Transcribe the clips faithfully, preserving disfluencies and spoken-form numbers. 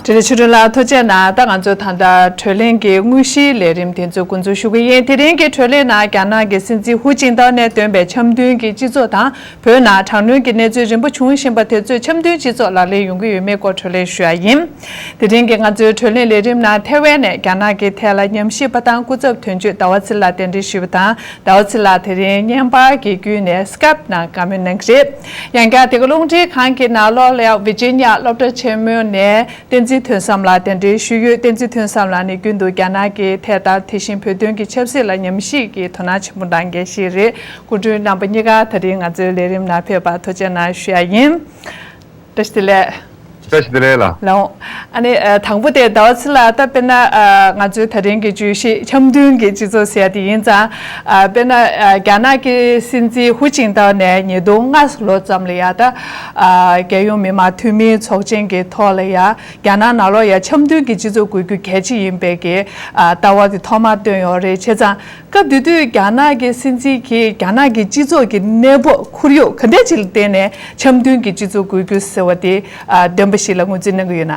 བཀྲ་ཤིས་ཆོས་སྒྲོན་ལགས་ཐུགས་རྗེ་གནང་། ད་ང་ཚོས་ད་ལྟ་གྲོས་གླེང་གི་དངོས་གཞིའི་ལས་རིམ་དེ་ཚོ་འགོ་འཛུགས་ཞུ་གི་ཡིན། དེ་རིང་གི་གྲོས་གླེང་ནང་རྒྱ་ནག་གི་སྲིད་འཛིན་ཧུ་ཅིན་ཐའོ་ནས་བཏོན་པའི་འཆམ་མཐུན་གྱི་སྤྱི་ཚོགས་དང་བོད་ནང་དྲག་གནོན་གྱི་གནས་ཚུལ་རིམ་པ་བྱུང་བཞིན་པ་དེ་ཚོས་འཆམ་མཐུན་སྤྱི་ཚོགས་ལག་ལེན་ཡོང་གི་ཡོད་མེད་སྐོར་གྲོས་གླེང་ཞུ་ཡ་ཡིན། དེ་རིང་གི་ང་ཚོའི་གྲོས་གླེང་ལས་རིམ་ནང་ཐེ་ཝན་ནས་རྒྱ་ནག་གི་ཐད་ལ་ཉམས་ཞིབ་པ་དང་སྐུ་ཚབ་དོན་གཅོད་ཟླ་བ་ཚེ་ལགས་གདན་འདྲེན་ཞུས་པ་དང་། ཟླ་བ་ཚེ་ལགས་དེ་རིང་བརྙན་པར་གྱི་བརྒྱུད་ནས་སི་ཀེབ་ནང་བཀའ་མོལ་གནང་གི་རེད། ཡང་བསྐྱར་དེ་ག་རླུང་འཕྲིན་ཁང་གི་ནང་ལོགས་ལ་ཡང་ཝི་ཇི་ནི་ཡ་སློབ་གྲྭ་ཆེན་མོ་ནས་བསྟན་འཛིན་ཐོན་བཟང་ལགས་གདན་འདྲེན་ཞུས་ཡོད། བསྟན་འཛིན་ཐོན་བཟང་ལགས་ནི་རྒྱུན་དུ་རྒྱ་ནག་གི་ཐད་དང་དེ་བཞིན་བོད་དོན་གྱི་ཆབ་སྲིད་ལ་ཉམས་ཞིབ་ཀྱི་དོ་སྣང་ཆེན་པོ་གནང་མཁན་ཞིག་རེད། སྐུ་མགྲོན་རྣམ་པ་གཉིས་ཀ་ད་རིང་ང་ཚོའི་ལས་རིམ་ནང་ཕེབས་པར་ཐུགས་རྗེ་གནང་ཞུ་ཡ་ཡིན། བཀྲ་ཤིས་བདེ་ལེགས། བཀྲ་ཤིས་བདེ་ལེགས་ལགས། ལགས། ཨ་ནི་ཨ་དང་པོ་དེ་ཟླ་བ་ཚེ་ལགས། ད་དཔེར་ན་ཨ་ང་ཚོའི་ད་རིང་གི་བརྗོད་གཞི་འཆམ་མཐུན་གྱི་སྤྱི་ཚོགས་ཟེར་ཡ་དེ་ཡིན་ཙང་། ཨ་དཔེར་ན་ཨ་རྒྱ་ནག་གི་སྲིད་འཛིན་ཧུ་ཅིན་ཐའོ་ནས་ཉིས་སྟོང་ལྔ་ལོ་ཙམ་ལ་ཡ་ད་ཨ་རྒྱལ་ཡོངས་མི་དམངས་འཐུས་མིའི་ཚོགས་ཆེན་གྱི་ཐོག་ལ་ཡ་རྒྱ་ནག་ནང་ལོགས་ཡ་འཆམ་མཐུན་གྱི་སྤྱི་ཚོགས་དགོས་རྒྱུ་གལ་ཆེ་ཡིན་པའི་གི་ཨ་ལྟ་བ་དེ་ཐོག་མར་བཏོན་ཡོད་རེད། བྱས་ཙང་། སྐབས་དེ་དུས་རྒྱ་ནག་གི་སྲིད་འཛིན་གྱིས་རྒྱ་ནག་གི་སྤྱི་ཚོགས་ཀྱི་གནས་བབ་ཁོར་ཡུག་ག་འདྲ་ཅིག་ལ་བརྟེན་ནས་འཆམ་མཐུན་གྱི་སྤྱི་ཚོགས་དགོས་རྒྱུ་ཟེར་བ་དེ་ཨ་བཏོན་པ་ཞིག་ལ་ངོས་འཛིན་གནང་གི་ཡོད་ན།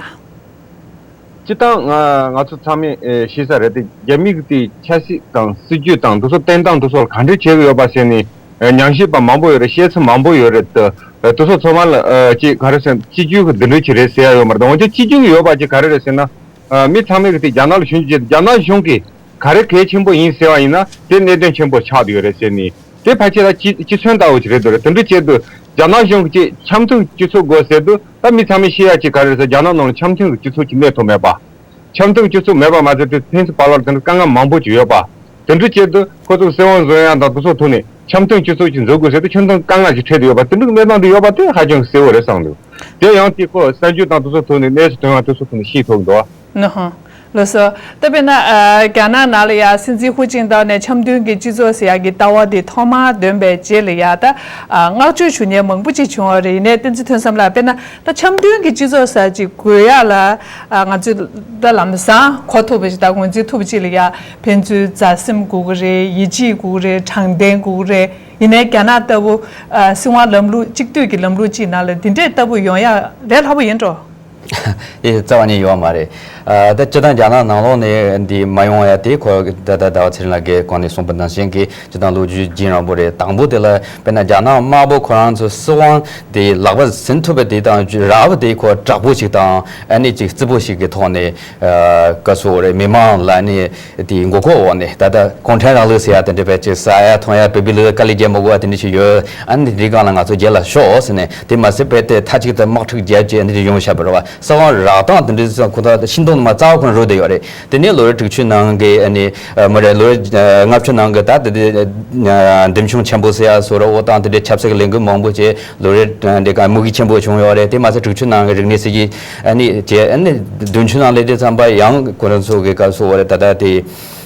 སྤྱིར་བཏང་ང་ང་ཚོ་ཚང་མས་ཨེ་ཤེས་ས་རེད་དེ། རྒྱ་མི་གི་དེ་ཆབ་སྲིད་དང་སྲིད་ཇུས་དང་དེ་ཚོ་བསྟེན་སྟངས་དེ་ཚོ་ལ་ག་འདྲ་བྱེད་ཀྱི་ཡོད་པ་ཟེར་ནས་ཨེ་ཉམས་ཞིབ་པ་མང་པོ་ཡོད་རེད། བཤད་ཚུལ་མང་པོ་ཡོད་རེད་དེ། ཨེ་དེ་ཚོ་ཚང་མ་ལ་ཨེ་ཅིག་ག་རེ་ཟེར། སྤྱི་རྒྱུ་གི་འདི་འདྲ་ཅིག་རེད་ཟེར་ཡ་ཡོད་མ་རེད། འོན་ཀྱང་སྤྱི་རྒྱུ་གི་ཡོད་པ་ཅིག་ག་རེ་རེད་ཟེར་ན། ཨ་མི་ཚང་མས་ཀྱི་དེ་རྒྱ་ནག་ལ་ཞུན་ཅིག་བྱེད། རྒྱ་ནག་གཞུང་གིས་ག་རེ་གལ་ཆེན་པོ་ཡིན་ཟེར་བ་ཡིན་ན་དེ་གནད་དོན་ཆེན་པོ་ཆགས་བསྡད་ཡོད་རེད་ཟེར་ནས། དེ་ཕལ་ཆེར་ད་སྤྱི་སྤྱི་མཚོན་ལྟ་བུ་ཅིག་རེད་འདུག་རེད། དེ་འདྲ་བྱེད་དུས་རྒྱ་ནག་གཞུང་གིས་ཅིག་འཆམ་མཐུན་སྤྱི་ཚོགས་དགོས་ཟེར་དུས། ད་མི་ཚང་མས་ཤེས་ཡ་ཅིག་ག་རེ་རེད་ཟེར། རྒྱ་ནག་ནང་ལ་འཆམ་མཐུན་གྱི་སྤྱི་ཚོགས་ཅིག་གནས་ཐུབ་མེད་པ། འཆམ་མཐུན་སྤྱི་ཚོགས་མེད་པ་མ་ཟད་དེ་ཕན་ཚུན་བར་ལ་དེ་འདྲ་དཀའ་ངལ་མང་པོ་ཅིག་ཡོད་པ། དེ་འདྲ་བྱེད་དུས་ཁོ་ཚོ་སྲིད་དབང་བཟུང་ཡ་དང་དེ་ཚོ་ཐོག་ནས་འཆམ་མཐུན་སྤྱི་ཚོགས་ཅིག་འཛུགས་དགོས་ཟེར་དུས་ཁྱོན་ཚང་དཀའ་ངལ་ཅིག་འཕྲད་དུ་ཡོད་པ། དེ་འདྲ་གི་གནས་སྟངས་དེ་ཡོད་པ་དེ་ཧ་ཅང་གསལ་བོ་རེད་བསམ་འདུག་དེ་ཡང་དེ་ཁོ་གསར་འགྱུར་དང་དེ་ཚོ་ཐོག་ནས་གནས་སུ་ཐོན་པ་དེ་ཚོ་ཐོག་ནས་ཤེས་ཐུབ་འདུག་ནོ་ཧོ། ལགས་སོ། ད་དཔེར་ན་ཨ་རྒྱ་ནག་ནང་ལ་ཡ་སྲིད་འཛིན་ཧུ་ཅིན་ཐའོ་ནས་འཆམ་མཐུན་གྱི་སྤྱི་ཚོགས་ཟེར་ཡ་གི་ལྟ་བ་དེ་ཐོག་མར་འདོན་པའི་རྗེས་ལ་ཡ་ད་ཨ་བསྔགས་བརྗོད་ཞུ་མཁན་མང་པོ་ཅིག་བྱུང་བ་རེད། ཡིན་ནའི་བསྟན་འཛིན་ཐོན་བཟང་ལགས། དཔེར་ན་ད་འཆམ་མཐུན་གྱི་སྤྱི་ཚོགས་ཟེར་ཅིག་དགོས་ཡ་ལ་ཨ་ང་ཚོས་ད་ལམ་སང་གོ་ཐུབ་པ་ཞིག་དང་ངོས་འཛིན་ཐུབ་པ་ཅིག་ལ་ཡ་ཕན་ཚུན་མཛའ་སེམས་དགོས་ཀྱི་རེད། ཡིད་ཆེས་དགོས་ཀྱི་རེད། དྲང་བདེན་དགོས་ཀྱི་རེད། ཡིན་ནའི་རྒྱ་ནག་ལྟ་བུ་ཨ་སྲིད་དབང་ལམ་ལུགས་གཅིག་སྡུད་ཀྱི་ལམ་ལུགས་ཅིག་ནང་ལ་འདི་འདྲའི་ལྟ་བུ་ཡོང་ཡ་ལས་སླ་པོ་ཡིན་འགྲོ། ཨེ་རྩ་བ་ནས་ཡོད་མ་རེད། ཨ་ད་སྤྱིར་བཏང་རྒྱ་ནག་ནང་ལོགས་ནས་འདི་མ་ཡོང་ཡ་དེ་ཁོ་ད་ལྟ་ཟླ་བ་ཚེ་རིང་ལགས་ཀྱིས་གོང་ནས་གསུངས་པ་ནང་བཞིན་གྱི་སྤྱིར་བཏང་ལོ་རྒྱུས་རྒྱུན་རིང་པོ་རེད། དང་པོ་དེ་ལ་དཔེར་ན་རྒྱ་ནག་དམར་པོ་ཁོ་རང་ཚོའི་སྲིད་དབང་དེ་ལག་པ་ཟིན་ཐུབ་པ་དེ་དང་རག་པ་དེ་ཁོ་དྲག་པོ་ཞིག་དང་ཨ་ནི་ཅིག་རྩིག་པོ་ཞིག་གི་ཐོག་ནས་ཨ་ག་ཟེར་དགོས་རེད། མི་མང་ལ་ནི་དེའི་མགོ་སྐོར་འོག་ནས། ད་ལྟ་གུང་ཁྲན་རིང་ལུགས་ཟེར་ཡ་དེ་འདྲ་བས་ཅིག་ཟ་ཡ་འཐུང་ཡ་བོད་པའི་ལུགས་དཀའ་ལས་རྒྱག་མི་དགོས་པ་དེ་འདྲ་ཞིག་ཡོད། ཨ་ནི་དེ་འདྲའི་སྒང་ལ་ང་ཚོ་རྒྱལ་ལ་ཤོག་ཟེར་ནས། དེ་མ་ཟད་བོད་དེ་མཐའ་གཅིག་ཏུ་དམག་འཁྲུག་བརྒྱབ་བྱས་འདི་འདྲ་ཡོང་བཞག་པ་རེད་བ། སྲིད་དབང་རག་སྟངས་དེ་འདྲ་ཚོ་ཁོ་ཐག་ཤིང་སྡོང་དུ་མ་རྩ་བ་ཁོ་ན་རུལ་བསྡད་ཡོད་རེད། དེ་ནས་ལོ་རེ་དྲུག་ཅུ་ནང་གི་ཨ་ནི་མ་རེད། ལོ་རེ་ལྔ་བཅུ་ནང་གི་ད་དེ་དེ་འདེམས་ཆུང་ཆེན་པོ་ཟེར་ཡ་བཟོ་འདྲ་བོ་དང་དེ་འདྲའི་ཆབ་སྲིད་ཀྱི་ལས་འགུལ་མང་པོ་བྱས། ལོ་རེ་འདི་ག་དམིགས་ཡུལ་ཆེན་པོ་བྱུང་ཡོད་རེད། དེ་མ་ཟད་དྲུག་ཅུ་ནང་གི་རིག་གནས་སྲིད་ཇུས་ཨ་ནི་བྱས། ཨ་ནི་བདུན་ཅུ་ནང་སླེབས་དུས་ཙམ་པ་ཡང་ཁོ་རང་ཚོ་གི་སྐབས་སུ་བ་རེད། ད་ལྟ་དེ་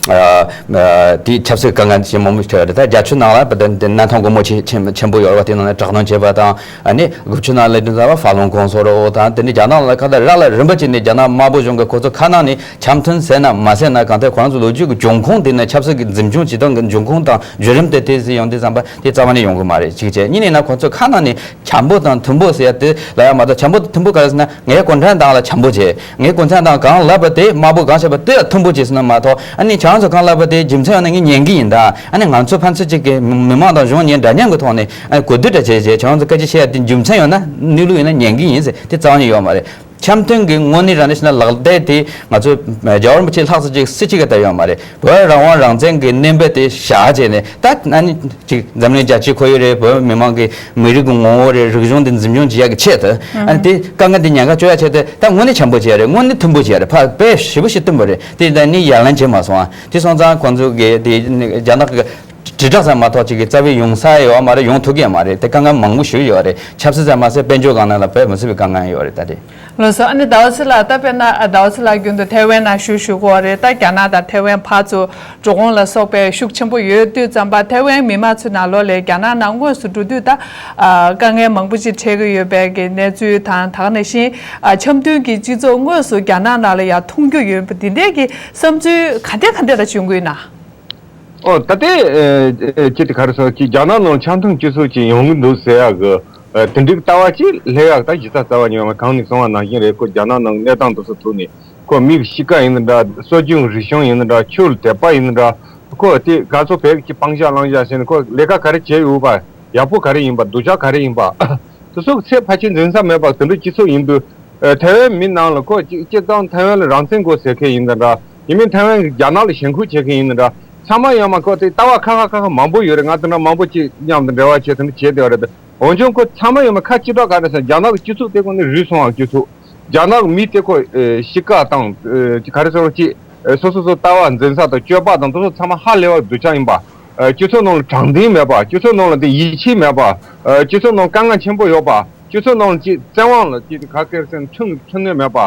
ཨ་ཨ་དེ་ཆབ་སྲིད་དཀའ་ངལ་ཆེན་མང་པོ་ཞིག་འཕྲད་ཡོད་རེད། ད་བརྒྱད་ཅུ་ནང་ལ་བ་དེ་གནས་སྟངས་སྒོར་མོ་ཆེ་ཆེན་ཆེན་པོ་ཡོད་རེད་བ། དེ་ནང་ནས་དྲག་གནོན་བྱས་པ་དང་། ཨ་ནི་དགུ་བཅུ་ནང་སླེབས་དུས་ཙམ་པ་ཧྥ་ལུན་གོང་ཚོགས་རེད་བ། དང་དེ་ནས་རྒྱ་ནག་ལ་ཁ་ད་ར་ལ་རིམ་པ་བྱས་ནས་རྒྱ་ནག་དམར་པོ་གཞུང་གི་ཁོ་ཚོ་ཁ་ནང་ནས་འཆམ་མཐུན་ཟེར་ན་མ་ཟེར་ན། གང་ལྟར་ཁོ་རང་ཚོ་ལོ་རྒྱུས་ཀྱི་འབྱུང་ཁུངས་དེ་ནི་ཆབ་སྲིད་ཀྱི་འཛིན་སྐྱོང་བྱེད་སྟངས་ཀྱི་འབྱུང་ཁུངས་དང་བརྒྱུད་རིམ་དེ་དེ་ཟིན་ཡོང་དུས་ཙམ་པ་དེ་རྩ་བ་ནས་ཡོང་གི་མ་རེད། གཅིག་བྱས། གཉིས་ནས་ན་ཁོ་ཚོ་ཁ་ནང་ནས་འཆམ་པོ་དང་མཐུན་པོ་ཟེར་ཡ་དེ་ལབ་ཡ་མ་གཏོགས། འཆམ་པོ་དང་མཐུན་པོ་ག་རེ་ཟེར་ན། ངས་གུང་ཁྲན་ཏང་ལ་འཆམ་པོ་བྱས། ངས་གུང་ཁྲན་ཏང་གང་ལབ་པ་དེ་དམར་པོ་གང་བཤད་པ་དེ་ལ་མཐུན་པོ་བྱས་ཟེར་ན་མ་གཏོགས། ཨ་ནི་ཁྱེད་རང་ཚོ་གང་ལབ་པ་དེ་རྒྱུ་མཚན་ཡོད་ན་ངས་ཉན་གི་ཡིན་ད། ཨ་ནི་ང་ཚོ་ཕན་ཚུན་གཅིག་གི་མི་མང་དང་གཞུང་གཉིས་འདྲ་མཉམ་གྱི་ཐོག་ནས་ཨ་ནི་གོ་བསྡུར་འདྲ་བྱས་བྱས། ཁྱེད་རང་ཚོ་སྐད་ཆ་བཤད་ཡ་དེ་རྒྱུ་མཚན་ཡོད་ན་གནས་ལུགས་ཡིན་ན་ཉན་གི་ཡིན་ཟེར། དེ་རྩ་བ་ནས་ཡོད་མ་རེད། འཆམ་མཐུན་གྱི་དངོས་གནས་རང་བཞིན་ལ་ལག་བསྟར་དེ་ང་ཚོ་རྒྱལ་བ་རིན་པོ་ཆེ་ལྷག་ཙམ་ཅིག་སྲིད་སྤྱི་གི་ལྟར་ཡོད་མ་རེད། བོད་རང་དབང་རང་བཙན་གྱི་བསྣན་པ་དེ་བཞག་བྱས་ནས། ད་ཨ་ནི་ཅིག་འཛམ་གླིང་རྒྱལ་སྤྱིའི་ཁོར་ཡུག་རེད། བོད་མི་མང་གི་མི་རིགས་ཀྱི་ངོ་བོ་རེད། རིག་གཞུང་དེ་འཛིན་སྐྱོང་བྱེད་ཡག་གི་ཆེད་དུ། ཨ་ནི་དེ་དཀའ་ངལ་དེ་ཉེན་ཁ་གཅོད་ཡག་ཆེད་དུ་ད་དངོས་གནས་འཆམ་པོ་བྱས་རེད། དངོས་གནས་མཐུན་པོ་བྱས་རེད། ཕར་དཔེ་ཞེ་པོ་ཞིག་བསྟུན་པ་རེད། དེ་ད་ནི་ཡ་ལན་བྱས་མ་སོང་ཨ། དེ་སོང་ཙང་ཁོང་ཚོ་གི་དེ་རྒྱ་ནག་གི་དྲིལ་བསྒྲགས་ཙམ་མ་གཏོགས་ཅིག་གི་རྩ་བའི་ཡོང་ས་ཡོད་མ་རེད། ཡོང་ཐུབ་ཀྱི་ཡོད་མ་རེད། དེ་དཀའ་ངལ་མང་པོ་ཞིག་ཡོད་རེད། ཆབ་སྲིད་ཙམ་མ་ཟད་དཔལ་འབྱོར་སྒང་ནང་ལ་དཔེ་མི་སྲིད་པའི་དཀའ་ངལ་ཡོད་རེད། ད་དེ། ལགས་སོ། ཨ་ནི་ཟླ་བ་ཚེ་ལགས། ད་དཔེར་ན་ཨ་ཟླ་བ་ཚེ་ལགས་རྒྱུན་དུ་ཐའེ་ཝན་ནང་བཞུགས་བཞུགས་ཀྱི་ཡོད་རེད། ད་རྒྱ་ནག་དང་ཐའེ་ཝན་བར་དུ་འགྲོ་འོང་ལ་སོགས་པའི་ཤུགས་ཆེན་པོ་ཡོད་དུས་ཙམ་པ། ཐའེ་ཝན་མི་མང་ཚོའི་ནང་ལོགས་ལ་རྒྱ་ནག་ནང་དངོས་སུ་འགྲོ་དུས་ད་ཨ་དཀའ་ངལ་མང་པོ་ཞིག་འཕྲད་ཀྱི་ཡོད་པའི་གི་གནས་ཚུལ་དང་། ད་ག་ནང་བཞིན་ཨ་འཆམ་མཐུན་གྱི་སྤྱི་ཚོགས་དངོས་སུ་རྒྱ་ནག་ནང་ལ་ཡང་མཐོང་རྒྱུ་ཡོད་པ་འདི་འདྲའི་གི་བསམ་ཚུལ་ག་འདྲ་ག་འདྲ་ལ་བྱུང་གི་ཡོད་ན། ཨོ་ད་ལྟའི་ཨེ་ཨེ་ཅི་དེ་ག་རེ་ཟེར། ཅིག་རྒྱ་ནག་ནང་འཆམ་མཐུན་སྤྱི་ཚོགས་ཅིག་ཡོང་གི་འདུག་ཟེར་ཡག་གི་ ཨ། དེ་འདྲའི་ལྟ་བ་ཅིག་སླེབས་ཡག་ད་གཞི་རྩ་རྩ་བ་ཉིད་ནས་གང་ནས་གསུངས་པ་ནང་བཞིན་རེད། ཁོ་རྒྱ་ནག་ནང་གནས་སྟངས་དེ་ཚོ་ཐུག་ནས་ཁོ་མི་གི་གཤིས་ཀ་ཡིན་ན་འདྲ། སྲོལ་རྒྱུན་རིག་གཞུང་ཡིན་ན་འདྲ། ཆོས་ལ་དད་པ་ཡིན་ན་འདྲ། ཁོ་དེ་ག་ཚོད་བོད་ཀྱི་སྤང་བྱ་བླང་བྱ་ཟེར་ནས་ཁོ་ལས་ཀ་ག་རེ་བྱས་ཡོད་པ། ཡག་པོ་ག་རེ་ཡིན་པ། སྡུག་ཅག་ག་རེ་ཡིན་པ། དེ་ཚོ་གི་ཚད་ཕལ་ཆེར་འཛིན་ས་མེད་པ་དེ་འདྲའི་སྤྱི་ཚོགས་ཡིན་དུས། ཨ། ཐའེ་ཝན་མི་ནང་ལ་ཁོ་གཅིག་སྤྱིར་བཏང་ཐའེ་ཝན་ལ་རང་བཙན་དགོས་ཟེར་མཁན་ཡིན་ན་འདྲ། ཡིན་མིན་ཐའེ་ཝན་གྱི་རྒྱ་ནག་ལ་ཞེན་ཁོག་བྱེད་མཁན་ཡིན་ན་འདྲ། ཚང་མ་ཡོད་མ། ཁོ་དེ་ལྟ་བ་ཁ་ཁ་ཁ་ཁ་མང་པོ་ཡོད་རེད། ང་དེ་འདྲ་མང་པོ་ཅིག་མཉམ་དུ་འབྲེལ་བ་བྱས་དེ་འདྲ་བྱས་བསྡད་པ་རེད། འོན་ཀྱང་ཁོ་ཚང་མ་ཡོད་མ་ཁ་གཅིག་གྲགས་ག་རེ་ཟེར། རྒྱ་ནག་གི་སྤྱི་ཚོགས་དེ་ཁོ་ནི་རུལ་སོང་བ་སྤྱི་ཚོགས། རྒྱ་ནག་གི་མི་དེ་ཁོ་ཨེ་གཤིས་ཀ་དང་། ཨེ་ག་རེ་ཟེར་བ་ཅིག་ཨེ་སོ་སོ་སོ་ལྟ་བ་འཛིན་ས་དང་སྤྱོད་པ་དང་དེ་ཚོ་ཚང་མ་ཧ་ལས་པ་སྡུག་ཅག་ཡིན་པ། ཨེ་སྤྱི་ཚོགས་ནང་ལ་དྲང་བདེན་མེད་པ། སྤྱི་ཚོགས་ནང་ལ་དེ་ཡིད་ཆེས་མེད་པ། ཨེ་སྤྱི་ཚོགས་ནང་དཀའ་ངལ་ཆེན་པོ་ཡོད་པ། སྤྱི་ཚོགས་ནང་ལ་ཅིག་བཙན་དབང་ལ་ཅིག་ག་རེ་ཟེར། འཁྲུལ་འཁྲུལ་ནས་མེད་པ།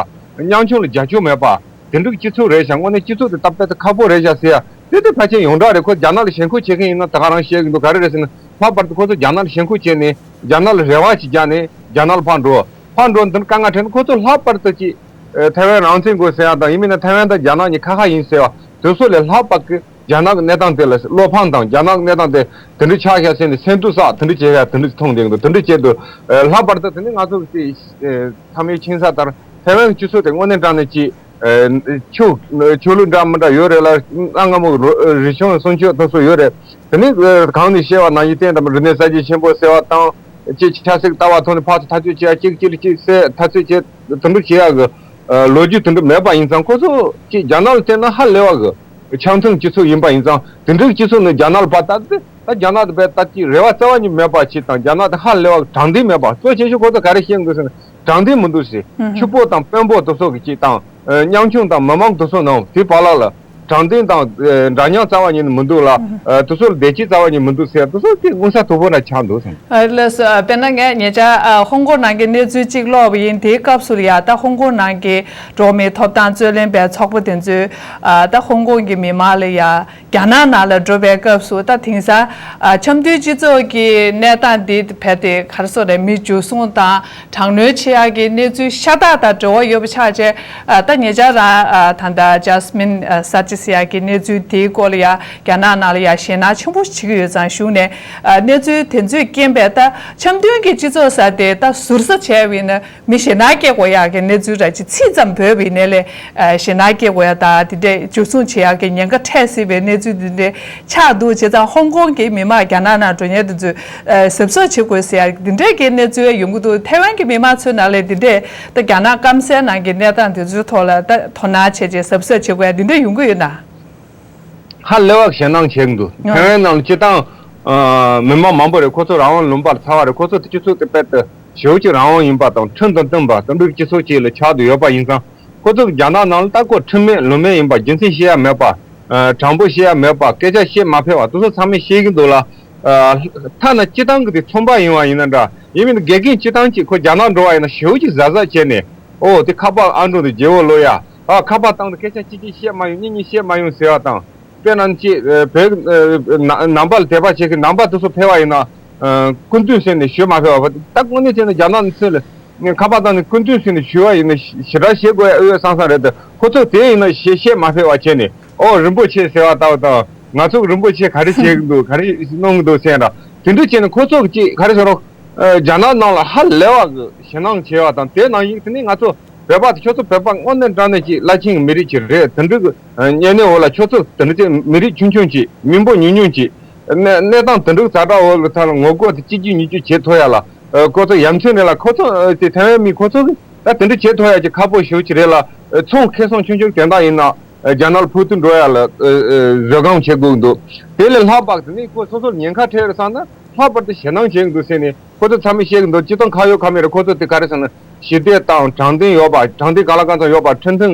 ཉམ་ཆུང་ལ་རྒྱབ་སྐྱོར་མེད་པ། དེ་འདྲའི་སྤྱི་ཚོགས་རེད་ཤག་དངོས་གནས་སྤྱི་ཚོགས་དེ་སྟབས་བདེ་ཁག་པོ་རེད་ཤག་ཟེར་ཡ་དེ་དེ་ཕལ་ཆེར་ཡོངས་གྲགས་རེད། ཁོ་རྒྱ་ནག་ལ་ཞེན་ཁོག་བྱེད་མཁན་ཡིན་ན་ད་ག་རང་བཤད་ཀྱི་འདུག་ག་རེ་རེད་ཟེར་ན། ལྷག་པར་དུ་ཁོ་ཚོ་རྒྱ་ནག་ལ་ཞེན་ཁོག་བྱས་ནས་རྒྱ་ནག་ལ་རེ་བ་ཅིག་རྒྱག་ནས་རྒྱ་ནག་ལ་ཕར་འགྲོ། ཕར་འགྲོ་འདི་དཀའ་ངལ་འཕྲད་ན་ཁོ་ཚོ་ལྷག་པར་དུ་ཅིག་ཨེ་ཐའེ་ཝན་རང་བཙན་དགོས་ཟེར་ཡ་དང་། ཡིན་མིན་ན་ཐའེ་ཝན་དང་རྒྱ་ནག་གཉིས་ཁ་ཁ་ཡིན་ཟེར་བ་དེ་ཚོ་ལས་ལྷག་པར་གྱི་རྒྱ་ནག་གི་གནས་སྟངས་དེ་ལ་བློ་ཕམ་དང་། རྒྱ་ནག་གི་གནས་སྟངས་དེ་དེ་འདྲ་ཆགས་ཤག་ཟེར་ནས་སེམས་སྡུག་བསགས། དེ་འདྲ་བྱེད་ཡ་དེ་འདྲ་མཐོང་བསྡད་ཀྱི་འདུག་དེ་འདྲ་བྱེད་དུས་ཨེ་ལྷག་པར་དུ་དེ་ནི་ང་ཚོ་གི་ཨེ་ཚང་མས་མཁྱེན་གསལ་ལྟར་ཐའེ་ཝན་གྱི་སྤྱི་ཚོགས་དེ་དངོས་གནས་དྲང་གནས་ཀྱི་ཨེ་ཆོས་ཆོས་ལུགས་འདྲ་མི་འདྲ་ཡོད་རེད་ལ། གནའ་སྔ་མོ་རོ་རིག་གཞུང་སྲུང་སྐྱོབ་ཐུབ་སྲོལ་ཡོད་རེད། དེ་ནི་ཨེ་གང་ནས་བཤད་པ་ནང་བཞིན་བསྟན་དང་རིག་གནས་གསར་བརྗེ་ཆེན་པོ་ཟེར་བ་དང་། ཅིག་ཆབ་སྲིད་ལྟ་བ་ཐོག་ནས་ཕར་ཚུར་འཐབ་རྩོད་བྱེད་ཡ། གཅིག་གཅིག་ལ་གཅིག་བསད་འཐབ་རྩོད་བྱེད་དེ་འདྲ་བྱེད་ཡ་གི་ཨ་ལོ་རྒྱུས་དེ་འདྲ་མེད་པ་ཡིན་ཙང་། ཁོ་ཚོ་ཅིག་རྒྱ་ནག་ལ་བལྟས་ན་ཧ་ལས་པ་གི་འཆམ་མཐུན་སྤྱི་ཚོགས་ཡིན་པ་ཡིན་ཙང་། དེ་འདྲའི་སྤྱི་ཚོགས་ནས་རྒྱ་ནག་ལ་ཕར་ལྟ་དུས་ད་རྒྱ་ནག་དེ་བས་ད་ཅིག་རེ་བ་རྩ་བ་ཉིད་མེད་པ་ཅིག་དང་། རྒྱ་ནག་དེ་ཧ་ལས་པ་དྲང་བདེན་མེད་པ། གཙོ་ཆེ་ཤོས་ཁོ་ཚོ་ག་རེ་བཤད་འདུག་ཟེར་ན། དྲང་བདེན་མི་འདུག་ཟེར། ཕྱུག་པོ་དང་དཔོན་པོ་དེ་ཚོ་གི་ཅིག་དང་། ཨ་ཉམ་ཆུང་དང་མི་མང་དེ་ཚོ་ནང་དེ་བར་ལ་ལ་དྲང་བདེན་དང་ཨ་འདྲ་མཉམ་རྩ་བ་ཉིད་ནས་མི་འདུག་ལ། ཨ་དེ་ཚོ་ལ་བདེ་སྐྱིད་རྩ་བ་ཉིད་མི་འདུག་ཟེར། དེ་ཚོ་དེ་མངོན་གསལ་དོད་པོ་འདྲ་ཆགས་འདུག་ཟེར། ཨ་ལགས་སོ། ཨ་དཔེར་ན་ངས་ཉེ་ཆར་ཨ་ཧོང་ཀོང་ནང་གི་གནས་ཚུལ་གཅིག་ཀློག་པ་ཡིན། དེའི་སྐབས་སུ་ལ་ཡ་ད་ཧོང་ཀོང་ནང་གི་འགྲོ་བ་མིའི་ཐོབ་ཐང་རྩོད་ལེན་པའི་ཚོགས་པ་དེ་ཚོས་ཨ་ད་ཧོང་ཀོང་གི་མི་མང་ལ་ཡ་རྒྱ་ནག་ནང་ལ་འགྲོ་བའི་སྐབས་སུ་ད་དེང་སང་ཨ་འཆམ་མཐུན་སྤྱི་ཚོགས་ཀྱི་གནས་སྟངས་འདི་རྦད་དེ་ག་རེ་ཟེར་རེད། མི་འཇུ་བཟུང་དང་དྲག་གནོན་བྱེད་ཡག་གི་གནས་ཚུལ་ཤ་སྟག་དང་འབྲེལ་བ་ཡོད་པ་ཆགས་བྱས། ཨ་ད་ཉེ་ཆར་རང་ཨ་ད་ལྟ་ཇཱ་སི་མིན་ཨ་ས་ཅི་ཟེར་ཡག་གི་གནས་ཚུལ་དེའི་སྐོར་ལ་ཡ་རྒྱ་ནག་ནང་ལ་ཡ་ཞེད་སྣང་ཆེན་པོ་བྱེད་ཀྱི་ཡོད་ཙང་། གཞུང་ནས་ཨ་གནས་ཚུལ་དེ་ཚོའི་རྐྱེན་པས་ད་འཆམ་མཐུན་གྱི་སྤྱི་ཚོགས་ཟེར་དེ་ད་ཟུར་ཟ་བྱས་པ་ཡིན་ན། མི་ཞེད་སྣང་སྐྱེ་དགོས་ཡག་གི་གནས་ཚུལ་འདྲ་ཅིག་ཚིག་ཙམ་བོས་པ་ཡིན་ནའི་ལས་ཨ་ཞེད་སྣང་སྐྱེ་དགོས་ཡག་དང་དེ་འདྲས་འཇུ་བཟུང་བྱེད་ཡག་གི་ཉེན་ཁ་འཕྲད་སྲིད་པའི་གནས་ཚུལ་དེ་འདྲས་ཆགས་འདུག་བྱས་ཙང་ཧོང་ཀོང་གི་མི་མང་རྒྱ་ནག་ནང་འགྲོ་མཁན་དེ་ཚོས་ཨ་གཟབ་གཟབ་བྱེད་དགོས་ཟེར་ཡག་དེ་འདྲས་ཀྱི་གནས་ཚུལ་ཡོང་གི་འདུག་ཐའེ་ཝན་གྱི་མི་མང་ཚོའི་ནང་ལ་དེ་འདྲས་ད་རྒྱ་ནག་སྐམ་སའི་ནང་གི་གནས་སྟངས་དེ་ཚོའི་ཐོག་ལ་ད་དོ་སྣང་བྱས་རྗེས་གཟབ་གཟབ་བྱེད་དགོས་ཡག་དེ་འདྲས་ཡོང་གི་ཡོད་ན། ཧ་ལས་པ་ཞེད་སྣང་བྱེད་ཀྱི་འདུག་ཨ། ཐའེ་ཝན་ནང་ལ་སྤྱིར་བཏང་ཨ་མི་མང་མང་པོ་རེད། ཁོ་ཚོ་རང་དབང་ལུང་པར་ཚར་བ་རེད། ཁོ་ཚོ་དེ་སྤྱི་ཚོགས་དེ་དཔལ་དུ་ཞེ་པོ་ཅིག་རང་དབང་ཡིན་པ་དང་། ཁྲིམས་དང་མཐུན་པ་དེ་འདྲའི་སྤྱི་ཚོགས་ཅིག་ལ་ཆགས་བསྡད་ཡོད་པ་ཡིན་ཙང་། ཁོ་ཚོ་གི་རྒྱ་ནག་ནང་ལ་ད་ཁོ་ཁྲིམས་མེད་ལུགས་མེད་ཡིན་པ། རྒྱུ་མཚན་བཤད་ཡ་མེད་པ། ཨ་དྲང་པོ་བཤད་ཡ་མེད་པ། སྐད་ཆ་བཤད་མ་ཕོད་པ་དེ་ཚོ་ཚང་མས་ཤེས་ཀྱི་འདུག་ལ། ཨ་ཐ་ན་སྤྱིར་བཏང་གི་དེ་ཚོང་པ་ཡིན་པ་ཡིན་ན་འདྲ། ཡིན་མིན་དགེ་རྒན་སྤྱིར་བཏང་ཅིག་ཁོ་རྒྱ་ནག་འགྲོ་བ་ཡིན་ན་ཞེ་པོ་ཅིག་གཟབ་གཟབ་བྱས་ནས། ཨོ་དེ་ཁ་པར་ཨང་གྲངས་དེ་བརྗེ་པོ་ལོས་ཡ། ཨ་ཁ་པར་བཏང་དུས་སྐད་ཆ་གཅིག་གཅིག་བཤད་མ་ཡོང་། གཉིས་གཉིས་བཤད་མ་ཡོང་ཟེར་བ་དང་། དཔེར་ན་ཅིག་ཨ་བོད་ཨ་ན་ནང་པ་ལ་དད་པ་བྱེད་མཁན་ནང་པ་དེ་ཚོ་ཕེབས་པ་ཡིན་ན། ཨ་སྐུ་མདུན་ཟེར་ནས་ཞུ་མ་ཕོད་པ། ད་དངོས་གནས་བྱས་ན་རྒྱ་ནག་ནས་ཚུར་ལ་ཁ་པར་བཏང་ནས་སྐུ་མདུན་ཟེར་ནས་ཞུ་བ་ཡིན་ན་ཞེ་དྲག་བྱེད་དགོས་ཡ་ཨེ་ཡོད་བསམ་བསམ་རེད་དེ། ཁོ་ཚོ་དེ་ཡིན་ན་བཤད་བཤད་མ་ཕོད་པ་བྱས་ནས། ཨོ་རིན་པོ་ཆེ་ཟེར་བ་ལྟ་བུ་དང་། ང་ཚོ་གི་རིན་པོ་ཆེ་ག་རེ་བྱེད་ཀྱི་འདུག་ག་རེ་གནང་གི་འདུག་ཟེར་ཡ་འདྲ། དེ་འདྲ་བྱས་ནས་ཁོ་ཚོ་གི་ཅིག་ག་རེ་ཟེར་རོགས། ཨ་རྒྱ་ནག་ནང་ལ་ཧ་ལས་པ་གི་ཞེད་སྣང་བྱས་པ་དང་། དེ་ནང་བཞིན་དེ་ནས་ང་ཚོ་བོད་པ་དེ། ཁྱོད་ཚོ་བོད་པ་དངོས་གནས་དྲང་གནས་ཀྱི་བླ་ཆེན་གྱི་མི་རིགས་ཅིག་རེད། དེ་འདྲ་གི་ཨ་བརྙན་ནས་འོག་ལ་ཁྱོད་ཚོ་དེ་འདྲ་ཅིག་མི་རིགས་ཆུང་ཆུང་ཅིག་མི་འབོར་ཉུང་ཉུང་ཅིག་གནས་གནས་སྟངས་དེ་འདྲ་གི་ཛ་དྲག་འོག་ལ་ཐ་ལ་ངོ་རྒོལ་དེ་གཅིག་བརྒྱུད་གཉིས་བརྒྱུད་བྱེད་ཐུབ་ཡ་ལ། ཨ་ཁོ་ཚོ་ཡ་མཚན་རེད་ལ། ཁོ་ཚོ་ཨ་དེ་ཐའེ་ཝན་མི་ཁོ་ཚོ་གི་ད་དེ་འདྲ་བྱེད་ཐུབ་ཡ་ཅིག་ཁག་པོ་ཞེ་པོ་ཅིག་རེད་ལ། ཨ་ཚོང་ཁེ་བཟང་ཆུང་ཆུང་དེ་འདྲ་ཡིན་ན། ཨ་རྒྱ་ནག་ལ་འཕུར་མདེལ་འགྲོ་ཡ་ལ་ཨ་ཨ་བཟོད་སྒོམ་བྱེད་དགོས་ཀྱི་འདུག་དེ་ལས་ལྷག་པ་དེ་ནི་ཁོ་སོ་སོར་ཉེན་ཁ་འཕྲད་རེད་བསམ་ན། ལྷག་པར་དུ་ཞེད་སྣང་བྱེད་ཀྱི་འདུག་ཟེར་ནས་ཁོ་ཚོ་ཚང་མས་བཤད་ཀྱི་འདུག་སྤྱིར་བཏང་ཁ་ཡོད་ཁ་མེད་རེད། ཁོ་ཚོ་དེ་ག་རེ་ཟེར་ན་ཞི་བདེ་དང་དྲང་བདེན་ཡོད་པ། དྲང་བདེན་གང་ལ་གང་འཚམ་ཡོད་པ། ཁྲིམས་མཐུན་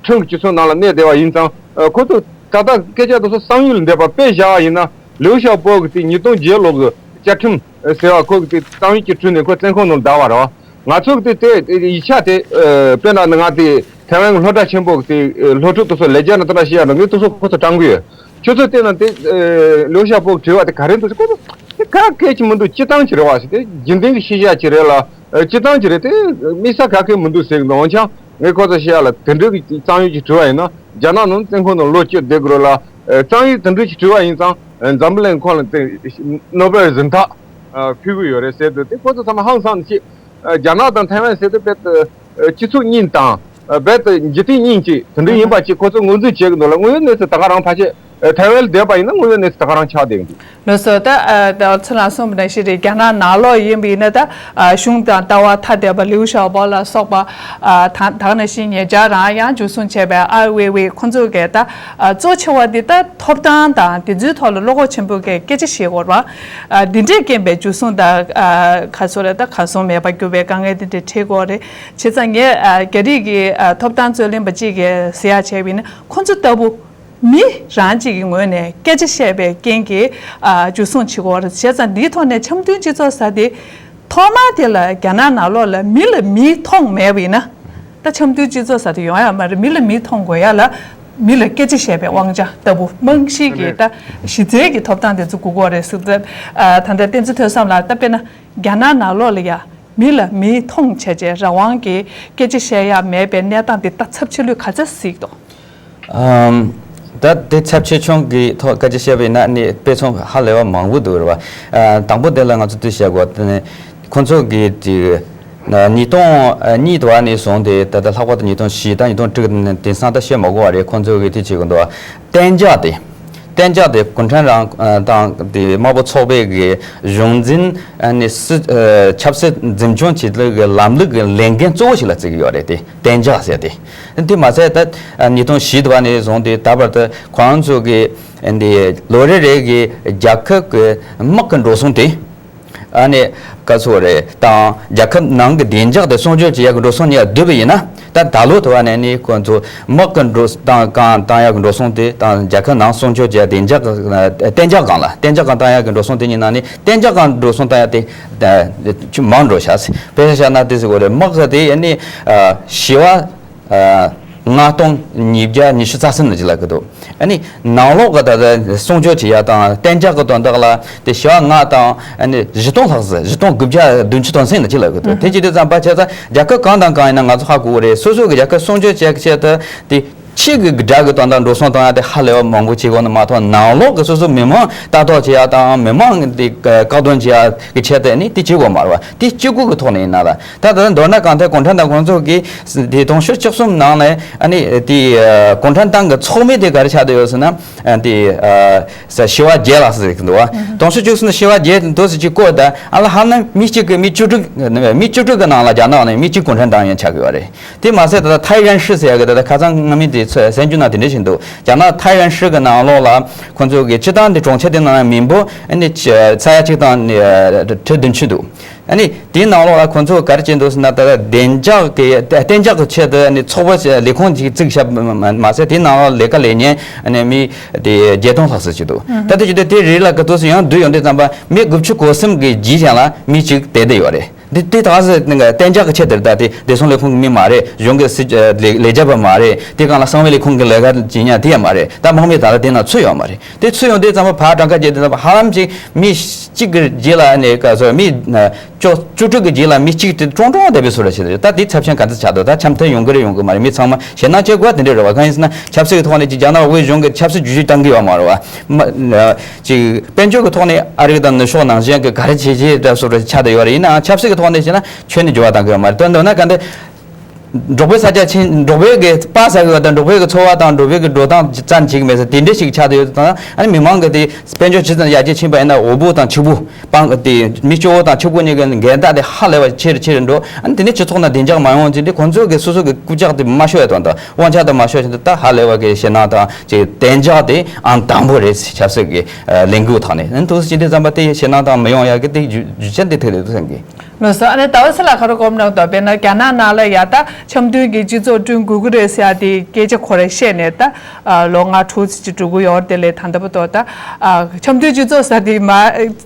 ཁྲིམས་ཀྱི་སྤྱི་ཚོགས་ནང་ལ་གནས་བསྡད་པ་ཡིན་ཙང་། ཨ་ཁོ་ཚོ་ད་ལྟ་སྐད་ཆ་དེ་ཚོ་བསམ་ཡུལ་ལས་འདས་པ་དཔེ་བཞག་པ་ཡིན་ན། ལིའུ་ཞའོ་པོ་གི་དེ་ཉིས་སྟོང་བརྒྱད་ལོ་གི་བཅའ་ཁྲིམས་ཟེར་བ་ཁོ་གི་དེ་གཙང་ཡིག་ཅིག་བྲིས་ནས་ཁོ་བཙོན་ཁང་ནང་བསྡད་པ་རེད་བ། ང་ཚོ་གི་དེ་དེ་ཡིག་ཆ་དེ་ཨ་དཔེར་ན་ང་དེ་ཐའེ་ཝན་གི་སློབ་གྲྭ་ཆེན་པོ་གི་དེ་ཨ་སློབ་ཕྲུག་དེ་ཚོ་ལས་བྱེད་ནང་དེ་འདྲ་བཤད་ཡ་འདྲ། ངས་དེ་ཚོ་ཁོ་ཚོ་དྲང་གི་ཡོད། ཁྱོད་ཚོ་བལྟས་ན་དེ་ཨ་ལིའུ་ཞའོ་པོ་གི་དྲི་བ་དེ་ག་རེ་འདུག་ཟེར། ཁོ་ཚོ་དེ་ག་གེ་ཅིག་མི་འདུག་སྤྱིར་བཏང་ཅིག་རེད་བ་ཟེར། དེ་རྒྱུན་ལྡན་གྱི་ཤེས་བྱ་ཅིག་རེད་ལ། ཨ་སྤྱིར་བཏང་ཅིག་རེད། དེ་དམིགས་བསལ་ག་གེ་མི་འདུག་ཟེར་གི་འདུག་འོན་ཀྱང་ངས་ཁོ་ཚོ་བཤད་ཡ་ལ་དེ་འདྲའི་གི་གཙང་ཡིག་ཅིག་བྲིས་པ་ཡིན་ན། རྒྱ་ནག་ནང་བཙོན་ཁང་ནང་ལོ་བཅུ་བསྡད་དགོས་རེད་ལ། ཨ་གཙང་ཡིག་དེ་འདྲ་ཅིག་བྲིས་པ་ཡིན་ཙང་། ཨ་འཛམ་བུ་གླིང་ཁོངས་ལ་དེ་ནོ་བེལ་གཟེངས་རྟགས་ ཕུལ་གྱི་ཡོད་རེད་ཟེར་དུས་དེ་ཁོ་ཚོ་ཚང་མ་ཧང་སངས་ནས་ཅིག་རྒྱ་ནག་དང་ཐའེ་ཝན་ཟེར་དུས་དཔེ་སྤྱི་ཚོགས་གཉིས་དང་རྦད་དེ་འཇིག་རྟེན་གཉིས་ཀྱི་དེ་འདྲ་ཡིན་པ་ཅིག་ཁོ་ཚོ་ངོས་འཛིན་བྱེད་ཀྱི་འདུག་ལ། དངོས་ཡོད་གནས་སུ་ད་ག་རང་ཕལ་ཆེར་ཐའེ་ཝན་ལ་བསྡད་པ་ཡིན་ན་དངོས་ཡོད་གནས་སུ་ད་ག་རང་ཆགས་བསྡད་ཀྱི་འདུག་ལགས་སོ། ད་ད་ཚོ་ལ་གསུངས་པ་ནང་བཞིན་རེད། རྒྱ་ནག་ནང་ལོགས་ཡིན་པ་ཡིན་ན་ད་གཞུང་དང་ལྟ་བ་ཐ་དད་པ་ལིའུ་ཞའོ་པོ་ལ་སོགས་པ་ད་ད་ག་ནང་བཞིན་ཉེ་ཆར་རང་ཡང་འཇུ་བཟུང་བྱས་པའི་ཨའི་ཝེ་ཝེ་ཁོང་ཚོ་གས་ད་གཙོ་ཆེ་བ་འདི་ད་ཐོབ་ཐང་དང་དེ་ཚོའི་ཐོག་ལ་བློ་ཁོག་ཆེན་པོས་གས་སྐད་ཆ་བཤད་དགོས་རེད་བ། འདི་འདྲས་རྐྱེན་པས་འཇུ་བཟུང་དང་ག་ཚོད་རེད་ད་གར་སོང་མེད་པ་གྱུར་པའི་དཀའ་ངལ་འདི་འདྲས་འཕྲད་ཀྱི་ཡོད་རེད། བྱས་ཙང་ངས་རྒྱ་རིགས་ཀྱི་ཐོབ་ཐང་རྩོད་ལེན་པ་གཅིག་གིས་ཟེར་ཡག་བྱས་པ་ཡིན་ན་ཁོང་ཚོ་ལྟ་བུ་མི་རང་གཅིག་གི་ངོས་ནས་སྐད་ཆ་བཤད་པའི་རྐྱེན་གྱིས་འཇུ་བཟུང་བྱེད་ཀྱི་ཡོད་རེད། བྱས་ཙང་འདིའི་ཐོག་ནས་འཆམ་མཐུན་སྤྱི་ཚོགས་ཟེར་དེ་ཐོག་མ་དེ་ལ་རྒྱ་ནག་ནང་ལོགས་ལ་མི་ལ་མི་མཐོང་མེད་པ་ཡིན་ན། ད་འཆམ་མཐུན་སྤྱི་ཚོགས་ཟེར་དེ་ཡོང་ཡ་མ་རེད། མི་ལ་མི་མཐོང་དགོས་ཡ་ལ་མི་ལ་སྐད་ཆ་བཤད་པའི་དབང་ཆ་ལྟ་བུ་རྨང་གཞི་གི་ད་གཞི་རྩའི་གི་ཐོབ་ཐང་དེ་ཚོ་དགོས་ཀྱི་ཡོད་རེད་ཟེར་ད། ད་ལྟ་བསྟན་འཛིན་ཐོས་བསམ་ལགས་ད་དཔེར་ན་རྒྱ་ནག་ནང་ལོགས་ལ་ཡ་མི་ལ་མི་མཐོང་བྱས་བྱས་རང་དབང་གི་སྐད་ཆ་བཤད་ཡ་མེད་པའི་གནས་སྟངས་དེ་ད་ཚབས་ཆེ་ལོས་ག་ཚོད་གཟིགས་འདུག་ཨམ། ད་དེ་ཚབས་ཆེ་ཆུང་གི་ཐོག་སྐད་ཆ་བཤད་པ་ཡིན་ན་ནི་དཔེ་མཚོན་ཧ་ལས་པ་མང་པོ་འདུག་རེད་བ། ཨ། དང་པོ་དེ་ལ་ང་ཚོ་དུས་བཤད་དགོས་དེ་ནི་ཁོང་ཚོ་གི་དེ་ཉིས་སྟོང་གཉིས་དུ་བ་ནས་བཟུང་སྟེ་ད་ལྟ་ལྷག་པར་དུ་ཉིས་སྟོང་བཞི་དང་ཉིས་སྟོང་དྲུག་དེང་སང་ད་བཤད་མ་དགོས་པ་རེད། ཁོང་ཚོ་གི་དེ་བྱེད་དགོས་འདུག་བ། གཏན་འཇགས་དེ་གཏན་འཇགས་དེ་གུང་ཁྲན་རང་དང་དེ་དམར་པོ་ཚོགས་པའི་གི་གཞུང་འཛིན་ནི་སྲིད་ཆབ་སྲིད་འཛིན་སྐྱོང་བྱེད་ལུགས་ཀྱི་ལམ་ལུགས་ཀྱི་ལས་འགན་གཙོ་བོ་ཞིག་ལ་བརྩི་གི་ཡོད་རེད་དེ། གཏན་འཇགས་ཟེར་ཏེ། དེ་མ་ཚད་ད་ཉིས་སྟོང་བཞི་དུ་བ་ནས་བཟུང་སྟེ་ད་བར་དུ་ཁོང་ཚོ་གི་འདི་ལོ་རེ་རེ་གི་རྒྱལ་ཁབ་ཀྱི་དམག་གི་འགྲོ་སོང་དེ། ཨ་ནི་ག་ཚོད་རེད་དང་རྒྱལ་ཁབ་ནང་གི་བདེ་འཇགས་དེ་སྲུང་སྐྱོབ་བྱེད་ཡག་གི་འགྲོ་སོང་གཉིས་བསྡུས་པ་ཡིན་ན་ད་ད་ལོ་དུ་བ་ནས་ནི་ཁོང་ཚོ་དམག་གི་འགྲོ་སྟངས་གང་བཏང་ཡག་གི་འགྲོ་སོང་དེ་དང་རྒྱལ་ཁབ་ནང་སྲུང་སྐྱོབ་བྱེད་ཡག་བདེ་འཇགས་གཏན་འཇགས་སྒང་ལ་གཏན་འཇགས་སྒང་བཏང་ཡག་གི་འགྲོ་སོང་དེ་གཉིས་ནང་ནས་གཏན་འཇགས་སྒང་འགྲོ་སོང་བཏང་ཡག་དེ། ད་ཅུང་མང་འགྲོ་ཤག་ཟེར། དཔེ་ཆ་བཞག་ན་དེ་ཟེར་དགོས་རེད། དམག་གི་དེ་ཨ་ནི་ཨ་བྱེ་བ་ཨ་ལྔ་སྟོང་ཉིས་བརྒྱ་ཉི་ཤུ་རྩ་གསུམ་ནང་ཅིག་ལབ་གི་འདུག་ཨ་ནི་ནང་ལོགས་གི་ད་ལྟ་སྲུང་སྐྱོབ་བྱེད་ཡ་དང་གཏན་འཇགས་གི་དོན་དག་ལ་དེ་བྱེ་བ་ལྔ་དང་ཨ་ནི་བཞི་སྟོང་ལྷག་ཟེར། བཞི་སྟོང་དགུ་བརྒྱ་བདུན་ཅུ་དོན་གསུམ་ནང་ཅིག་ལབ་གི་འདུག་དེ་ཅི་དེ་ཙམ་པ་བྱས་ཙང་རྒྱལ་ཁབ་གང་དང་གང་ཡིན་ན་ང་ཚོ་ཧ་གོ་གི་རེད། སོ་སོ་གི་རྒྱལ་ཁབ་སྲུང་སྐྱོབ་བྱེད་ཆེད་དུ་དེ། ཕྱི་གི་དགྲ་གི་དོན་དག་འགྲོ་སོང་བཏང་ཡ་དེ་ཧ་ལས་པ་མང་པོ་བྱེད་དགོས་ནི་མ་གཏོགས་ནང་ལོགས་ཀྱི་སོ་སོ་མི་མང་ལྟ་རྟོག་བྱེད་ཡ་དང་མི་མང་དེ་བཀག་སྡོམ་བྱེད་ཡ་གི་ཆེད་དུ་ནི་དེ་བྱེད་དགོས་མ་རེད་བ། དེ་གཅིག་པུ་གི་ཐོག་ནས་ཡིན་ན་ལ་ད་ད་མདོར་ན་གང་ལྟར་གུང་ཁྲན་ཏང་ཁོང་ཚོ་གིས་དེ་དུང་ཕྱུར་བཅུ་གསུམ་ནང་ནས་ཨ་ནི་དེ་གུང་ཁྲན་ཏང་གི་ཚོགས་མི་དེ་ག་རེ་ཆགས་བསྡད་ཡོད་ཟེར་ན་དེ་བྱེ་བ་བརྒྱད་ལ་ཟེར་གི་འདུག་བ། དུང་ཕྱུར་བཅུ་གསུམ་ནས་བྱེ་བ་བརྒྱད་འདུག་ཟེར་གྱི་བཀོད་ད་ཨ་ལ་ཧ་ན་མི་གཅིག་གི་མི་བཅུ་དྲུག་མི་བཅུ་དྲུག་གི་ནང་ལ་རྒྱ་ནག་ནས་མི་གཅིག་གུང་ཁྲན་ཏང་ཡོན་ཆགས་གི་ཡོད་རེད། དེ་མ་ཟད་ད་ལྟ་ཐའེ་ཝན་ཧྲི་ཟེར་ཡ་གི་ད་ལྟ་ཁ་སང་སྔ་མའི་དེ་ཚོ་གསར་འགྱུར་ནང་དེ་འདྲ་ཞིག་འདུག་རྒྱ་ནག་ཐའེ་ཝན་ཧྲི་གི་ནང་ལོགས་ལ་ཁོང་ཚོ་གི་སྤྱི་བཏང་དེ་གྲོང་ཁྱེར་དེ་ནང་མི་འབོར་ཨ་ནི་ས་ཡ་གཅིག་དང་ཁྲི་བདུན་ཅུ་འདུག་ཨ་ནི་དེའི་ནང་ལོགས་ལ་ཁོང་ཚོ་ག་རེ་བྱས་འདུག་ཟེར་ན་ད་ལྟ་བདེ་འཇགས་ཀྱི་གཏན་འཇགས་ཀྱི་ཆེད་དུ་ཨ་ནི་ཚོགས་པ་ལས་ཁུངས་ཅིག་བཙུགས་བཞག་མ་ཟད་དེའི་ནང་ལོགས་ལས་ཀ་ལས་ཉན་ཨ་ནི་མི་དེ་བརྒྱད་སྟོང་ལྷག་ཙམ་ཅིག་འདུག་ད་ལྟ་ཅི་སྟེ་དེ་རེད་ལ་ག་ཏོག་ཙམ་ཡང་བསྡུས་ཡོང་དུས་ཙམ་པ་མི་དགུ་བཅུ་གོ་གསུམ་གི་རྗེས་ཀྱང་ལ་མི་གཅིག་བསྡད་བསྡད་ཡོད་རེད། འདི་འདི་ད་ག་ཟེ་གཏན་འཇགས་ཀྱི་ཆེད་དེར་ད་དེ་བདེ་སྲུང་ལས་ཁུངས་ཀྱི་མི་མ་རེད། གཞུང་གི་སྲིད་ལས་ལས་བྱེད་པ་མ་རེད། དེ་གང་ལ་གསང་བའི་ལས་ཁུངས་ཀྱི་ལས་ཀ་བྱེད་མཁན་དེ་ཡང་མ་རེད། ད་དམག་མི་ད་ལ་དེ་ན་ཚུད་ཡོད་མ་རེད། དེ་ཚུད་ཡོང་དུས་ཙམ་པ་ཕར་གྲངས་ཀ་བརྒྱད་དེ་ཙམ་པ་ཧ་ལམ་ཅིག་མི་གཅིག་གི་རྗེས་ལ་ནས་ག་ཚོད་མི་བཅུ་བཅུ་དྲུག་གི་རྗེས་ལ་མི་གཅིག་དེ་ཀྲོང་ཀྲོང་བསྡད་པའི་བཟོ་འདྲ་ཞིག་རེད། ད་དེ་ཚབས་ཆེན་ག་འདྲ་ཆགས་འདུག་ད་འཆམ་མཐུན་ཡོང་གི་རེད་ཡོང་གི་མ་རེད། མི་ཚང་མ་ཞེད་སྣང་སྐྱེ་དགོས་དེ་འདྲ་རེད་བ། གང་ཡིན་ཟེར་ན་ཆབ་སྲིད་ཀྱི་ཐོག་ནས་ཅིག་རྒྱ་ནག་དབུས་གཞུང་གི་ཆབ་སྲིད་བསྒྱུར་བཅོས་གཏང་གི་ཡོད་མ་རེད་བ། མ་ཅིག་དཔལ་འབྱོར་གྱི་ཐོག་ནས་ཨ་རི་དང་ནུབ་ཕྱོགས་ནང་བཞིན་གྱི་ག་རེ་བྱེད་ཀྱི་འདྲ་བཟོ་འདྲ་ཆགས་བསྡད་ཡོད་རེད། ཡིན་ནའང་ཆབ་སྲིད་ཀྱི་ཐོག་ནས་བྱས་ན་ཁྱོན་ནས་འགྱུར་བ་གཏང་གི་ཡོད་མ་རེད། དོན་དུ་ན་ག་འདི་འབྲོག་པའི་ས་ཆ་ཆེན་འབྲོག་པའི་གི་སྤ་ས་གི་བ་དང་འབྲོག་པའི་གི་འཚོ་བ་དང་འབྲོག་པའི་གི་འགྲོ་སྟངས་ཙམ་བྱེད་ཀྱི་མེད་ས་དེ་འདྲ་ཞིག་ཆགས་བསྡད་ཡོད་དང་། ཨ་ནི་མི་མང་གི་དེ་དཔལ་འབྱོར་ཇི་ཙམ་ཡར་རྒྱས་ཕྱིན་པ་ཡིན་ན་འོ་བུ་དང་ཕྱུག་པོ་སྤང་དེ་མི་སྐྱོ་བོ་དང་ཕྱུག་པོ་གཉིས་ཀྱི་འགལ་ཟླ་དེ་ཧ་ལས་པ་ཆེ་རུ་ཆེ་རུ་འགྲོ། ཨ་ནི་དེ་ནས་སྤྱི་ཚོགས་ནང་བདེ་འཇགས་མ་ཡོང་ཅིག་དེ་ཁོང་ཚོ་གི་སོ་སོ་གི་རྐུབ་བཀྱག་དེ་མ་ཤོར་ཡ་དོན་དང་དབང་ཆ་དེ་མ་ཤོར་ཅིག་དེ་ད་ཧ་ལས་པ་གི་ཞེད་སྣང་དང་ཅིག་གཏན་འཇགས་དེ་ཨང་དང་པོ་རེད། ཆབ་སྲིད་ཀྱི་ལས་འགུལ་ཐོག་ནས་ཨ་ནི་ཐུགས་སུ་ཅི་འདྲ་ཙམ་པ་དེ་ཞེད་སྣང་དང་མི་ཡོང་ཡ་གི་དེ་རྒྱུ་རྒྱུ་ཆ་འདི་ཐུག་རེད་འདུག་བསམ་གི། ལགས་སོ། ཨ་ནི་ཟླ་བ་ཚེ་ལགས་ག་རེ་གོ་མི་འདུག་དཔེར་ན་རྒྱ་ནག་ནང་ལ་ཡ་ད་འཆམ་མཐུན་གྱི་སྤྱི་ཚོགས་བསྐྲུན་དགོས་ཀྱི་རེད་ཟེར་ཡ་དེ་སྐད་ཆ་ཁོ་རང་བཤད་ནས་ད་ལོ་ལྔ་དྲུག་ཙམ་ཅིག་འགྲོ་གི་ཡོད་རེད། དེ་ལས་ད་ལྟ་བར་དུ་ད་འཆམ་མཐུན་སྤྱི་ཚོགས་ཟེར་དེ་མ་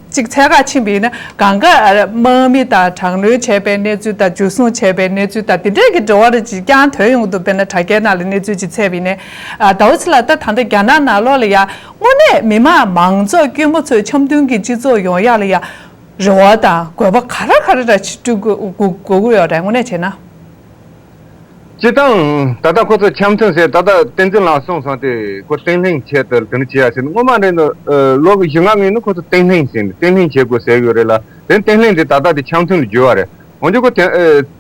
གཅིག་འཚོལ་ག་ཕྱིན་པ་ཡིན་ན་གང་ག་དམག་མི་དང་དྲག་གནོན་བྱས་པའི་གནས་ཚུལ་དང་འཇུ་བཟུང་བྱས་པའི་གནས་ཚུལ་དང་དེ་འདྲས་ཀྱི་འབྲེལ་བ་རེ་ཅིག་ཀྱང་ཐོན་ཡོང་གི་འདུག་དཔེར་ན་དྲ་རྒྱའི་ནང་ལ་གནས་ཚུལ་ཅིག་འཚོལ་བ་ཡིན་ན། ཟླ་བ་ཚེ་ལགས་ད་ད་ལྟ་རྒྱ་ནག་ནང་ལོགས་ལ་ཡ་དངོས་གནས་མི་མང་མང་ཚོགས་དཀྱུས་མ་ཚོས་འཆམ་མཐུན་གྱི་སྤྱི་ཚོགས་ཡོང་ཡ་ལ་ཡ། རེ་བ་དང་དགོས་པ་ག་རེ་ག་རེ་འདྲ་ཞིག་བསྐྲུན་དགོས་དགོས་དགོས་ཀྱི་ཡོད་རེད། དངོས་གནས་བྱས་ན། སྤྱིར་བཏང་ད་ལྟ་ཁོ་ཚོ་འཆམ་མཐུན་ཟེར། ད་ལྟ་བསྟན་འཛིན་ལགས་གསུངས་སོང་། དེ་ཁོ་བརྟན་ལྷིང་ཆེད་དུ་དེ་འདྲ་བྱེད་ཡ་ཟེར་ནས། སྔོན་མ་འདྲ་ནི་ལོ་གི་བཞི་ལྔ་སྔོན་ནས་ཁོ་ཚོ་བརྟན་ལྷིང་ཟེར་ནས་བརྟན་ལྷིང་བྱེད་དགོས་ཟེར་གི་ཡོད་རེད་ལ། དེ་བརྟན་ལྷིང་དེ་ད་ལྟ་དེ་འཆམ་མཐུན་ལ་བསྒྱུར་བ་རེད། འོན་ཀྱང་ཁོ་དེ་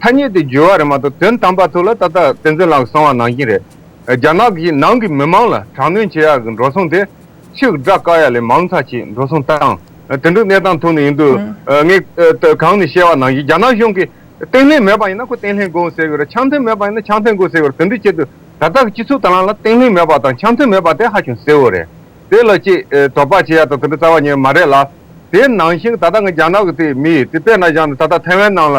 ཐ་སྙད་དེ་བསྒྱུར་བ་རེད་མ་གཏོགས། དོན་དམ་པ་ཐོག་ལ་ད་ལྟ་བསྟན་འཛིན་ལགས་གསུངས་པ་ནང་བཞིན་རེད། རྒྱ་ནག་གི་ནང་གི་མི་མང་ལ་དྲག་གནོན་བྱེད་ཡག་གི་འགྲོ་སོང་དེ་ཕྱིར་དགྲ་བཀག་ཡ་ལས་མང་ཙམ་ཅིག་འགྲོ་སོང་བཏང་། དེ་འདྲའི་གནས་སྟངས་ཐོག་ནས་ཡིན་དུས། ངས་གང་ནས་བཤད་པ་ནང་བཞིན་རྒྱ་ནག་གཞུང་གིས་བརྟན་ལྷིང་མེད་པ་ཡིན་ན་ཁོ་བརྟན་ལྷིང་དགོས་ཟེར་གི་རེད། འཆམ་མཐུན་མེད་པ་ཡིན་ན་འཆམ་མཐུན་དགོས་ཟེར་གི་རེད། དེ་འདྲ་བྱེད་དུས་ད་ལྟ་གི་སྤྱི་ཚོགས་དེ་ནང་ལ་བརྟན་ལྷིང་མེད་པ་དང་འཆམ་མཐུན་མེད་པ་དེ་ཧ་ཅང་གསལ་བོ་རེད། དེ་ལ་ཅིག་དོགས་པ་བྱེད་ཡ་དང་དེ་འདྲ་རྩ་བ་ཉིད་མ་རེད་ལ། དེ་ནང་བཞིན་ད་ལྟ་ངས་རྒྱ་ནག་གི་དེ་མི་དེ་དཔེར་ན་བཞག་ན། ད་ལྟ་ཐའེ་ཝན་ནང་ལ་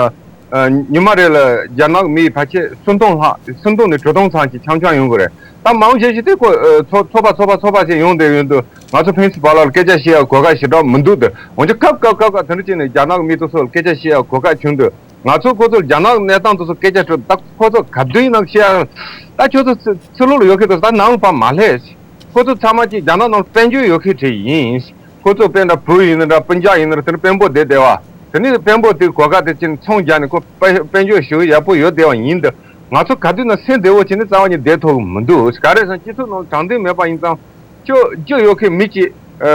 ཉི་མ་རེ་ལ་རྒྱ་ནག་མི་ཕལ་ཆེར་སུམ་སྟོང་ལྷག་སུམ་སྟོང་ནས་དྲུག་སྟོང་ཙམ་ཅིག་འཆམ་འཆམ་ཡོང་གི་རེད། ད་མང་ཆེ་ཤོས་དེ་ཁོ་ཚོ་ཚོགས་པ་ཚོགས་པ་ཚོགས་པ་ཞིག་ཡོང་བསྡད་ཡོང་དུས། ང་ཚོ་ཕན་ཚུན་བར་ལ་སྐད་ཆ་བཤད་ཡ་གོ་སྐབས་ཞེ་དྲག་མི་འདུག་སྟེ། འོན་ཀྱང་སྐབས་སྐབས་སྐབས་སྐབས་དེ་འདྲ་བྱས་ནས་རྒྱ་ནག་མི་དེ་ཚོ་ལ་སྐད་ཆ་བཤད་ཡ་གོ་སྐབས་བྱུང་དུས། ང་ཚོ་ཁོ་ཚོ་རྒྱ་ནག་གནས་སྟངས་དེ་ཚོ་སྐད་ཆ་དྲིས། ད་ཁོ་ཚོ་ག་དུས་ཡིན་ན་བཤད་ཡ། ད་ཁྱོད་ཚོ་ཕྱི་ཕྱི་ལོགས་ལ་ཡོད་མཁན་དེ་ཚོ་ད་ནང་ལ་ཕར་མ་སླེབས། ཁོ་ཚོ་ཚང་མ་གཅིག་རྒྱ་ནག་ནང་དཔལ་འབྱོར་ཡོད་མཁན་གྲས་ཡིན། ཁོ་ཚོ་དཔེར་ན་བུ་ཡིན་ན་འདྲ། སྤུན་ཀྱག་ཡིན་ན་འདྲ། དེ་ནི་དཔོན་པོ་བསྡད་བསྡད་པ། དེ་ནི་དཔོན་པོ་དེ་གོ་སྐབས་དེ་ཅིག་ཚོང་རྒྱག་ནས་ཁོ་དཔལ་དཔལ་འབྱོར་ཞེ་པོ་ཡག་པོ་ཡོད་བསྡད་པ་ཡིན་དུས། ང་ཚོ་ག་དུས་ན་སེམས་བདེ་བོ་བྱས་ནས་རྩ་བ་ཉིད་བསྡད་ཐུབ་ཀྱི་མི་འདུག་ག་རེ་ཟེར་ན་སྤྱི་ཚོགས་ནང་དྲང་བདེན་མེད་པ་ཡིན་ཙང་། ཁྱོད་རྒྱུ་ཡོད་མཁན་མི་གཅིག་ཨ་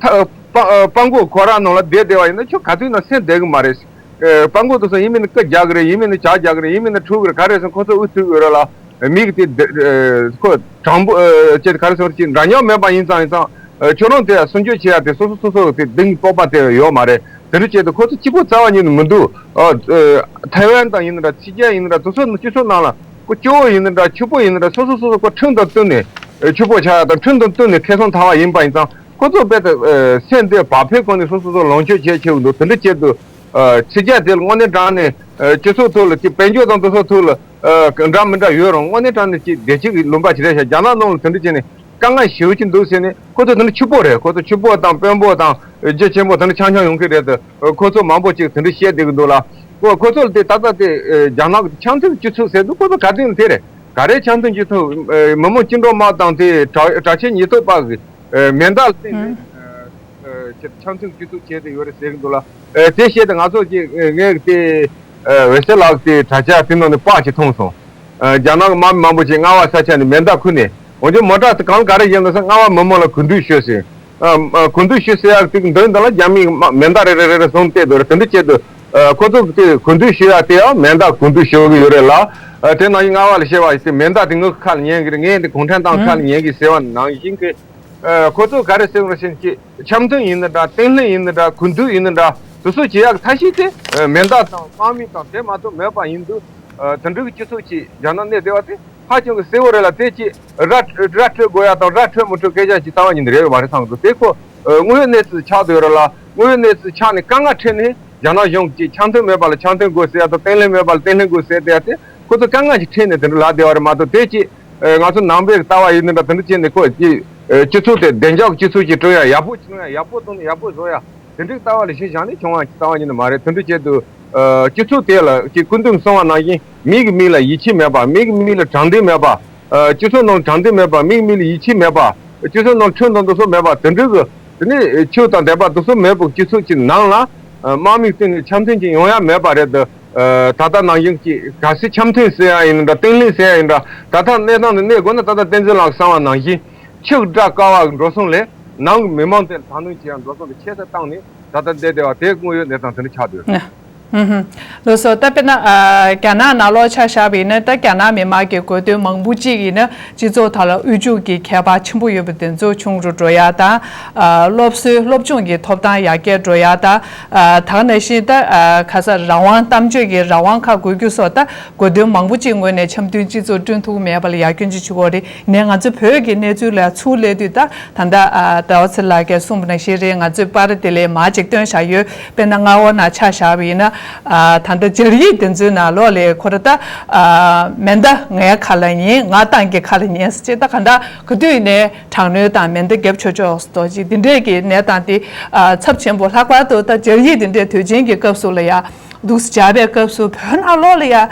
ཐ་ཨ་སྤ་ཨ་སྤྲང་པོ་ཁོ་རང་ནང་ལ་བསྡད་བསྡད་པ་ཡིན་ན་ཁྱོད་ག་དུས་ན་སེམས་བདེ་གི་མ་རེད། ཨ་སྤྲང་པོ་དེ་ཚོ་ཡིན་མིན་ན་སྐུ་རྒྱག་གི་རེད། ཡིན་མིན་ན་ཇག་རྒྱག་གི་རེད། ཡིན་མིན་ན་འཁྲུག་གི་རེད། ག་རེ་ཟེར་ན་ཁོ་ཚོ་འུ་ཐུག་ཡོད་རེད་ལ། མི་གི་དེ་ཨ་ཁོ་དྲང་པོ་ཨ་ཅེ་ག་རེ་ཟེར་གྱི་འདྲ་མཉམ་མེད་པ་ཡིན་ཙང་ཡིན་ཙང་། ཨ་ཁྱོད་རང་དེ་སྲུང་སྐྱོབ་བྱེད་ཡ་དེ་སོ་སོ་སོ་སོ་དེ་གདེང་སྤོབས་པ་དེ་ཡོད་མ་རེད། དེ་འདྲ་བྱས་དུས་ཁོ་ཚོ་གཅིག་པོ་རྩ་བ་ཉིད་ནས་མི་འདུག་ཨ་ཨ་ཐའེ་ཝན་དང་ཡིན་ན་འདྲ། ཕྱི་རྒྱལ་ཡིན་ན་འདྲ། དེ་ཚོ་སྤྱི་ཚོགས་ནང་ལ་ཁོ་སྐྱོ་བོ་ཡིན་ན་འདྲ། ཕྱུག་པོ་ཡིན་ན་འདྲ། སོ་སོ་སོ་སོ་ཁོ་ཁྲིམས་དང་བསྟུན་ནས་ཕྱུག་པོ་ཆགས་ཡ་དང་ཁྲིམས་དང་བསྟུན་ནས་ཁེ་བཟང་ཐོབ་པ་ཡིན་པ་ཡིན་ཙང་། ཁོ་ཚོ་རྦད་དེ་ཨ་སེམས་དེ་བག་ཕེབས་སྒོ་ནས་སོ་སོ་སོ་ལོངས་སྤྱོད་བྱེད་ཆེ་བོ་འདུག་དེ་འདྲ་བྱེད་དུས། ཨ་ཕྱི་རྒྱལ་དེ་ལ་དངོས་གནས་དྲང་ནས་ཨ་སྤྱི་ཚོགས་ཐོག་ལ་ཅིག་དཔལ་འབྱོར་དང་དེ་ཚོ་ཐོག་ལ་ཨ་འདྲ་མི་འདྲ་ཡོད་རུང་། དངོས་གནས་དྲང་ནས་ཅིག་བདེ་སྐྱིད་ཀྱི་ལུང་པ་ཅིག་རེད་ཤག་རྒྱ་ནག་ནང་ལ་དེ་འདྲ་བྱས་ནས་དཀའ་ངལ་ཞེ་པོ་ཅིག་འདུག་ཟེར་ནས། ཁོ་ཚོ་དེ་འདྲ་ཕྱུག་པོ་རེད། ཁོ་ཚོ་ཕྱུག་པོ་དང་དཔོན་པོ་དང་རྒྱུ་ཆེན་པོ་དེ་འདྲ་ཆང་ཆང་ཡོང་གི་རེད་དེ། ཁོ་ཚོ་མང་པོ་ཅིག་དེ་འདྲ་བཤད་བསྡད་ཀྱི་འདུག་ལ། ཁོ་ཁོ་ཚོ་ལ་དེ་ད་ལྟ་དེ་ཨ་རྒྱ་ནག་གི་འཆམ་མཐུན་སྤྱི་ཚོགས་ཟེར་འདུག་ཁོ་ཚོ་ག་དུས་ནས་དེ་རེད། ག་རེ་འཆམ་མཐུན་སྤྱི་ཚོགས། ཨ་མི་དམངས་བཅིངས་འགྲོལ་དམག་དང་དེ་དྲག་དྲག་ཆས་ཉེན་རྟོག་པ་གི་ཨ་མེ་མདའ་ལ་བརྟེན་ནས་ཨ་ཨ་ཅིག་འཆམ་མཐུན་སྤྱི་ཚོགས་བྱས་ཏེ་ཡོད་རེད་ཟེར་གྱི་འདུག་ལ། ཨ་དེ་བཤད་དེ་ང་ཚོ་ཅིག་ཨ་ངས་དེ་ཨ་འོད་ཟེར་ལགས་དེ་དྲ་རྒྱ་དེ་ནང་ནས་པར་ཅིག་མཐོང་སོང་། ཨ་རྒྱ་ནག་གི་དམག་མི་མང་པོ་ཅིག་རྔ་བ་ས་ཆ་ནས་མེ་མདའ་ཁུར་ནས། འོན་ཀྱང་མོ་ཊ་དེ་གང་ག་རེ་བཞག་འདུག་ཟེར། རྔ་བ་མི་མང་ལ་གུས་འདུད་ཞུ་ཟེར། ཨ་ཨ་གུས་འདུད་ཞུ་ཟེར་ཡག་དེ་གི་མདུན་དེ་ལ་རྒྱ་མིས་མེ་མདའ་རེ་རེ་རེ་རེ་བཟུང་བསྡད་འདུག་རེད། དེ་འདྲ་བྱས་དུས། ཨ་ཁོ་ཚོ་གི་དེ་གུས་འདུད་ཞུ་ཡ་དེ་ཡང་མེ་མདའ་གུས་འདུད་ཞུ་གི་ཡོད་རེད་ལ། ཨ་དེ་ནང་བཞིན་རྔ་བ་ལ་བཤད་པ་ཡིན་ཏེ། མེ་མདའ་དེ་ངའི་ཁ་ལ་ཉན་གི་རེད། ངས་འདི་གུང་ཁྲན་ཏང་ཁ་ལ་ཉན་གི་ཟེར་བ་ནང་བཞིན་གི། ཨ་ཁོ་ཚོ་ག་རེ་ཟེར་བ་ཞིག་གི་འཆམ་མཐུན་ཡིན་ན་འདྲ། བརྟན་ལྷིང་ཡིན་ན་འདྲ། གུས་འདུད་ཡིན་ན་འདྲ། དེ་ཚོ་བྱེད་ཡག་གི་ཐབས་ཤེས་དེ་ཨ་མེ་མདའ་དང་དམག་མི་དང་དེ་མ་གཏོགས་མེད་པ་ཡིན་དུས། ཨ་དེ་འདྲ་གི་སྤྱི་ཚོགས་ཅིག་རྒྱ་ནག་གནས་བསྡད་པ་དེ་ཧ་ཅང་གི་གསལ་བོ་རེད་ལ། དེ་ཅིག་ར་ར་འཕྲོད་དགོས་ཡ་དང་ར་འཕྲོད་མི་འཕྲོད་སྐད་ཆ་ཅིག་རྩ་བ་ཉིད་ནས་རེད་ཡོད་མ་རེད་བསམ་གི་འདུག་དེ་ཁོ་ཨ་དངོས་ཡོད་གནས་ཚུལ་ཆགས་བསྡད་ཡོད་རེད་ལ། དངོས་ཡོད་གནས་ཚུལ་ཆགས་ནས་དཀའ་ངལ་འཕྲད་ནས་རྒྱ་ནག་གཞུང་གིས་འཆམ་མཐུན་མེད་པ་ལ་འཆམ་མཐུན་དགོས་ཟེར་ཡ་དང་། བརྟན་ལྷིང་མེད་པ་ལ་བརྟན་ལྷིང་དགོས་ཟེར་བསྡད་ཡ་དེ་ཁོ་ཚོ་དཀའ་ངལ་ཅིག་འཕྲད་ནས་དེ་འདྲ་ལབ་བསྡད་པ་རེད་མ་གཏོགས། དེ་ཅིག་ཨ་ང་ཚོ་ནང་པའི་ལྟ་བ་ཡིན་ན་འདྲ། དེ་འདྲ་བྱས་ནས་ཁོ་ཅིག་ཨ་སྤྱི་ཚོགས་དེ་བདེ་འཇགས་སྤྱི་ཚོགས་ཅིག་བསྐྲུན་ཡ། ཡག་པོ་བྱུང་ཡ། ཡག་པོ་བཏང་ནས་ཡག་པོ་བཟོ་ཡ། དེ་འདྲའི་ལྟ་བ་ལ་གཞི་བཞག་ནས་བྱུང་བ་ཅིག་རྩ་བ་ཉིད་ནས་མ་རེད། དེ་འདྲ་བྱས་དུས་ཨ་སྤྱི་ཚོགས་དེ་ལ་ཅིག་སྐུ་མདུན་གསུངས་པ་ནང་བཞིན་མི་གིས་མི་ལ་ཡིད་ཆེས་མེད་པ། མི་གིས་མི་ལ་དྲང་བདེན་མེད་པ། ཨ་སྤྱི་ཚོགས་ནང་དྲང་བདེན་མེད་པ། མི་གིས་མི་ལ་ཡིད་ཆེས་མེད་པ། སྤྱི་ཚོགས་ནང་ཁྲིམས་དང་འདུ་འཛོམས་མེད་པ། དེ་འདྲའི་གི་དེ་ནས་ཆོས་དང་ལྡན་པ་འདུ་འཛོམས་མེད་པའི་སྤྱི་ཚོགས་ཀྱི་ནང་ལ་ཨ་དམག་མིའི་སྟེང་ནས་འཆམ་མཐུན་ཅིག་ཡོང་ཡ་མེད་པ་རེད་དེ། ཨ་ད་ལྟ་ནང་བཞིན་གྱི་གལ་སྲིད་འཆམ་མཐུན་ཟེར་ཡ་ཡིན་ན་འདྲ། བརྟན་ལྷིང་ཟེར་ཡ་ཡིན་འདྲ། ད་ལྟ་གནས་སྟངས་འདི་གནས་དགོས་ན། ད་ལྟ་བསྟན་འཛིན་ལགས་གསུངས་པ་ནང་བཞིན་ཕྱིར་དགྲ་བཀག་པའི་འགྲོ་སོང་ལས་ནང་གི་མི་མང་དེ་ལ་དྲག་གནོན་བྱེད་ཡ་འགྲོ་སོང་དེ་ཆེ་ས་བཏང་ནས་ད་ལྟ་བསྡད་བསྡད་པ་དེ་དངོས་ཡོད་གནས་སྟངས་དེ་འདྲ་ཆགས་བསྡད་ཡོད། ཧུམ་ཧུམ། ལགས་སོ། ད་དཔེར་ན་ཨ་རྒྱ་ནག་ནང་ལོགས་ཆ་བཞག་པ་ཡིན་ན། ད་རྒྱ་ནག་མི་མང་གི་དགོས་འདུན་མང་པོ་གཅིག་ཡིན་ན་སྤྱི་ཚོགས་དག་ལ་དབུལ་ཕྱུག་གི་ཁྱད་པར་ཆེན་པོ་ཡོད་པ་དེ་ཚོ་ཆུང་རུ་འགྲོ་ཡ་དང་། ཨ་སློབ་གསོའི་སློབ་སྦྱོང་གི་ཐོབ་ཐང་ཡར་རྒྱས་འགྲོ་ཡ་དང་། ཨ་ད་ག་ནང་བཞིན་ད་ཨ་ག་ས་རང་དབང་། གཏམ་བརྗོད་ཀྱི་རང་དབང་ཁག་དགོས་རྒྱུ་སོགས། ད་དགོས་འདུན་མང་པོ་གཅིག་ངོས་ནས་འཆམ་མཐུན་སྤྱི་ཚོགས་བསྐྲུན་ཐུབ་མེད་པ་ལ་ཡར་སྐྱོན་ཅིག་ཆུ་བོ་རེད། ནས་ང་ཚོ་བོད་ཀྱི་གནས་ཚུལ་ལ་ཚུར་སླེབས་དུས། ད་ད་ལྟ་ཨ་ཟླ་བ་ཚེ་ལགས་ཀྱིས་གསུངས་པ་ནང་བཞིན་རེད། ང་ཚོས་པར་དེ་ལས་མར་ཅིག་བཏོན་བཞག་ཡོད། དཔེར་ན་མངའ་འོག་ནང་ཆ་བཞག་པ་ཡིན་ན། ཨ་ད་ལྟ་སྦྱར་ཡིག་དེ་ཚོའི་ནང་ལོགས་ལ་ཁོ་ར་ད་ཨ་མེ་མདའ་ངའི་ཁ་ལ་ཉན། ང་ཏང་གི་ཁ་ལ་ཉན་ཟེར་ཅིག་ད་ག་འདྲ་ག་དུས་ནས་དྲག་གནོན་དང་མེ་མདའ་རྒྱབ་ཆོག་ཆོག་ཟེར་ཅིག་འདི་འདྲས་ཀྱི་གནས་སྟངས་དེ་ཨ་ཚབས་ཆེན་པོ། ལྷག་པར་དུ་ད་སྦྱར་ཡིག་འདི་འདྲས་དུས་ཆེན་གྱི་སྐབས་སུ་ལ་ཡ། འདུག་སེ་བྱ་བའི་སྐབས་སུ་བོད་ནང་ལོགས་ལ་ཡ་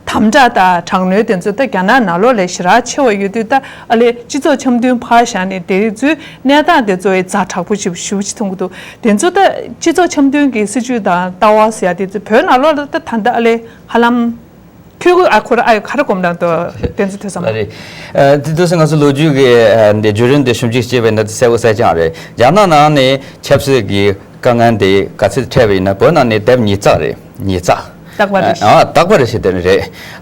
དམ་དྲག་དང་དྲག་གནོན་དེ་ཚོ་ད་རྒྱ་ནག་ནང་ལོགས་ལ་ཞེ་དྲག་ཆེ་བ་ཡོད་དུས། ད་ཨ་ལས་སྤྱི་ཚོགས་འཆམ་མཐུན་ཕར་བཞག་ནས་དེ་ཚོའི་གནས་སྟངས་དེ་ཚོ་ཡི་ཛ་དྲག་པོ་ཞེ་པོ་ཞེ་པོ་ཅིག་མཐོང་གི་འདུག་དེ་ཚོ་ད་སྤྱི་ཚོགས་འཆམ་མཐུན་གྱི་སྲིད་བྱུས་དང་ལྟ་བ་ཟེར་ཡ་དེ་ཚོ་བོད་ནང་ལོགས་ལ་ད་ད་ལྟ་ཨ་ལས་ཧ་ལམ་ ཁྱོད་ཀྱིས་ཨ་ཁོ་ར་ཨ་ཡོད་ག་རེ་གོམས་དང་དོ་བསྟན་འཛིན་ཐོས་བསམ། ལགས་རེད། ཨ་དེ་དུས་སུ་ང་ཚོ་ལོ་རྒྱུས་ཀྱི་ཨ་འདི་བརྒྱུད་རིམ་དེ་ཞིབ་འཇུག་བྱས་པ་ཡིན་ན་དེ་གསལ་པོ་གསལ་རྐྱང་རེད། རྒྱ་ནག་ནང་ནས་ཆབ་སྲིད་ཀྱི་དཀའ་ངལ་དེ་ག་ཚོད་འཕྲད་པ་ཡིན་ན་བོད་ནང་ནས་དེབ་ཉིས་བརྩེགས་རེད། ཉིས་བརྩེགས། རྟག་པར་རེད། ཨ་རྟག་པར་རེད་ཟེར་དེ་རེད།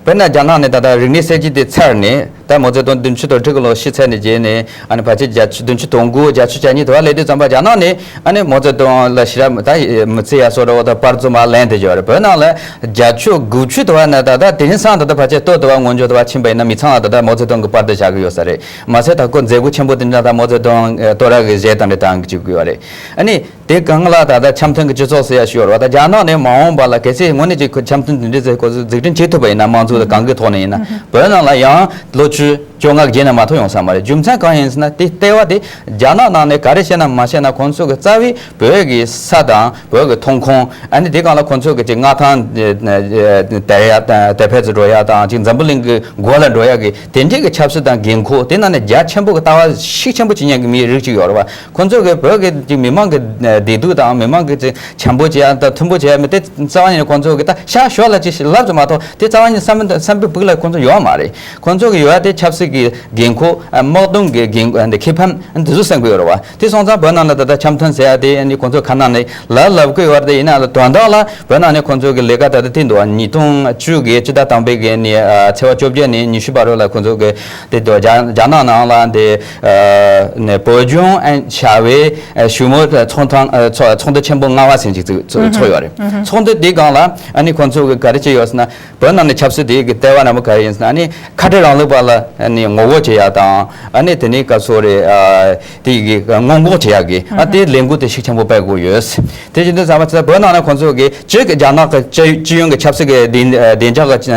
དཔེར་ན་རྒྱ་ནག་ནས་ད་ལྟ་རིག་གནས་གསར་བརྗེ་དེ་ཚར་ནས་ད་མའོ་ཙེ་ཏུང་བདུན་ཅུ་དོན་དྲུག་གི་ལོ་ཤི་ཚར་ནས་རྗེས་ནས་ཨ་ནི་ཕལ་ཆེར་བརྒྱད་ཅུ་བདུན་ཅུ་དོན་དགུ་བརྒྱད་ཅུ་གྱ་གཉིས་དུ་བ་སླེབས་དུས་ཙམ་པ་རྒྱ་ནག་ནས་ཨ་ནི་མའོ་ཙེ་ཏུང་ལ་ཞེ་དྲག་ད་མི་བརྩི་ཡ་བཟོ་འདྲ་བོ་དང་པར་རྩོམ་པ་ལེན་བསྡད་ཀྱི་ཡོད་རེད། བོད་ནང་ལ་བརྒྱད་ཅུ་དགུ་བཅུ་དུ་བ་ནས་ད་ལྟ་དེ་རིང་སང་ད་ལྟ་ཕལ་ཆེར་སྟོད་དུ་བ་ངོ་འཇོག་དུ་བ་ཕྱིན་པ་ཡིན་ན་མི་ཚང་ལ་ད་ལྟ་མའོ་ཙེ་ཏུང་གི་པར་དེ་བཞག་གི་ཡོད་ས་རེད། མ་ཟད་ད་ཁོ་མཛད་སྒོ་ཆེན་པོ་དེ་འདྲ་ད་མའོ་ཙེ་ཏུང་ཨ་བསྟོད་ར་གི་གཞས་དང་འདྲ་བཏང་གི་བཅུག་གི་ཡོད་རེད། ཨ་ནི་དེ་སྒང་ལ་ད་ལྟ་འཆམ་མཐུན་གྱི་སྤྱི་ཚོགས་ཟེར་ཡ་ཞིག་ཡོད་རེད་བ། ད་རྒྱ་ནག་ནས་མ་འོངས་པ་ལ་གལ་སྲིད་དངོས་གནས་ཀྱི་ཁོ་འཆམ་མཐུན་དེ་འདྲ་ཟེར་ཁོ་ཚོ་འཛུགས་སྐྲུན་བྱེད་ཐུབ་པ་ཡིན་ན་དམངས་གཙོ་དང་གང་གི་ཐོག་ནས་ཡིན་ན་བོད་ནང་ལ་ཡང་ལོ་བཅུ་བཅོ་ལྔ་བརྒྱད་ནས་མ་གཏོགས་ཡོང་ས་མ་རེད། རྒྱུ་མཚན་གང་ཡིན་ཟེར་ན་དེ་ལྟེ་བ་དེ་རྒྱ་ནག་ནང་ནས་ག་རེ་བཤད་ན་མ་བཤད་ན་ཁོང་ཚོ་གི་རྩ་བའི་བོད་ཀྱི་ས་དང་བོད་ཀྱི་ཐོན་ཁུངས། ཨ་ནི་དེ་སྒང་ལ་ཁོང་ཚོ་གི་ཅིག་མངའ་ཐང་དར་ཡ་དར་འཕེལ་དུ་འགྲོ་ཡ་དང་ཅིག་འཛམ་བུ་གླིང་གི་མགོ་ལ་འགྲོ་ཡ་གི་དེ་འདྲའི་གི་ཆབ་སྲིད་དང་འགན་ཁུར། དེ་ནང་ནས་རྒྱ་ཆེན་པོ་གི་ལྟ་བ་ཤུགས་ཆེན་པོ་བྱེད་མཁན་གི་མིའི་རིགས་ཅིག་ཡོད་རེད་བ། ཁོང་ཚོ་གི་བོད་ཀྱི་ཅིག་མི་མང་གི་བདེ་སྡུག་དང་མི་མང་གི་ཅིག་བྱམས་པོ་བྱེད་ཡ་དང་མཐུན་པོ་བྱེད་ཡ་མི་དེ་རྩ་བ་ཉིད་ནས་ཁོང་ཚོ་གི་ད་ཤ་ཞོར་ལ་ཅིག་ལབ་ཙམ་མ་གཏོགས་དེ་རྩ་བ་ཉིད་བསམ་བསམ་པའི་སྦུག་ལ་ཁོང་ཚོ་ཡོད་མ་རེད། ཁོང་ཚོ་གི་ཡོད་ཡ་དེ་ཆབ་སྲིད་ཀྱི་འགན་ཁུར། དམག་དོན་གྱི་འགན་ཁུར་འདི་ཁེ་ཕན་འདི་ཚོ་སེམས་ཁུར་ཡོད་རེད་བ། དེ་སོང་ཙང་བོད་ནང་ལ་ད་ལྟ་འཆམ་མཐུན་ཟེར་ཡ་དེ་ནི་ཁོང་ཚོ་ཁ་ནང་ནས་ལབ་ལབ་ཀྱི་ཡོད་རེད། དེ་ཡིན་ན་ལ་དོན་དག་ལ་བོད་ནང་ནས་ཁོང་ཚོ་གི་ལས་ཀ་ད་ལྟ་དེ་འདུག་བ། ཉིས་སྟོང་བཅུ་གི་སྤྱི་ཟླ་དང་པོའི་གི་ནི་ཚེས་པ་བཅོ་བརྒྱད་ནས་ཉི་ཤུ་བར་དུ་ལ་ཁོང་ཚོ་གི་དེ་འདུག་རྒྱ་རྒྱ་ནག་ནང་ལ་འདི་ནས་བོད་ལྗོངས་ཨན་བྱ་བའི་ཞི་མོལ་ཚོགས་ཐེངས་ཚོགས་ཚོགས་འདུ་ཆེན་པོ་ལྔ་པ་ཟིན་ཅིག་ཚོགས་ཡོད་རེད། ཚོགས་འདུ་དེའི་སྒང་ལ་ཨ་ནི་ཁོང་ཚོ་གི་ག་རེ་བྱས་ཡོད་ཟེར་ན། བོད་ནང་ནས་ཆབ་སྲིད་དེ་གི་ལྟེ་བ་རྣམ་པ་ག་རེ་ཡིན་ཟེར་ན་ཨ་ནི་ཁ་བྲལ་རིང་ལུགས་པ་ལ་ཨ་ནི་ངོ་རྒོལ་བྱེད་ཡ་དང་། ཨ་ནི་དེ་ནས་ག་སོ་རེད། ཨ་དེ་གི་སྔོན་འགོག་བྱེད་ཡ་གི་ཨ་དེ་ལས་འགུལ་དེ་ཤུགས་ཆེན་པོ་སྤེལ་དགོས་ཡོད། དེ་བཞིན་དུ་ཟམ་པ་ཚེ་བོད་ནང་ནས་ཁོང་ཚོ་གི་གཅིག་རྒྱ་ནག་གི་སྤྱི་སྤྱི་ཡོངས་ཀྱི་ཆབ་སྲིད་ཀྱི་བདེ་བདེ་འཇགས་ཀྱི་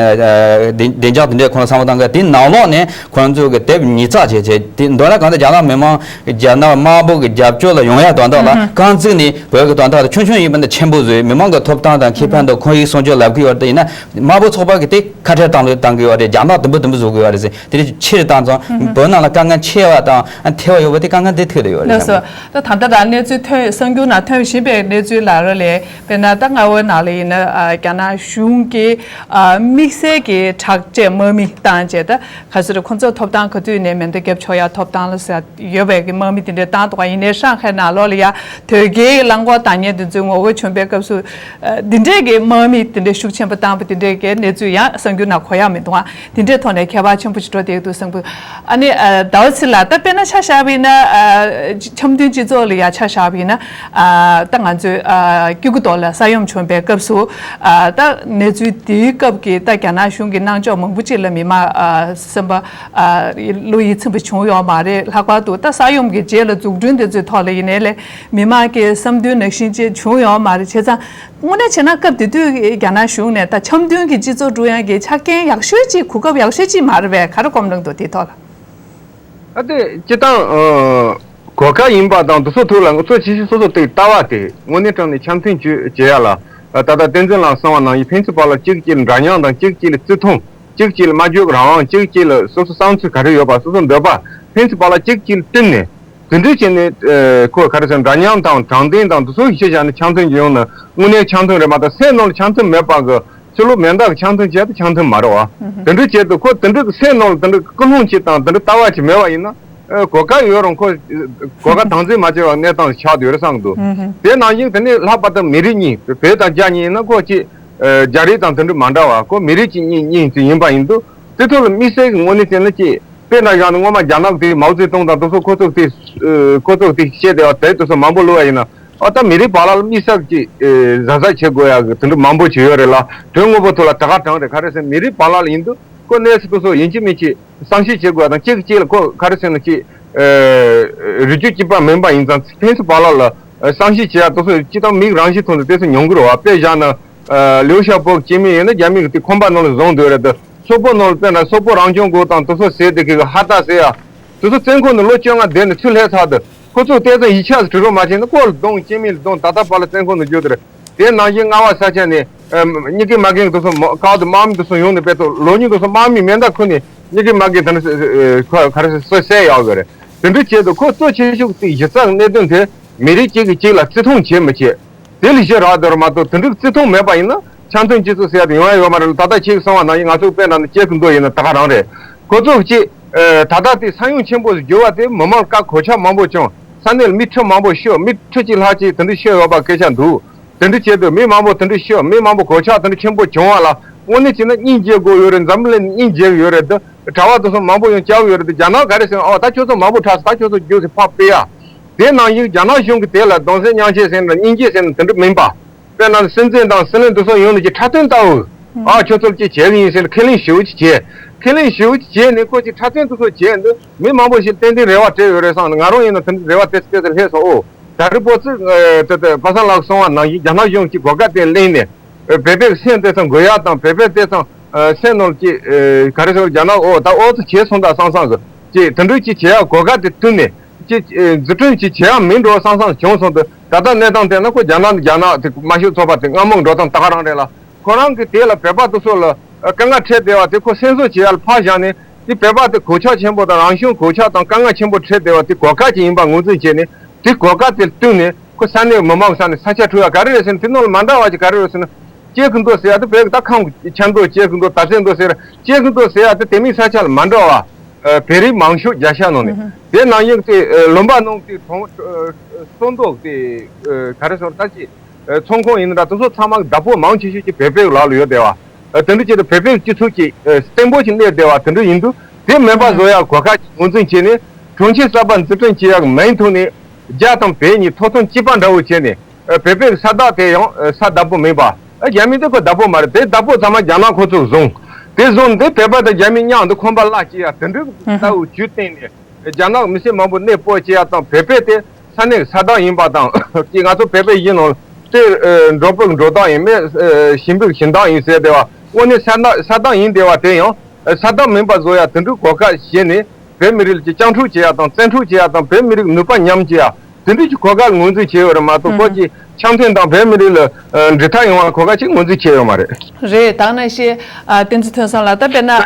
བདེ་བདེ་འཇགས་དེ་འདྲའི་ཁོང་ཚོ་བསམ་བློ་བཏང་གི་དེ་ནང་ལོགས་ནས་ཁོང་ཚོ་གི་དེབ་ཉིས་བརྩེགས་བྱས་བྱས་དེ་མདོར་ན་གང་ལྟར་རྒྱ་ནག་མི་མང་རྒྱ་ནག་དམར་པོ་གི་རྒྱབ་སྐྱོར་ལ་ཡོང་ཡ་དོན་དག་ལ་རྐང་བཙུགས་ནས་བོད་ཀྱི་དོན་དག་ལ་ཆུང་ཆུང་ཡིན་པ་འདི་ཆེན་པོ་བཟོས། མི་མང་གི་ཐོབ་ཐང་དང་ཁེ་ཕན་དང་ཁོར་ཡུག་སྲུང་སྐྱོབ་ལབ་ཀྱི་ཡོད་རེད། དེ་ཡིན་ན་དམར་པོ་ཚོགས་པ་གི་དེ་ཁ་བྲལ་བཏང་ལོས་བཏང་གི་ཡོད་རེད། རྒྱ་ནག་དུམ་བུ་དུམ་བུ་བཟོ་གི་ཡོད་རེད་ཟེར། དེ་རིགས་ཆེ་རུ་བཏང་ཙང་བོད་ནང་ལ་དཀའ་ངལ་ཆེ་བ་དང་ཐེ་བ་ཡོད་པ་དེ་དཀའ་ངལ་འདི་ཐུག་བསྡད་ཡོད་རེད། ལགས་སོ། ད་ད་ལྟ་རང་གནས་ཚུལ་ཐོན་གསར་འགྱུར་ནང་ཐོན་བཞིན་པའི་གནས་ཚུལ་ལ་རོ་ལས་དཔེར་ན་ད་རྔ་བའི་ནང་ལ་ཡིན་ན་རྒྱ་ནག་གཞུང་གི་དམིགས་བསལ་གྱི་དྲག་ཆས་དམག་མི་བཏང་བྱས་ད་ག་ཚོད་རེད། ཁོང་ཚོ་ཐོབ་ཐང་ག་དུས་ནས་མེ་མདའ་བརྒྱབ་ཆོག་ཡ་ཐོབ་ཐང་ལ་ཟེར། ཡོད་པའི་གི་དམག་མི་དེ་འདྲས་བཏང་འདུག་ག་ཡིན་ནའི་ཧྲང་ཧའེ་ནང་ལོགས་ལ་ཡ་དོལ་རྒྱལ་རླངས་འཁོར་བཏང་མཁན་དེ་ཚོའི་ངོ་རྒོལ་བྱུང་པའི་སྐབས་སུ་ཨ་འདི་འདྲས་ཀྱི་དམག་མི་དེ་འདྲས་ཤུགས་ཆེན་པོ་བཏང་པ་དེ་འདྲས་ཀྱི་གནས་ཚུལ་ཡང་གསར་འགྱུར་ནང་གོ་ཡ་མི་འདུག་ཨ། དེ་འདྲས་ཐོག་ནས་ཁྱད་པར་ཆེན་པོ་ཞིག་འགྲོ་བསྡད་འདུག་བསམ་གི། ཨ་ནི་ཨ་ཟླ་བ་ཚེ་ལགས་ད་དཔེར་ན་ཆ་བཞག་པ་ཡིན་ན་ཨ་འཆམ་མཐུན་སྤྱི་ཚོགས་ལ་ཡ་ཆ་བཞག་པ་ཡིན་ན་ཨ་ད་ང་ཚོས་ཨ་སྐྱེ་རྒུ་མདོ་ལ་ས་ཡོམ་བྱུང་པའི་སྐབས་སུ་ཨ་ད་གནས་ཚུལ་དེའི་སྐབས་ཀྱི་ད་རྒྱ་ནག་གཞུང་གི་གནང་ཕྱོགས་མང་པོ་ཅིག་ལ་མི་མང་ཨ་སེམས་པ། ཨ་བློ་ཡིད་ཚིམ་པ་བྱུང་ཡོད་མ་རེད། ལྷག་པར་དུ་ད་ས་ཡོམ་གྱི་རྗེས་ལ་འཛུགས་སྐྲུན་དེ་ཚོའི་ཐོག་ལ་ཡིན་ནའི་ལས་མི་མང་གི་བསམ་འདུན་ནང་བཞིན་ཅིག་བྱུང་ཡོད་མ་རེད། བྱས་ཙང་དངོས་གནས་བྱས་ན་སྐབས་དེ་དུས་རྒྱ་ནག་གཞུང་ནས་ད་འཆམ་མཐུན་གྱི་སྤྱི་ཚོགས་བསྐྲུན་ཡག་གི་ཆ་རྐྱེན་ཡག་ཤོས་ཅིག་གོ་སྐབས་ཡག་ཤོས་ཅིག་མ་རེད་པས། ག་རེ་སྒོམ་གནང་འདུག་དེའི་ཐོག་ལ། ཨ་ཏི་སྤྱི་བཏང་གོ་སྐབས་ཡིན་པ་དང་དུ་སོ་ཐུག་ལ་ང་ཚོ་ཆེ་ཤོས་སོ་སོ་དེ་ལྟ་བ་དེ་དངོས་གནས་དྲང་གནས་འཆམ་མཐུན་བྱེད་བྱེད་ཡ་ལ་ད་ལྟ་བསྟན་འཛིན་ལགས་གསུངས་པ་ནང་བཞིན་ཕན་ཚུན་བར་ལ་གཅིག་གཅིག་ལ་འདྲ་མཉམ་དང་གཅིག་གཅིག་ལ་བརྩི་མཐོང་། གཅིག་གཅིག་ལ་སྨྲ་བརྗོད་རང་དབང་། གཅིག་གཅིག་ལ་སོ་སོ་བསམ་ཚུལ་ག་རེ་ཡོད་པ་སོ་སོ་འདོད་པ་ཕན་ཚུན་བར་ལ་གཅིག་གཅིག་ལ་བསྟུན་ནས་དེ་འདྲ་བྱས་ནས་ཨ་ཁོ་ག་རེ་ཟེར་འདྲ་མཉམ་དང་དྲང་བདེན་དང་དེ་ཚོ་ཡིད་ཆེས་བྱས་ནས་འཆམ་མཐུན་ཡོང་ན་དངོས་གནས་འཆམ་མཐུན་རེད་མ་གཏོགས་སེམས་ནང་ལ་འཆམ་མཐུན་མེད་པ་གི་ཕྱི་ལོགས་མེ་མདའ་གི་འཆམ་མཐུན་བྱས་ཏེ་འཆམ་མཐུན་མ་རེད་བ། དེ་འདྲ་བྱས་ཏེ་ཁོ་དེ་འདྲ་གི་སེམས་ནང་ལ་དེ་འདྲ་ཀུན་སློང་ཅིག་དང་དེ་འདྲ་ལྟ་བ་ཅིག་མེད་པ་ཡིན་ན་ཨ་གོ་སྐབས་ཡོད་རུང་ཁོ་གོ་སྐབས་དམ་འཛིན་མ་བྱས་པ་གནས་སྟངས་ཆགས་བསྡད་ཡོད་རེད་བསམ་གི་འདུག་དེ་ནང་བཞིན་དེ་ནས་ལྷག་པར་དུ་མི་རིགས་གཉིས་བོད་དང་རྒྱ་གཉིས་ཡིན་ན་ཁོ་གཅིག་རྒྱ་རིགས་དང་དེ་འདྲ་མ་འདྲ་བ་ཁོ་མི་རིགས་གཅིག་གཉིས་གཉིས་ཡིན་པ་ཡིན་དུས་དེ་ཐོག་ལ་དམིགས་བསལ་གྱི་དངོས་གནས་བྱས་ན་ཅིག་དཔེར་ན་བཞག་ན་སྔོན་མ་རྒྱ་ནག་དེ་མའོ་ཙེ་ཏུང་དང་དེ་ཚོ་ཁོ་ཚོ་དེ་ཁོ་ཚོ་དེ་བཤད་དེ་བ་དེ་དེ་ཚོ་མང་པོ་ལོས་པ་ཡིན་ན་ཨ་ད་མི་རིགས་བར་ལ་དམིགས་བསལ་གྱི་གཟབ་གཟབ་བྱེད་དགོས་ཡ་གི་དེ་འདྲ་མང་པོ་བྱས་ཡོད་རེད་ལ་དོན་དངོས་པོ་ཐོག་ལ་དྲག་དྲག་རེད། ག་རེ་ཟེར་མི་རིགས་བར་ལ་ཡིན་དུས་ཁོ་གནས་སུ་དེ་ཚོ་ཡིན་གཅིག་མིན་གཅིག་བསམ་ཤེས་བྱེད་དགོས་ཡ་དང་གཅིག་གིས་གཅིག་ལ་ཁོ་ག་རེ་ཟེར་ན་ཅིག་རི་རྒྱུད་གཅིག་པ་མིན་པ་ཡིན་ཙང་ཕན་ཚུན་བར་ལ་ལ་བསམ་ཤེས་བྱེད་ཡ་དེ་ཚོ་སྤྱི་བཏང་མིག་རང་བཞིན་ཐོག་ནས་དེ་ཚོ་ཉུང་གི་རེད་བ། དཔེ་བཞག་ན། ལིའུ་ཞའོ་པོ་སྐྱེ་དམན་ཡིན་ན་རྒྱ་མི་གི་དེ་ཁང་པ་ནང་ལ་བཟུང་སྡོད་རེད་དེ། སོག་པོ་ནང་ལ་དཔེར་ན་སོག་པོ་རང་སྐྱོང་དགོས་དང་དེ་ཚོ་ཟེར་དེ་གི་ཧ་ད་ཟེར་ཡ། དེ་ཚོ་བཙོན་ཁང་ནང་ལོ་བཅོ་ལྔ་བསྡད་ནས་ཚུར་སླེབས་ཚར་དུས་ཁོ་ཚོ་ལྟས་ཙང་ཡིག་ཆ་ཟིག་བྲིས་རོགས་མ་བྱས་ན་ཁོ་ལ་རྡུང་། སྐྱེ་དམན་ལ་རྡུང་། ད་ལྟ་བར་ལ་བཙོན་ཁང་ནང་བསྒྱུར་དེ་རེད། དེ་ནང་བཞིན་རྔ་བ་ས་ཆ་ནས་གཉིས་ཀའི་མ་རྒན་དེ་ཚོ་ཁག་ཏུ་དམག་མི་དེ་ཚོ་ཡོང་ནས་དཔེ་ཚོ་ལོ་ཉུང་དེ་ཚོ་དམག་མི་མེ་མདའ་ཁུར་ནས་གཉིས་ཀའི་མ་རྒན་དེ་ནས་ག་རེ་ཟེར་བསད་ཡག་གི་རེད། དེ་འདྲ་བྱས་དུས་ཁོ་གཙོ་ཆེ་ཤོས་ཀྱི་གཞི་རྩ་གི་གནད་དོན་དེ་མི་རིགས་གཅིག་གིས་གཅིག་ལ་བརྩི་མཐོང་བྱེད་མི་བྱེད། དེ་ལས་གཞི་རག་འདོར་མ་གཏོགས་དེ་འདྲའི་བརྩི་མཐོང་མེད་པ་ཡིན་ན་ འཆམ་མཐུན་སྤྱི་ཚོགས་ཟེར་ཡ་དེ་ཡོང་ཡ་ཡོད་མ་རེད་ལ། ད་ལྟ་ཁྱེད་ཀྱིས་གསུངས་པ་ནང་བཞིན་ང་ཚོ་དཔེར་ན་ནི་སྐྱེ་ཁུ་མདོ་ཡིན་ན་ད་ག་རང་རེད། ཁོ་ཚོ་གཅིག་ད་ལྟ་དེ་ས་ཡོམ་ཆེན་པོ་ཞིག་གྱུར་བ་དེ་མི་མང་དཀའ་གོད་ཆག་མང་པོ་བྱུང་། ས་གནས་ལ་མི་ཁྲི་མང་པོ་ཤི། མི་ཁྲི་གཅིག་ལྷག་ཅིག་དེ་འདྲ་ཤི་ཡོད་པ་སྐད་ཆ་འདུག་དེ་འདྲ་བྱས་དུས་མི་མང་པོ་དེ་འདྲ་ཤི། མི་མང་པོ་གོད་ཆག་དེ་འདྲ་ཆེན་པོ་བྱུང་བ་ལ་དངོས་གནས་བྱས་ན་སྙིང་རྗེ་དགོས་ཡོད་རེད། འཛམ་བུ་གླིང་ནས་སྙིང་རྗེ་ཡོད་རེད། དེ་གྲྭ་པ་དེ་ཚོ་མང་པོ་ཡང་བསྐྱབས་ཡོད་རེད། དེ་རྒྱ་ནག་ག་རེ་ཟེར་ན། ཨོ་ད་ཁྱོད་ཚོ་མང་པོ་དྲགས་སོང་། ད་ཁྱོད་ཚོ་རྒྱུགས་སེ་ཕར་ཕུད་ཡ། དེ་ནང་བཞིན་རྒྱ་ནག་གཞུང་གིས་དེ་ལ་གདུང་སེམས་མཉམ་སྐྱེད་ཟེར་ན་སྙིང་རྗེ་ཟེར་ན་དེ་འདྲ་མིན་པ། དཔེར་ན་སྲིད་འཛིན་དང་སྲིད་བློན་དེ་ཚོ་ཡོང་ནས་ཀྱི་འཁྲབ་སྟོན་ལྟ་བུ། ཨ་ཁྱོད་ཚོར་ཅིག་བྱེད་གི་ཡིན་ཟེར་ནས་ཁས་ལེན་ཞེ་པོ་ཅིག་བྱས། ཁས་ལེན་ཞེ་པོ་ཅིག་བྱས་ནས་ཁོ་ཅིག་འཁྲབ་སྟོན་དེ་ཚོ་བྱས་འདུག་མི་མང་པོ་ཞིག་ཏན་ཏན་རེ་བ་སྤྲད་ཡོད་རེད་བསམ་ནས། ང་རང་ཡིན་ན་དེ་འདྲ་རེ་བ་ཏོག་ཙམ་ཏོག་ཙམ་སླེབས་སོང་། ཨོ་ད་རེས་པོ་ཙི་དེ་དེ་པ་སངས་ལགས་སོང་བ་ནང་བཞིན་རྒྱ་ནག་གཞུང་གིས་གོ་སྐབས་དེ་ལེན་ནས་བོད་པའི་སེམས་དེ་ཚོ་འགུལ་ཡག་དང་། བོད་པའི་དེ་ཚོ་སེམས་ནང་གི་ག་རེ་ཟེར། རྒྱ་ནག་ཨོ་ད་ཨོ་ཙི་བྱས་སོང་ད་བསམ་བསམ་གི་ཅིག་དེ་འདྲ་ཅིག་བྱེད་ཡག་གོ་སྐབས་དེ་བསྟུན་ནས། ཅིག་འཛུགས་སྐྲུན་ཅིག་བྱེད་ཡ་མིན་འགྲོ་བསམ་བསམ་བྱུང་སོང་དུས། ད་ལྟ་གནས་སྟངས་དེ་ན་ཁོ་རྒྱ་ནག་རྒྱ་ནག་དེ་དམར་ཤོག་ཚོགས་པ་དེ་སྔ་མོ་འགྲོ་སྟངས་ད་ག་རང་རེད་ལ། ཁོ་རང་གིས་དེ་ལ་བོད་པ་དེ་ཚོ་ལ་དཀའ་ངལ་འཕྲད་བསྡད་པ་དེ་ཁོ་སེམས་གསོ་བྱེད་ཡ་ལ་ཕར་བཞག་ནས། དེ་བོད་པ་དེ་གོད་ཆག་ཆེན་པོ་དང་རང་བྱུང་གོད་ཆག་དང་དཀའ་ངལ་ཆེན་པོ་འཕྲད་བསྡད་པ་དེ་གོ་སྐབས་ཅིག་ཡིན་པ་ངོས་འཛིན་བྱས་ནས། དེ་གོ་སྐབས་དེ་བསྟུན་ནས་ཁོ་ས་གནས་མི་མང་གི་ས་ནས་ས་ཆ་འཕྲོག་ཡ་ག་རེ་རེད་ཟེར་ན། དེ་ནང་ལ་མ་འདྲ་བ་ཅིག་ག་རེ་རེད་ཟེར་ན། སྐྱེ་རྒུ་མདོ་ཟེར་ཡ་དེ་བོད་ཀྱི་ད་ཁམས་ཀྱི་ཆབ་མདོ། སྐྱེ་རྒུ་མདོ་དར་རྩེ་མདོ་ཟེར། སྐྱེ་རྒུ་མདོ་ཟེར་ཡ་དེ་དེ་མིན་ས་ཆ་ལ་མ་འདྲ་བ། ཨ་བོད་རིགས་མང་ཤོས་རྒྱ་ཤ་ནང་ནས། དེ་ནང་བཞིན་དེ་ཨ་ལུང་པ་ནང་དེ་གྲོང་ཨ་ཨ་སོ་མདོ་དེ་ཨ་ག་རེ་ཟེར། ད་ཅི་ཨ་ཚོང་ཁང་ཡིན་ན་འདྲ། དེ་ཚོ་ཚང་མ་བདག་པོ་མང་ཆེ་ཤོས་ཀྱི་བོད་པའི་ལག་ལ་ཡོད་བསྡད་པ། ཨ་དེ་འདྲ་བྱས་ཏེ་བོད་པའི་སྤྱི་ཚོགས་ཀྱི་ཨ་བརྟན་པོ་ཞིག་གནས་བསྡད་པ་དེ་འདྲ་ཡིན་དུས། དེ་མེད་པ་བཟོ་ཡག་གོ་སྐབས་ཀྱི་ངོས་འཛིན་བྱས་ནས། གྲོང་ཁྱེར་གསར་པ་འཛུགས་སྐྲུན་བྱེད་ཡག་གི་མིང་ཐོག་ནས་རྒྱ་དང་བོད་གཉིས་ཐོབ་ཐང་གཅིག་པ་འདྲ་བོ་བྱས་ནས། ཨ་བོད་པའི་ས་བདག་དེ་ཡང་ཨ་ས་བདག་པོ་མིན་པ། ཨ་རྒྱ་མི་དེ་ཁོ་བདག་པོ་མ་རེད། དེ་བདག་པོ་ཚང་མ་རྒྱ་ནག་ཁོ་ཚོས་བཟུང་། དེ་བཟུང་དེ་བོད་པ་དང་རྒྱ་མི་མཉམ་དུ་ཁང་པ་གླ་བྱེད་ཡ་དེ་འདྲའི་ལྟ་བུ་ཇུས་བཏིང་ནས། རྒྱ་ནག་མི་སེར་མང་པོ་གནས་སྤོ་བྱེད་ཡ་དང་། བོད་པ་དེ་ས་གནས་ས་བདག་ཡིན་པ་དང་། ཅིག་ང་ཚོ་བོད་པའི་གཞི་ནང་དེ་ཨ་འབྲོག་པའི་འགྲོ་སྟངས་ཡིན་མིན། ཨ་ཞིང་པའི་ཞིང་བདག་ཡིན་ཟེར་བསྡད་པ། དངོས་གནས་ས་བདག་ས་བདག་ཡིན་བསྡད་པ་དེ་ཡང་ཨ་ས་བདག་མིན་པ་བཟོ་ཡ་དེ་འདྲའི་གོ་སྐབས་བྱས་ནས། བོད་མི་རིགས་ཀྱི་སྤྱང་ཕྲུག་བྱེད་ཡ་དང་། བཙན་ཕྲུག་བྱེད་ཡ་དང་། བོད་མི་རིགས་ནུས་པ་ཉམས་བྱེད་ཡ་དེ་འདྲ་གྱི་གོ་སྐབས་ངོས་འཛིན་བྱས་ཡོད་རེད་མ་གཏོགས། ཁོ་གི་འཆམ་མཐུན་དང་བོད་མི་རིགས་ལ་ཨ་འབྲེལ་ཐག་ཡོང་བ་གོ་སྐབས་ཅིག་ངོས་འཛིན་བྱས་ཡོད་མ་རེད། རེད། ད་ནང་བཞིན་ཨ་བསྟན་འཛིན་ཐོན་བཟང་ལགས། ད་དཔེར་ན་ཨ་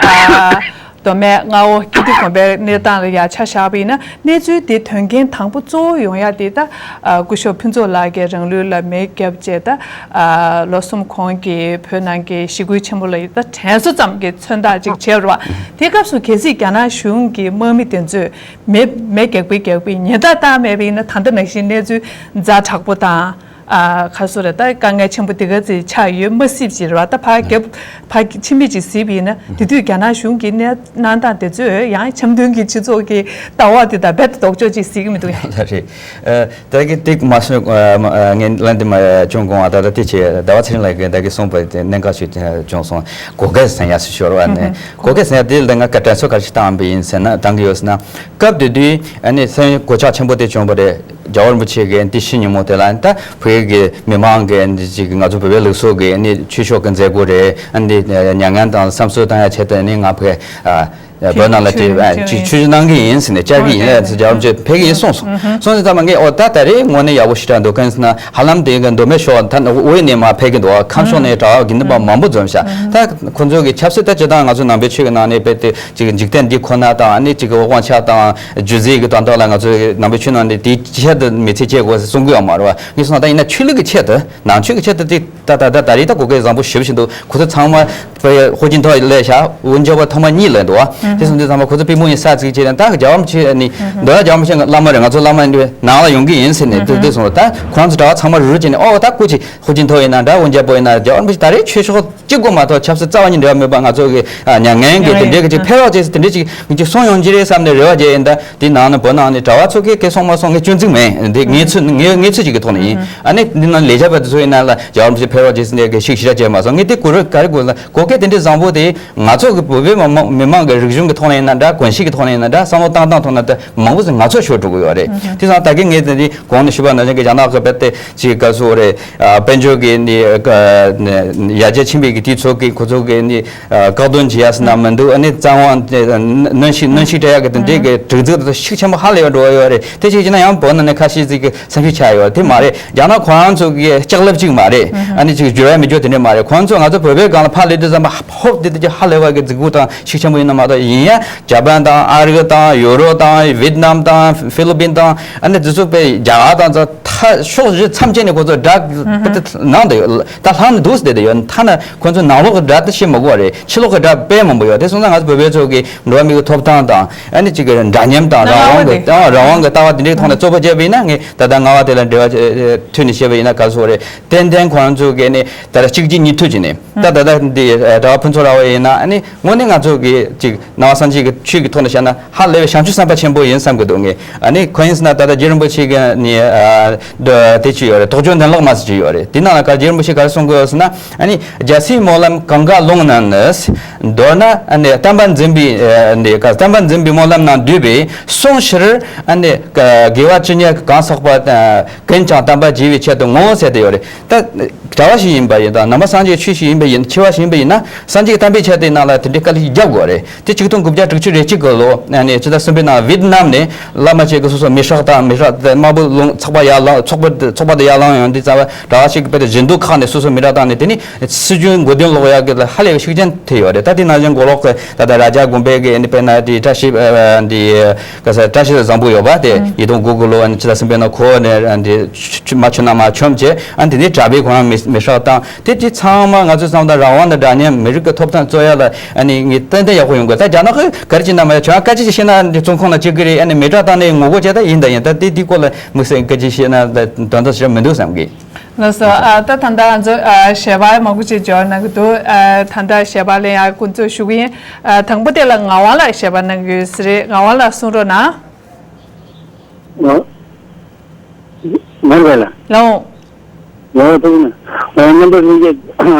མདོ་སྨད་མངའ་འོག་ཀིརྟི་དགོན་པའི་གནས་སྟངས་ལ་ཡ་ཆ་བཞག་པ་ཡིན་ན། གནས་ཚུལ་དེ་དོན་རྐྱེན་དང་པོ་གཙོ་བོ་ཡོང་ཡ་དེ་ད་ཨ་སྐུ་ཞབས་ཕུན་ཚོགས་ལགས་ཀྱིས་རང་ལུས་ལ་མེ་བརྒྱབ་རྗེས། ད་ཨ་ལོ་གསུམ་གོང་གི་བོད་ནང་གི་ཞི་རྒོལ་ཆེན་པོ་ལ་ཡ་ད་དྲན་གསོ་ཙམ་གྱི་མཚོན་རྟགས་ཅིག་བྱས་པ་རེད་པ། དེ་སྐབས་སུ་གལ་སྲིད་རྒྱ་ནག་གཞུང་གི་དམག་མི་དེ་ཚོས་མེ་མེ་རྒྱག་པའི་རྒྱག་པའི་ཉེན་བརྡ་བཏང་མེད་པ་ཡིན་ན། ད་ལྟ་ནང་བཞིན་གནས་ཚུལ་ཛ་དྲག་པོ་དང་། ཨ་ག་རེ་ཟེར་རེད། ད་དཀའ་ངལ་ཆེན་པོ་དེ་ག་ཚོད་ཆགས་ཡོད་མ་སྲིད་ཅེས་རེད་པ། ད་ཕར་རྒྱབ་ཕར་ཕྱི་མིག་ཅིག་གཟིགས་པ་ཡིན་ན། དེ་དུས་རྒྱ་ནག་གཞུང་གི་གནས་གནང་སྟངས་དེ་ཚོས་ཡང་འཆམ་མཐུན་གྱི་སྤྱི་ཚོགས་ཀྱི་ལྟ་བ་དེ་དང་རྦད་དེ་ལྡོག་ཕྱོགས་ཅིག་གཟིགས་ཀྱི་མི་འདུག་ཡ། ལགས་རེད། ཨ་ད་གི་ཏིག་མ་སོན་ཨ་མ་ཨ་ངས་ལན་དེ་མ་བྱུང་གོང་ཨ་ད་ལྟ་དེ་ཆེ་ཟླ་བ་ཚེ་རིང་ལགས་ཀྱིས་ད་གི་གསུངས་པ་དེ་གནད་འགག་ཞིག་བྱུང་སོང་། གོ་སྐབས་ཟེར་ཡ་ཞིག་ཤོར་བ་ནས། གོ་སྐབས་ཟེར་ཡ་དེ་ལ་ང་ཀ་དྲན་གསོ་ག་རེ་ཞིག་བཏང་པ་ཡིན་ཟེར་ན། བཏང་གི་ཡོད་ཟེར་ན། སྐབས་དེ་དུས་ཨ་ནི་ས་ཡོམ་གོད་ཆག་ཆེན་པོ་དེ་བྱུང་བ་རེད། རྒྱལ་བ་རིན་པོ་ཆེ་གིས་དེ་ཕྱི་ཉིན་མོ་དེ་ལ་ད་བོད་ཀྱི་མི་མང་གི་ཅིག་ང་ཚོ་བོད་པའི་ལུགས་སྲོལ་གྱི་ཨ་ནི་ཆོས་ཕྱོགས་ཀྱི་མཛད་སྒོ་རེད། ཨ་ནི་མྱ་ངན་དང་བསམ་ཚུལ་བཏང་ཡ་ཆེད་དུ་ཨ་ནི་ང་བོད་ཨ་བོད་ནང་ལ་དེ་ཨ་ཅིག་ཆོས་ཞུ་གནང་གི་ཡིན་ཟེར་ནས་བཅར་གི་ཡིན་ཟེར། རྒྱལ་བ་རིན་པོ་ཆེ་ཕེབས་ཀྱི་ཡིན་གསུངས་སོང་། སོང་ཙང་ད་མ་ངས་ཨོ་ད་ད་རེས་དངོས་གནས་ཡག་པོ་ཞེ་དྲག་འདུག་གང་ཟེར་ན། ཧ་ལམ་དེ་གི་མདོ་སྨད་ཕྱོགས་ད་དབུས་ནས་མར་ཕེབས་ཀྱི་འདུག་ཁམས་ཕྱོགས་ནས་གྲྭ་པ་དགེ་འདུན་པ་མང་པོ་འཛོམས་ཤག་ད་ཁོ་ཚོ་གི་ཆབ་སྲིད་ད་སྤྱིར་བཏང་ང་ཚོ་ནང་པའི་ཆོས་ཀྱི་ནང་ནས་དཔེ་དེ་ཅིག་འཇིག་རྟེན་འདི་ཁོ་ན་དང་། ཨ་ནི་ཅིག་དབང་ཆ་དང་རྒྱུ་རྫས་ཀྱི་དོན་དག་ལ་ང་ཚོ་ནང་པའི་ཆོས་ནང་ནས་དེའི་ཆེད་དུ་མི་ཚེ་སྐྱེལ་དགོས་ཟེར་གསུང་གི་ཡོད་མ་རེད་པ། ངས་སོང་ད་ཡིན་ན་ཆོས་ལུགས་ཀྱི་ཆེད་དུ། ནང་ཆོས་ཀྱི་ཆེད་དུ་དེ་ད་ད་ད་ད་རེས་ད་གོ་སྐབས་བཟང་པོ་ཞེ་པོ་ཞིག་འདུག་ཁོ་ཚོ་ཚང་མ་དཔེ་ཧུའུ་ཅིན་ཐའོ་སླེབས་ཤག་ཧུའུ་ཅིན་ཐའོ་ཐེངས་མ་གཉིས་སླེབས་འདུག་པ། དེ་སོང་དུས་ཚང་མ་ཁོ་ཚོ་པུས་མོ་ཡིན་ས་ཚིགས་བྱས་ནས། ད་རྒྱལ་བ་རིན་པོ་ཆེ་ནི་མདོ་སྔགས་རྒྱལ་བ་རིན་པོ་ཆེ་བླ་མ་རེད། ང་ཚོ་བླ་མ་ཡིན་དུས་ནང་ལ་ཡོང་གི་ཡིན་ཟེར་ནས་དེ་དེ་སོང་། ད་ཁོ་རང་ཚོ་གྲྭ་པ་ཚང་མ་རུ་རུ་བྱས་ནས། ཨོ་ད་སྐུ་མཁྱེན། ཧུའུ་ཅིན་ཐའོ་ཡིན་ན་འདྲ། ཝུན་ཅན་པོ་ཡིན་ན་འདྲ། རྒྱལ་བ་རིན་པོ་ཆེ་ད་རེས་ཆོས་ཕྱོགས་གཅིག་པོ་མ་གཏོགས་ཆབ་སྲིད་རྩ་བ་ཉིད་འབྲེལ་བ་མེད་པ། ང་ཚོ་གི་ཨ་མྱ་ངན་གྱི་དེ་འདྲའི་གི་ཅིག་ཕེབས་རོགས་བྱེད་ཟེར། དེ་འདྲའི་ཅིག་མི་ཅིག་གསུང་ཡོང་གི་རེད་བསམ་ནས་རེ་བ་བྱས་ཡིན། ད་དེ་ནང་ནས་བོད་ནང་ནས་གྲྭ་པ་ཚོ་གིས་སྐད་གསུང་མ་གསུང་ངས་སྐྱོན་འཛུགས་མེད། འདི་ངས་ཚོད་ངས་ངས་ཚོད་ཅིག་གི་ཐོག་ནས་ཡིན། ཨ་ནི་འདི་ནང་ལས་བྱེད་པ་དེ་ཚོ་ཡིན་ན་ལ་རྒྱལ་བ་རིན་པོ་ཆེ་ཕེབས་རོགས་བྱེད་ཟེར་ནས་གི་ཤིག་ཞིག་བྱས་མ་སོང་། ངས་དེ་གོ་རོགས་ག་རེ་དགོས་ན། གོ་སྐབས་དེ་འདྲའི་བཟང་པོ་དེ་ང་ཚོ་གི་བོད་པའི་མི་མང་མི་མང་གི་རིག་གཞུང་གི་ཐོག་ནས་ཡིན་ན་འདྲ། གོམས་གཤིས་ཀྱི་ཐོག་ནས་ཡིན་ན་འདྲ། བསམ་བློ་བཏང་སྟངས་ཐོག་ན་འདྲ། མང་པོ་ཞིག་ང་ཚོ་ཤོར་འགྲོ་གི་ཡོད་རེད། དེ་ཙང་ད་གིན་ངས་དེ་འདྲའི་གོང་ནས་ཞུས་པ་ནང་བཞིན་གྱི་རྒྱ་ནག་གི་བོད་དེ་ཅིག་ག་ཚོད་རེད། ཨ་དཔལ་འབྱོར་གྱི་ནི་ཨ་ཡར་རྒྱས་ཕྱིན་པའི་གི་དུས་ཚོད་ཀྱི་ཁོ་ཚོ་གི་ནི་ཨ་བཀག་སྡོམ་བྱེད་ཡ་ཟེར་ན་མི་འདུག་ཨ་ནི་བཙན་དབང་གནོན་ཤུགས་གནོན་ཤུགས་སྤྲད་ཡ་གི་དེ་འདྲའི་གི་སྒྲིག་འཛུགས་དེ་ཚོ་ཤུགས་ཆེན་པོ་ཧ་ལས་པ་འགྲོ་བ་ཡོད་རེད། དེ་ཅིག་བྱས་ན་ཡང་བོད་ནང་ནས་ཁ་ཤས་ཅིག་གི་སེམས་ཤུགས་ཆག་ཡོད་དེ་མ་རེད། རྒྱ་ནག་ཁོ་རང་ཚོ་གི་ལྕགས་ལེབ་ཅིག་མ་རེད། ཨ་ནི་ཅིག་འགྱུར་བ་མི་འགྱུར་དེ་འདྲ་མ་རེད། ཁོ་རང་ཚོ་ང་ཚོ་བོད་པའི་སྒང་ལ་ཕར་སླེབས་དུས་ཙམ་པ་ཧོབ་དེ་དེ་ཅིག་ཧ་ལས་པ་གི་འཛུགས་སྐུ་དང་ཤུགས་ཆེན་པོ་ཡིན་ན་མ་གཏོགས། ཡིན་ཡང་ཇ་པན་དང་ཨ་རི་དང་ཡུ་རོབ་དང་ཝི་ཏི་ནམ་དང་ཧྥི་ལི་པིན་དང་། ཨ་ནི་དེ་ཚོ་དཔེ་རྒྱ་གར་དང་ཚོ་ཐ་ ཕྱོགས་བཞི་མཚམས་བཅད་ནས་ཁོ་ཚོ་དགྲ་ནང་དུ་ཡོད། ད་ལྷང་ནས་འདུག་སེ་བསྡད་དེ་ཡོད། ཐ་ན་ཁོ་ཚོ་ནང་ལོགས་ཀྱི་དགྲ་དེ་ཤེས་མི་དགོས་པ་རེད། ཕྱི་ལོགས་ཀྱི་དགྲ་དཔེ་མང་པོ་ཡོད། དེ་སོང་ཙང་ང་ཚོ་བོད་པའི་ཚོ་གི་འགྲོ་བ་མིའི་ཐོབ་ཐང་དང་ཨ་ནི་གཅིག་གི་འདྲ་མཉམ་དང་རང་དབང་གི་ཨང་རང་དབང་གི་ལྟ་བ་དེ་འདྲའི་ཐོག་ནས་རྩོད་པ་བྱས་པ་ཡིན་ན། ངས་ད་ལྟ་ལྔ་པ་དེ་ལ་འབྲེལ་བ་མཐུད་ནས་བཤད་པ་ཡིན་ན་ག་རེ་ཟེར་དགོས་རེད། ཏན་ཏན་ཁོ་རང་ཚོ་གི་ནི་ད་ལྟ་གཅིག་རྗེས་གཉིས་མཐུད་བྱས་ནས། ད་ད་ལྟ་འདི་གྲྭ་པ་ཕུན་ཚོགས་ར་བ་ཡིན་ན་ཨ་ནི་དངོས་གནས་ང་ཚོ་གི་ཅིག་ནང་པ་སངས་རྒྱས་ཀྱི་ཆོས་ཀྱི་ཐོག་ནས་བཤད་ན་ཧ་ལས་པའི་བྱང་ཆུབ་སེམས་དཔའ་ཆེན་པོ་ཡིན་བསམ་གྱི་འདུག་ངས། ཨ་ནི་ཁོ་ཡིན་ཟེར་ན་ད་ལྟ་རྗེ་རིན་པོ་ཆེ་གི་ནི་ཨ་དེ་ཅིག་ཡོད་རེད། དོགས་གཅོད་འདུན་ལེགས་མ་ཟེར་ཅིག་ཡོད་རེད། དེ་ནང་ལ་ག་རྗེ་རིན་པོ་ཆེ་ག་རེ་གསུང་གི་ཡོད་ཟེར་ན། ཨ་ནི་རྒྱལ་སྲས་སྨོན་ལམ་གང་ག་ལུང་རྣམས་ནི། མདོར་ན་ཨ་ནི་བསྟན་པ་འཛིན་པའི་ཨ་ནི་བསྟན་པ་འཛིན་པའི་སྨོན་ལམ་རྣམས་བསྡུས་པས་གསུངས་ཕྱིར། ཨ་ནི་དགེ་བ་ཇི་སྙེད་གང་བསགས་པ། ཀུན་ཀྱང་བསྟན་པ་རྒྱས་པའི་ཆེད་དུ་བསྔོ་ཟེར་དེ་ཡོད་རེད། ད་གྲྭ་པ་ཞིག་ཡིན་པ་ཡིན་དང་ནང་པ་སངས་རྒྱས་ཆོས་ཞིག་ཡིན་པ་ཡིན། ཆོས་པ་ཞིག་ཡིན་པ་ཡིན་ན་སངས་རྒྱས་བསྟན་པའི་ཆེད་དུ་ནང་ལ་དེ་འདྲའི་དཀའ་ལས་རྒྱབ་དགོས་རེད། དེ་ཆིག་སྟོང་དགུ་བརྒྱ་དྲུག་ཅུ་རེ་གཅིག་གི་ལོ་ཨ་ནི་ཕྱི་ཟླ་གསུམ་པའི་ནང་ཝེད་ནམ་ནས་བླ་མ་ཅིག་གི་སོ་སོ་མི་ཧྲག་དང་མི་ཧྲག་དམར་པོ་ལུང་ཚོགས་པ་ཡར་ལངས། ཚོགས་པ་ཚོགས་པ་དེ་ཡར་ལངས་ཡོང་དུས་ཙམ་པ་གྲྭ་པ་ཞིག་གི་དཔེ་དེ་བཞིན་སྡུག་ཁག་ནས་སོ་སོ་མི་ཧྲག་བཏང་ནས། དེ་ནི་སྲིད་བྱུས་མགོ་རྟིང་སློག་ཡག་གི་ཧ་ལས་པའི་ཤུགས་རྐྱེན་ཐེབས་ཡོད་རེད། ད་དེ་ནང་བཞིན་མགོ་ལོག་གི་ད་ལྟ་རྭ་རྒྱ་དགོན་པའི་གི་ཨ་ནི་དཔེར་ན་དེ་བཀྲ་ཤིས་ཨ་འདི་ག་ས་བཀྲ་ཤིས་བཟང་པོ་ཡོད་པ་དེ་ཨང་ཉིས་སྟོང་དགུ་གི་ལོ་ཨ་ནི་ཕྱི་ཟླ་གསུམ་པའི་ནང་ཁོ་ནས་ཨ་འདི་མ་ཆོད་ན་མ་ཆོམ་བྱས། ཨ་འདི་ནི་གྲྭ་པས་ཁོ་རང་མི་མི་ཧྲག་བཏང་། དེ་དེ་ཚང་མ་ང་ཚོས་བསམ་དང་རང་དབང་དང་འདྲ་མཉམ་མི་རིགས་ཀྱི་ཐོབ་ཐང་རྩོད་ཡ་ལ་ཨ་ནི་ངས་ཏན་ཏན་ཡག་པོ་ཡོང་དགོས། ད་རྒྱ་ནག་གི་ག་རེ་བྱས་ན་མ་ཡ་ཁྱོད་རང་སྐད་ཆ་ཅིག་བཤད་ན་འདི་བཙོན་ཁང་ལ་བཅུག་གི་རེད། ཨ་ནི་མི་ཧྲག་བཏང་ནས་ངོ་རྒོལ་བྱས། ད་ཡིན་ད་ཡིན། ད་དེ་དེའི་སྐོར་ལ་དམིགས་བསལ་སྐད་ཆ་བཤད་ན་ད་དོན་དག་ཞིག་མི་འདུག་བསམ་གི། ལགས་སོ། ཨ་ད་ད་ལྟ་ང་ཚོ་ཨ་ཞལ་པར་མང་པོ་ཅིག་འབྱོར་གནང་གི་འདུག་ཨ་ད་ལྟ་ཞལ་པར་ལེན་ཡག་སྐུ་འཚོ་ཞུ་གི་ཡིན། ཨ་དང་པོ་དེ་ལ་ངག་དབང་ལགས་ཞལ་པར་གནང་གི་ཡོད་ས་རེད། ངག་དབང་ལགས་གསུང་རོགས་གནང་། ཨ། ངར་བ་ལ། ལའོ། ངར་བ་ཐུག་ན། ཨ་རྣམ་པ་ལྷན་རྒྱས་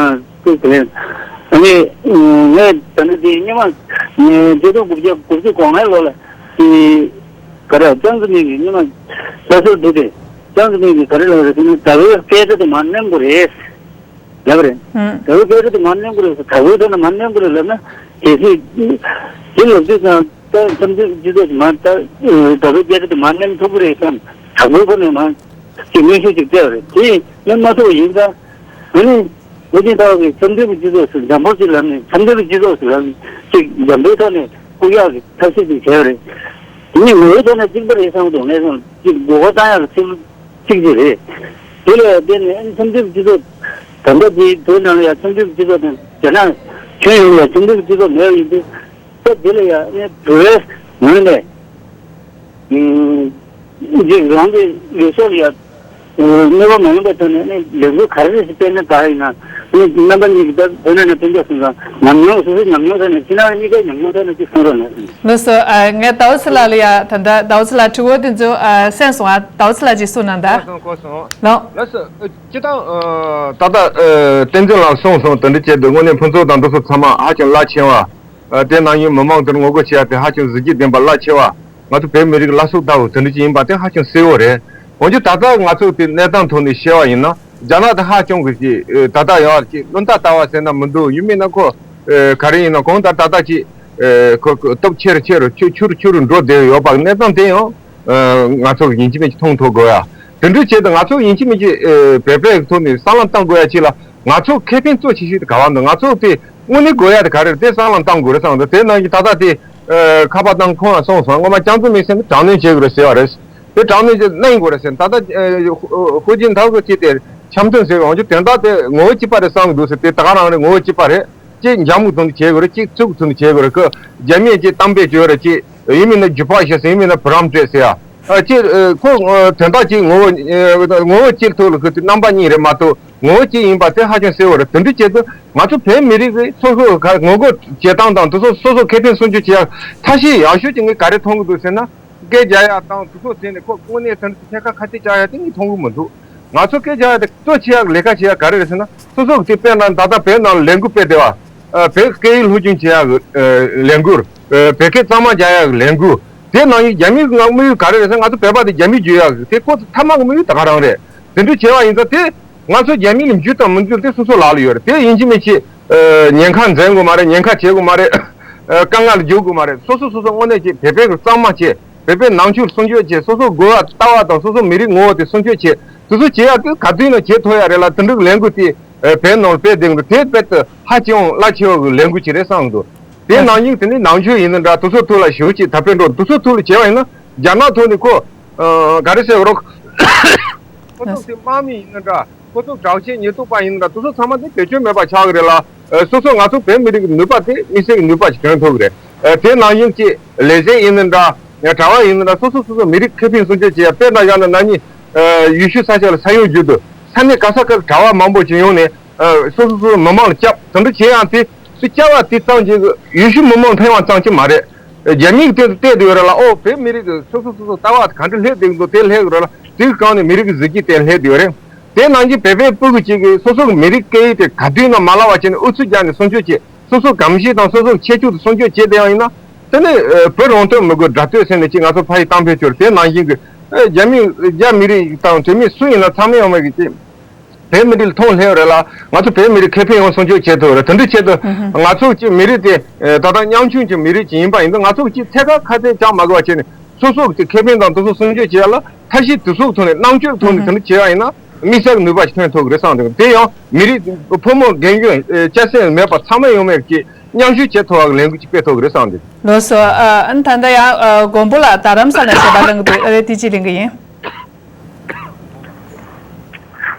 ཐུག་དེ་ལས། ཨ་ནི་ངས་ད་ནི་དེ་སྔོན་མ་ཉིས་སྟོང་དགུ་བརྒྱ་དགུ་བཅུ་གོ་ལྔའི་ལོ་ལ་དེ། ག་རེ་ལྕམ་ཚ་མིག་གིས་སྔོན་མ་ལྷ་སར་འགྲོ་དུས་ལྕམ་ཚ་མིག་གིས་ག་རེ་ལབ་རེད་ཟེར་ན། ཟླ་བའི་སྐད་ཆ་དེ་མར་མནན་དགོས་རེད་ལབ་རེད། ཨང་། ཟླ་བའི་སྐད་ཆ་དེ་མར་མནན་དགོས་རེད་ཟེར། ཟླ་བའི་ཐོག་ནས་མར་མནན་དགོས་རེད་ལབ་ན། གལ་སྲིད་དེ་ལབ་དུས་ཙང་ད་ལྕམ་ཚ་མིག་སྤྱི་ཚོགས་ཀྱི་མར་ད་ཟླ་བའི་སྐད་ཆ་དེ་མར་མནན་ཐུབ་ཀྱི་རེད་བསམ། དྲང་པོའི་ཐོག་ནས་མར་ཅིག་གནོན་ཤུགས་ཅིག་སྤྲད་པ་རེད། དེ་མནན་མ་ཐུབ་པ་ཡིན་ཙང་། ཨ་ནི་ཧུའུ་ཅིན་ཐའོ་གིས་ལྕམ་ཚ་མིག་སྤྱི་ཚོགས་སུ་འཇམ་པོ་ཅིག་ལབ་ནས། ལྕམ་ཚ་མིག་སྤྱི་ཚོགས་སུ་ལབ་ནས་ཅིག་འཇམ་པོའི་ཐོག་ནས་བཀུག་ཡག་གི་ཐབས་ཤེས་ཅིག་བྱས་པ་རེད། དེ་ནི་ངོ་བོའི་ཐོག་ནས་གཅིག་པ་རེད་བསམ་གྱི་འདུག་ངས་བསམ། ཅིག་མགོ་སྐོར་བཏང་ཡག་གི་ཚིག་ཚིག་ཅིག་རེད། དེ་ལ་བརྟེན་ནས་ཨ་ནི་ལྕམ་ཚ་མིག་སྤྱི་ཚོགས་ད་ལྟ་དེའི་བོད་ནང་ལ་ཡང་ལྕམ་ཚ་མིག་སྤྱི་ཚོགས་དང་རྒྱ་ནག་ཁྱོན་ཡོངས་ལ་ཡང་ལྕམ་ཚ་མིག་སྤྱི་ཚོགས་མེད་པ་ཡིན་དུས། ད་དེ་ལ་ཡང་ཨ་ནི་བོད་པའི་ངོས་ནས། ཨུམ། རང་གི་ལུགས་སྲོལ་ཡ། ཨུམ། གནོད་པ་མ་ཡིན་པའི་ཐོག་ནས་ནི་ལས་འགུལ་ག་རེ་ཞིག་སྤེལ་ན་ག་ཡིན་ན། ནི་རྣམ་པ་གཉིས་ཀྱིས་ད་བོད་ནང་ནས་སྤུན་ཀྱག་གསུམ་ཚང་ཉམས་མྱོང་སོ་སོའི་ཉམས་མྱོང་ཐོག་ནས། ཁྱེད་རང་གཉིས་ཀའི་ཉམས་མྱོང་ཐོག་ནས་ཅིག་གསུང་རོགས་གནང་། ལགས་སོ། ཨ་ངས་ཟླ་བ་ཚེ་ལགས་ལ་ཡ། ད་ལྟ་ཟླ་བ་ཚེ་ལགས་དྲི་བ་དེ་ཚོ་ཨ་གསན་སོང་། ཨ་ཟླ་བ་ཚེ་ལགས་ཀྱིས་གསུང་གནང་དང་། གོ་སོང་། ལགས་སོ། སྤྱིར་བཏང་ཨ་ད་ལྟ་ཨ་བསྟན་འཛིན་ལགས་གསུངས་སོང་། དེ་འདྲ་བྱས་དུས་དངོས་གནས་ཕུན་ཚོགས་དང་འདི་ཚོ་ཚང་མ་ཧ་ཅང་རླབས་ཆེ་བ། ཨ་དེ་ནང་བཞིན་མི་མང་དེར་ངོ་རྒོལ་བྱེད་ཡ་དེ་ཧ་ཅང་གཟི་བརྗིད་ལྡན་པ་རླབས་ཆེ་བ། ང་ཚོ་བོད་མི་རིགས་བླ་སྲོག་ལྟ་བུ་དེ་འདྲ་ཅིག་ཡིན་པ་དེ་ཧ་ཅང་གསལ་བོ་རེད། འོན་ཀྱང་ད་ལྟ་ང་ཚོ་དེ་གནས་སྟངས་ཐོག་ནས་བཤད་པ་ཡིན་ན། རྒྱ་ནག་དེ་ཧ་ཅང་གི་ཅིག་ཨ་ད་ལྟ་ཡང་ཅིག་བློ་ཐག་ལྟ་བ་ཟེར་ན་མི་འདུག་ཡིན་མིན་ན་ཁོ་ཨ་ག་རེ་ཡིན་ན་གང་ལྟར་ད་ལྟ་ཅིག་ཨ་ཁོ་ཁོ་སྟོབས་ཆེ་རུ་ཆེ་རུ་ཆུ་ཆུ་རུ་ཆུ་རུ་འགྲོ་བསྡད་ཡོད་པ་གནས་སྟངས་དེ་ཡང་ཨ་ང་ཚོ་ཡིན་གཅིག་མིན་གཅིག་མཐོང་ཐུབ་དགོས་ཡ། དེ་འདྲ་བྱས་ཏེ་ང་ཚོ་ཡིན་གཅིག་མིན་གཅིག་ཨ་བོད་པའི་ཐོག་ནས་བསམ་བློ་བཏང་དགོས་ཡ་ཅིག་ལ། ང་ཚོ་ཁེ་ཕན་གཙོ་ཆེ་ཤོས་དེ་ག་བ་འདུག་ང་ཚོ་དེ་དངོས་གནས་དགོས་ཡ་དེ་ག་རེ་རེད། དེ་བསམ་བློ་བཏང་དགོས་རེད་བསམ་འདུག་དེ་ནང་བཞིན་ད་ལྟ་དེ་ཨ་ཁ་པར་ནང་ཁོང་ལ་གསུངས་སོང་། སྔོན་མ་རྒྱ་མཚོ་མིག་སེང་གིས་དྲག་གནོན་བྱེད་དགོས་རེད་ཟེར་བ་རེད། དེ་དྲག་གནོན་བྱེད་གནང་དགོས་རེད་ཟེར། ད་ལྟ་ཨ་ཧུའུ་ཅིན་ཐའོ་གིས་ཅིག་དེ་འཆམ་མཐུན་ཟེར་བ། འོན་ཀྱང་དོན་དག་དེ་ངོ་བོ་གཅིག་པ་རེད་བསམ་གི་འདུག་ཟེར། དེ་ད་ག་རང་རེད། ངོ་བོ་གཅིག་པ་རེད། གཅིག་འཇམ་གི་དོན་དུ་བྱེད་དགོས་རེད། གཅིག་སྐྱུག་གི་དོན་དུ་བྱེད་དགོས་རེད། ཁོ་རྒྱ་མིས་ཅིག་གཏམ་དཔེ་བརྗོད་རེད། ཅིག་ཡིན་མིན་ན་རྒྱུ་ཕག་བཞི་ཟེར། ཡིན་མིན་ན་བུ་རམ་སྤྲད་ཟེར་ཡ། ཨ་ཅེ་ཨ་ཁོ་ཨ་དོན་དག་ཅིག་ངོ་བོ་ཨ་ངོ་བོ་གཅིག་ཐོག་ལ་ཁོ་དེ་རྣམ་པ་གཉིས་རེད་མ་གཏོགས་ངོ་བོ་གཅིག་ཡིན་པ་དེ་ཧ་ཅང་གསལ་བོ་རེད། དེ་འདྲ་བྱེད་དུས་ང་ཚོ་བོད་མི་རིགས་ཀྱི་སོ་སོ་ག་ངོ་རྒོལ་བྱེད་སྟངས་དང་དེ་ཚོ་སོ་སོ་ཁེ་ཕན་སྲུང་སྐྱོབ་བྱེད་ཡག་ཐབས་ཤེས་ཡག་ཤོས་ཅིག་ངས་ག་རེ་མཐོང་གི་འདུག་ཟེར་ན། སྐད་རྒྱག་ཡག་དང་དེ་ཚོ་བྱས་ནས་ཁོ་དངོས་གནས་དེ་འདྲ་ཐད་ཀར་ཁ་གཏད་བཅག་ཡག་དེ་ངས་མཐོང་གི་མི་འདུག་ང་ཚོ་སྐད་རྒྱག་ཡག་དེ་གཙོ་ཆེ་ཡག་ལས་ཀ་བྱེད་ཡག་ག་རེ་རེད་ཟེར་ན། སོ་སོ་གི་དེ་དཔེར་ན་ད་ལྟ་བོད་ནང་ལ་ལས་འགུལ་སྤེལ་བསྡད་པ། ཨ་བོད་སྐད་ཡིག་སློབ་སྦྱོང་བྱེད་ཡག་གི་ཨ་ལས་འགུལ། ཨ་བོད་སྐད་གཙང་མ་རྒྱག་ཡག་གི་ལས་འགུལ། དེ་ནང་བཞིན་རྒྱ་མིའི་དམིགས་ཡུལ་ག་རེ་རེད་ཟེར་ན། ང་ཚོ་བོད་པ་དེ་རྒྱ་མིས་བརྗོད་ཡག་གི་དེ་ཁོ་ཚོ་མཐའ་མ་གི་དམིགས་ཡུལ་ད་ག་རང་རེད། དེ་འདྲ་བྱས་པ་ཡིན་ཙང་དེ་ང་ཚོ་རྒྱ་མི་ལ་འཇུ་དང་མི་འཇུ་དེ་སོ་སོ་ལག་ལ་ཡོད་རེད། དེ་ཡིན་གཅིག་མིན་གཅིག་ཨ་ཉེན་ཁ་འཛེམ་དགོས་མ་རེད། ཉེན་ཁ་བྱེད་དགོས་མ་རེད། ཨ་དཀའ་ངལ་ལ་འཇུག་དགོས་མ་རེད། སོ་སོ་སོ་སོ་དངོས་གནས་ཀྱི་བོད་པའི་གི་གཙང་མ་བྱེད། བོད་པའི་ནང་ཆོས་སྲུང་སྐྱོབ་བྱེད། སོ་སོ་གོ་བ་ལྟ་བ་དང་སོ་སོ་མི་རིགས་ངོ་བོ་དེ་སྲུང་སྐྱོབ་བྱེད། དེ་ཚོ་བྱེད་ཡག་དེ་ག་དུས་ཡིན་ན་བྱེད་ཐུབ་ཡག་རེད་ལ། དེ་འདྲའི་ལས་འགུལ་དེ་ཨ་བོད་ནང་ལ་སྤེལ་བསྡད་ཀྱི་འདུག་དེ་དཔེ་དེ་ཧ་ཅང་རླབས་ཆེ་བ་གི་ལས་འགུལ་ཅིག་རེད་བསམ་གི་འདུག་དེ་ནང་བཞིན་དེ་ནི་ནང་ཆོས་ཡིན་ན་འདྲ། དེ་ཚོ་ཐོག་ལ་ཞེ་པོ་ཅིག་ད་དཔེ་འགྲོ། དེ་ཚོ་ཐོག་ལ་བྱས་པ་ཡིན་ན་རྒྱ་ནག་ཐོག་ནས་ཁོ་ཨ་ག་རེ་ཟེར་རོགས། ཁོ་ཚོ་དེ་དམག་མི་ཡིན་ན་འདྲ། ཁོ་ཚོ་དྲག་ཆས་ཉེན་རྟོག་པ་ཡིན་ན་འདྲ། དེ་ཚོ་ཚང་མ་དེ་བེད་སྤྱོད་མེད་པ་ཆགས་ཀྱི་རེད་ལ། ཨ། སོ་སོ་ང་ཚོ་བོད་མི་རིགས་ཀྱི་ནུས་པ་དེ་དམིགས་བསལ་གྱི་ནུས་པ་ཞིག་ཐོན་ཐུབ་ཀྱི་རེད། ཨ། དེ་ནང་བཞིན་གྱི་ལས་བྱེད་ཡིན་ན་འདྲ། གྲྭ་བ་ཡིན་ན་འདྲ། སོ་སོ་སོ་སོ་མི་རིགས་ཁེ་ཕན་སྲུང་སྐྱོབ་བྱེད་ཡ། དཔེར་ན་བཞག་ན་ན་ནིང་ཨ། ཡུལ་ཤུལ་ས་ཆ་ལ་ས་ཡོམ་བརྒྱུད་དུ་ས་གནས་ག་ས་ག་གྲྭ་བ་མང་པོ་ཅིག་ཡོང་ནས། ཨ། སོ་སོ་སོ་སོའི་མི་མང་ལ་སྐྱབས། དེ་འདྲ་བྱེད་ཡང་དེ་སྐྱབས་པ་དེ་ཙམ་གྱིས་ཡུལ་ཤུལ་མི་མང་ཕན་པ་ཙམ་གྱིས་མ་རེད། རྒྱ་མིས་དེ་བལྟས་བསྡད་ཡོད་རེད་ལ། ཨོ། བོད་མི་རིགས་སོ་སོ་སོ་སོ་ལྟ་བ་ག་འདྲ་སླེབས་བསྡད་འདུག་དེ་སླེབས་ཡོད་རེད་ལ། དེའི་སྒང་ནས་མི་རིགས་ཀྱི་གཟི་བརྗིད་དེ་སླེབས་བསྡད་ཡོད་རེད། དེ་ནང་བཞིན་བོད་པའི་སྤུ་གུ་གཅིག་གིས་སོ་སོ་གི་མི་རིགས་སྐད་ཡིག་དེ་ག་དུས་ཡིན་ན་མ་བརླག་པ་བྱས་ནས་ཨུ་ཚུགས་རྒྱག་ནས་སྲུང་སྐྱོབ་བྱེད། སོ་སོ་གོམས་གཤིས་དང་སོ་སོ་གི་ཁྱད་ཆོས་དེ་སྲུང་སྐྱོབ་བྱེད་བསྡད་ཡོད་ཡིན་ན། དེ་ནི་ཨ། བོད་རང་དོན་མི་དགོས། དགྲ་དོན་ཟེར་ནས་ཅིག་ང་ཚོ་ཕ་ཡི་གཏམ་དཔེ་སྐྱོར། དེ་ནང་བཞིན་གྱི་ཨ། རྒྱ་མི་རྒྱ་མི་རིགས་དང་དེ་མིན་སུ་ཡིན་ན་ཚང་མས་ཡོང་མེད་ཀྱི་ཅིག་བོད་མི་རིགས་ལ་མཐོང་སླེབས་རེད་ལ། ང་ཚོ་བོད་མི་རིགས་ཁེ་ཕན་ཡོང་སྲུང་སྐྱོབ་བྱེད་ཐུབ་རེད། དེ་འདྲ་བྱེད་དུས་ང་ཚོ་གཅིག་མི་རིགས་དེ་ད་ལྟ་ཉམ་ཆུང་གི་མི་རིགས་ཅིག་ཡིན་པ་ཡིན་དུས། ང་ཚོ་གཅིག་ཐད་ཀར་ཁ་གཏད་བཅག་མ་དགོས་པ་བྱས་ནས་སོ་སོ་གི་ཁེ་ཕན་དང་དེ་ཚོ་སྲུང་སྐྱོབ་བྱེད་ཡ་ལ་ཐབས་ཤེས་དེ་ཚོ་ཐོག་ནས་རྣམ་དཔྱོད་ཐོག་ནས་དེ་འདྲ་བྱེད་ཡ་ཡིན་ན་དམིགས་བསལ་གྱི་ནུས་པ་ཞིག་ཐོན་ཐུབ་ཀྱི་རེད་བསམ་འདུག་དེ་ཡང་མི་རིགས་ཕོ་མོ་རྒན་གཞོན་སྐྱ་སེར་མེད་པར་ཚང་མས་ཡོང་མེད་ཀྱི་མཉམ་ཞུགས་བྱེད་ཐུབ་པ་གི་ལས་འགུལ་ཅིག་སྤེལ་ཐུབ་ཀྱི་རེད་བསམ་འདུག་ལགས་སོ། ཨ། ཨ་ནི་ད་ལྟ་ཡང་ཨ། མགོན་པོ་ལགས་རྡ་རམ་ས་ལ་ཞལ་པར་གླེང་གི་འདུག་ཨ་རེ། དེ་ཅིག་གླེང་གི་ཡིན།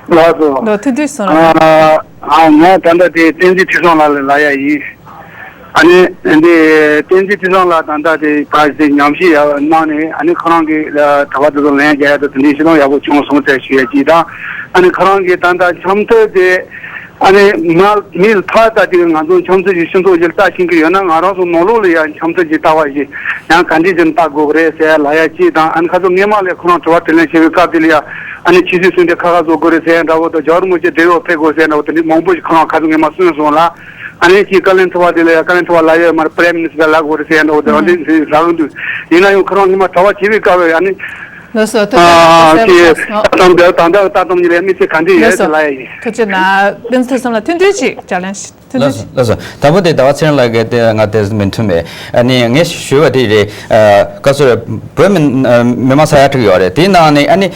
ལགས་སོ། ལོ་ཐུགས་དུས་སོང་། ཨ། ཨ། ང་ད་ལྟ་དེ་བསྟན་འཛིན་ཁྲི་བཟང་ལགས་ལ་ལབ་ཡ་ཡིན། ཨ་ནི་འདི་བསྟན་འཛིན་ཁྲི་བཟང་ལགས་ད་ལྟ་དེ་ཕར་དེ་ཉམས་ཞིབ་ཡག་གནང་ནས། ཨ་ནི་ཁོ་རང་གི་གྲྭ་པ་དེ་ཚོ་ལན་རྒྱག་ཡ་དང་དེ་འདྲའི་ཤེས་ལོང་ཡག་པོ་བྱུང་སོང་ཟེར་ཞུ་ཡ་གཅིག་དང་། ཨ་ནི་ཁོ་རང་གི་ད་ལྟ་འཆམ་མཐུན་དེ་ཨ་ནི་མ་མི་ལ་ཕར་ལྟ་དུས་ང་ཚོ་འཆམ་མཐུན་གྱི་སྤྱི་ཚོགས་ཀྱི་ལྟ་ཤེས་ཀྱི་ཡོད་ན། ང་རང་ཚོ་ནང་ལོགས་ལ་ཡང་འཆམ་མཐུན་གྱི་ལྟ་བ་ཞིག་ཡང་ག་འདྲ་ཅིག་ལྟ་དགོས་ཀྱི་རེད་ཟེར་ལབ་ཡ་གཅིག་དང་། ཨ་ནི་ཁ་སང་སྔོན་མ་ལ་ཁོ་རང་དྲི་བ་དྲིས་ལན་བྱེད་པའི་སྐབས་དེ་ལ་ཡང་ཨ་ནི་ཆོས་སྲིད་ཟུང་འབྲེལ་ཁ་ཁ་བཟོ་དགོས་རེད་ཟེར་ཡ་འདྲ་བོ་དང་། རྒྱལ་བ་རིན་པོ་ཆེ་བདེ་བར་ཕེབས་དགོས་ཟེར་ཡ་འདྲ་བོ་དེ་འདྲའི་མང་པོ་ཞིག་ཁོ་རང་ཁ་སང་སྔོན་མ་གསུངས་སོང་ལ། ཨ་ནི་ཅིག་བཀའ་བློན་ཁྲི་པ་དེ་ལ་ཡང་། བཀའ་བློན་ཁྲི་པ་ལབ་ཡོད་མ་རེད། Prime Minister ལབ་དགོས་རེད་ཟེར་ཡ་འདྲ་བོ་དེ་འདྲ་ཟེར་ལབ་ཀྱི་འདུག་ཡིན་ན་ཡང་ཁོ་རང་སྔོན་མ་གྲྭ་པ་བྱེད་པའི་སྐབས་ལ་ཨ་ནི། ལགས་སོ། ཐུགས་རྗེ་གནང་། ཨ། ཐུགས་རྗེ་གནང་། ད་ལྟ་ད་ལྟ་ལྟ་སྟངས་ཉིད་ལ་དམིགས་བསལ་ག་འདྲ་ཡོད་ལགས་སོ། ཟེར་ལབ་ཡ་ཡིན། ཐུགས་རྗེ་གནང་། བསྟན་འཛིན་ཐོས་བསམ་ལགས་ཐུང་ཐུང་ཅིག་ལྗགས་ལན་ཞུ། ཐུང་ཐུང་ཅིག་ལགས་སོ། ལགས་སོ། དང་པོ་དེ་ཟླ་བ་ཚེ་རིང་ལགས་ཀྱིས་དེ་ང་དེ་མི་མཐུན་པས། ཨ་ནི་ངས་ཞུས་པ་དེ་རེད། ཨ། ག་ཚོད་རེད། བོད་མི་ཨ། མི་མང་ས་ཡ་དྲུག་ཡོད་རེད། དེའི་ནང་ནས་ཨ་ནི་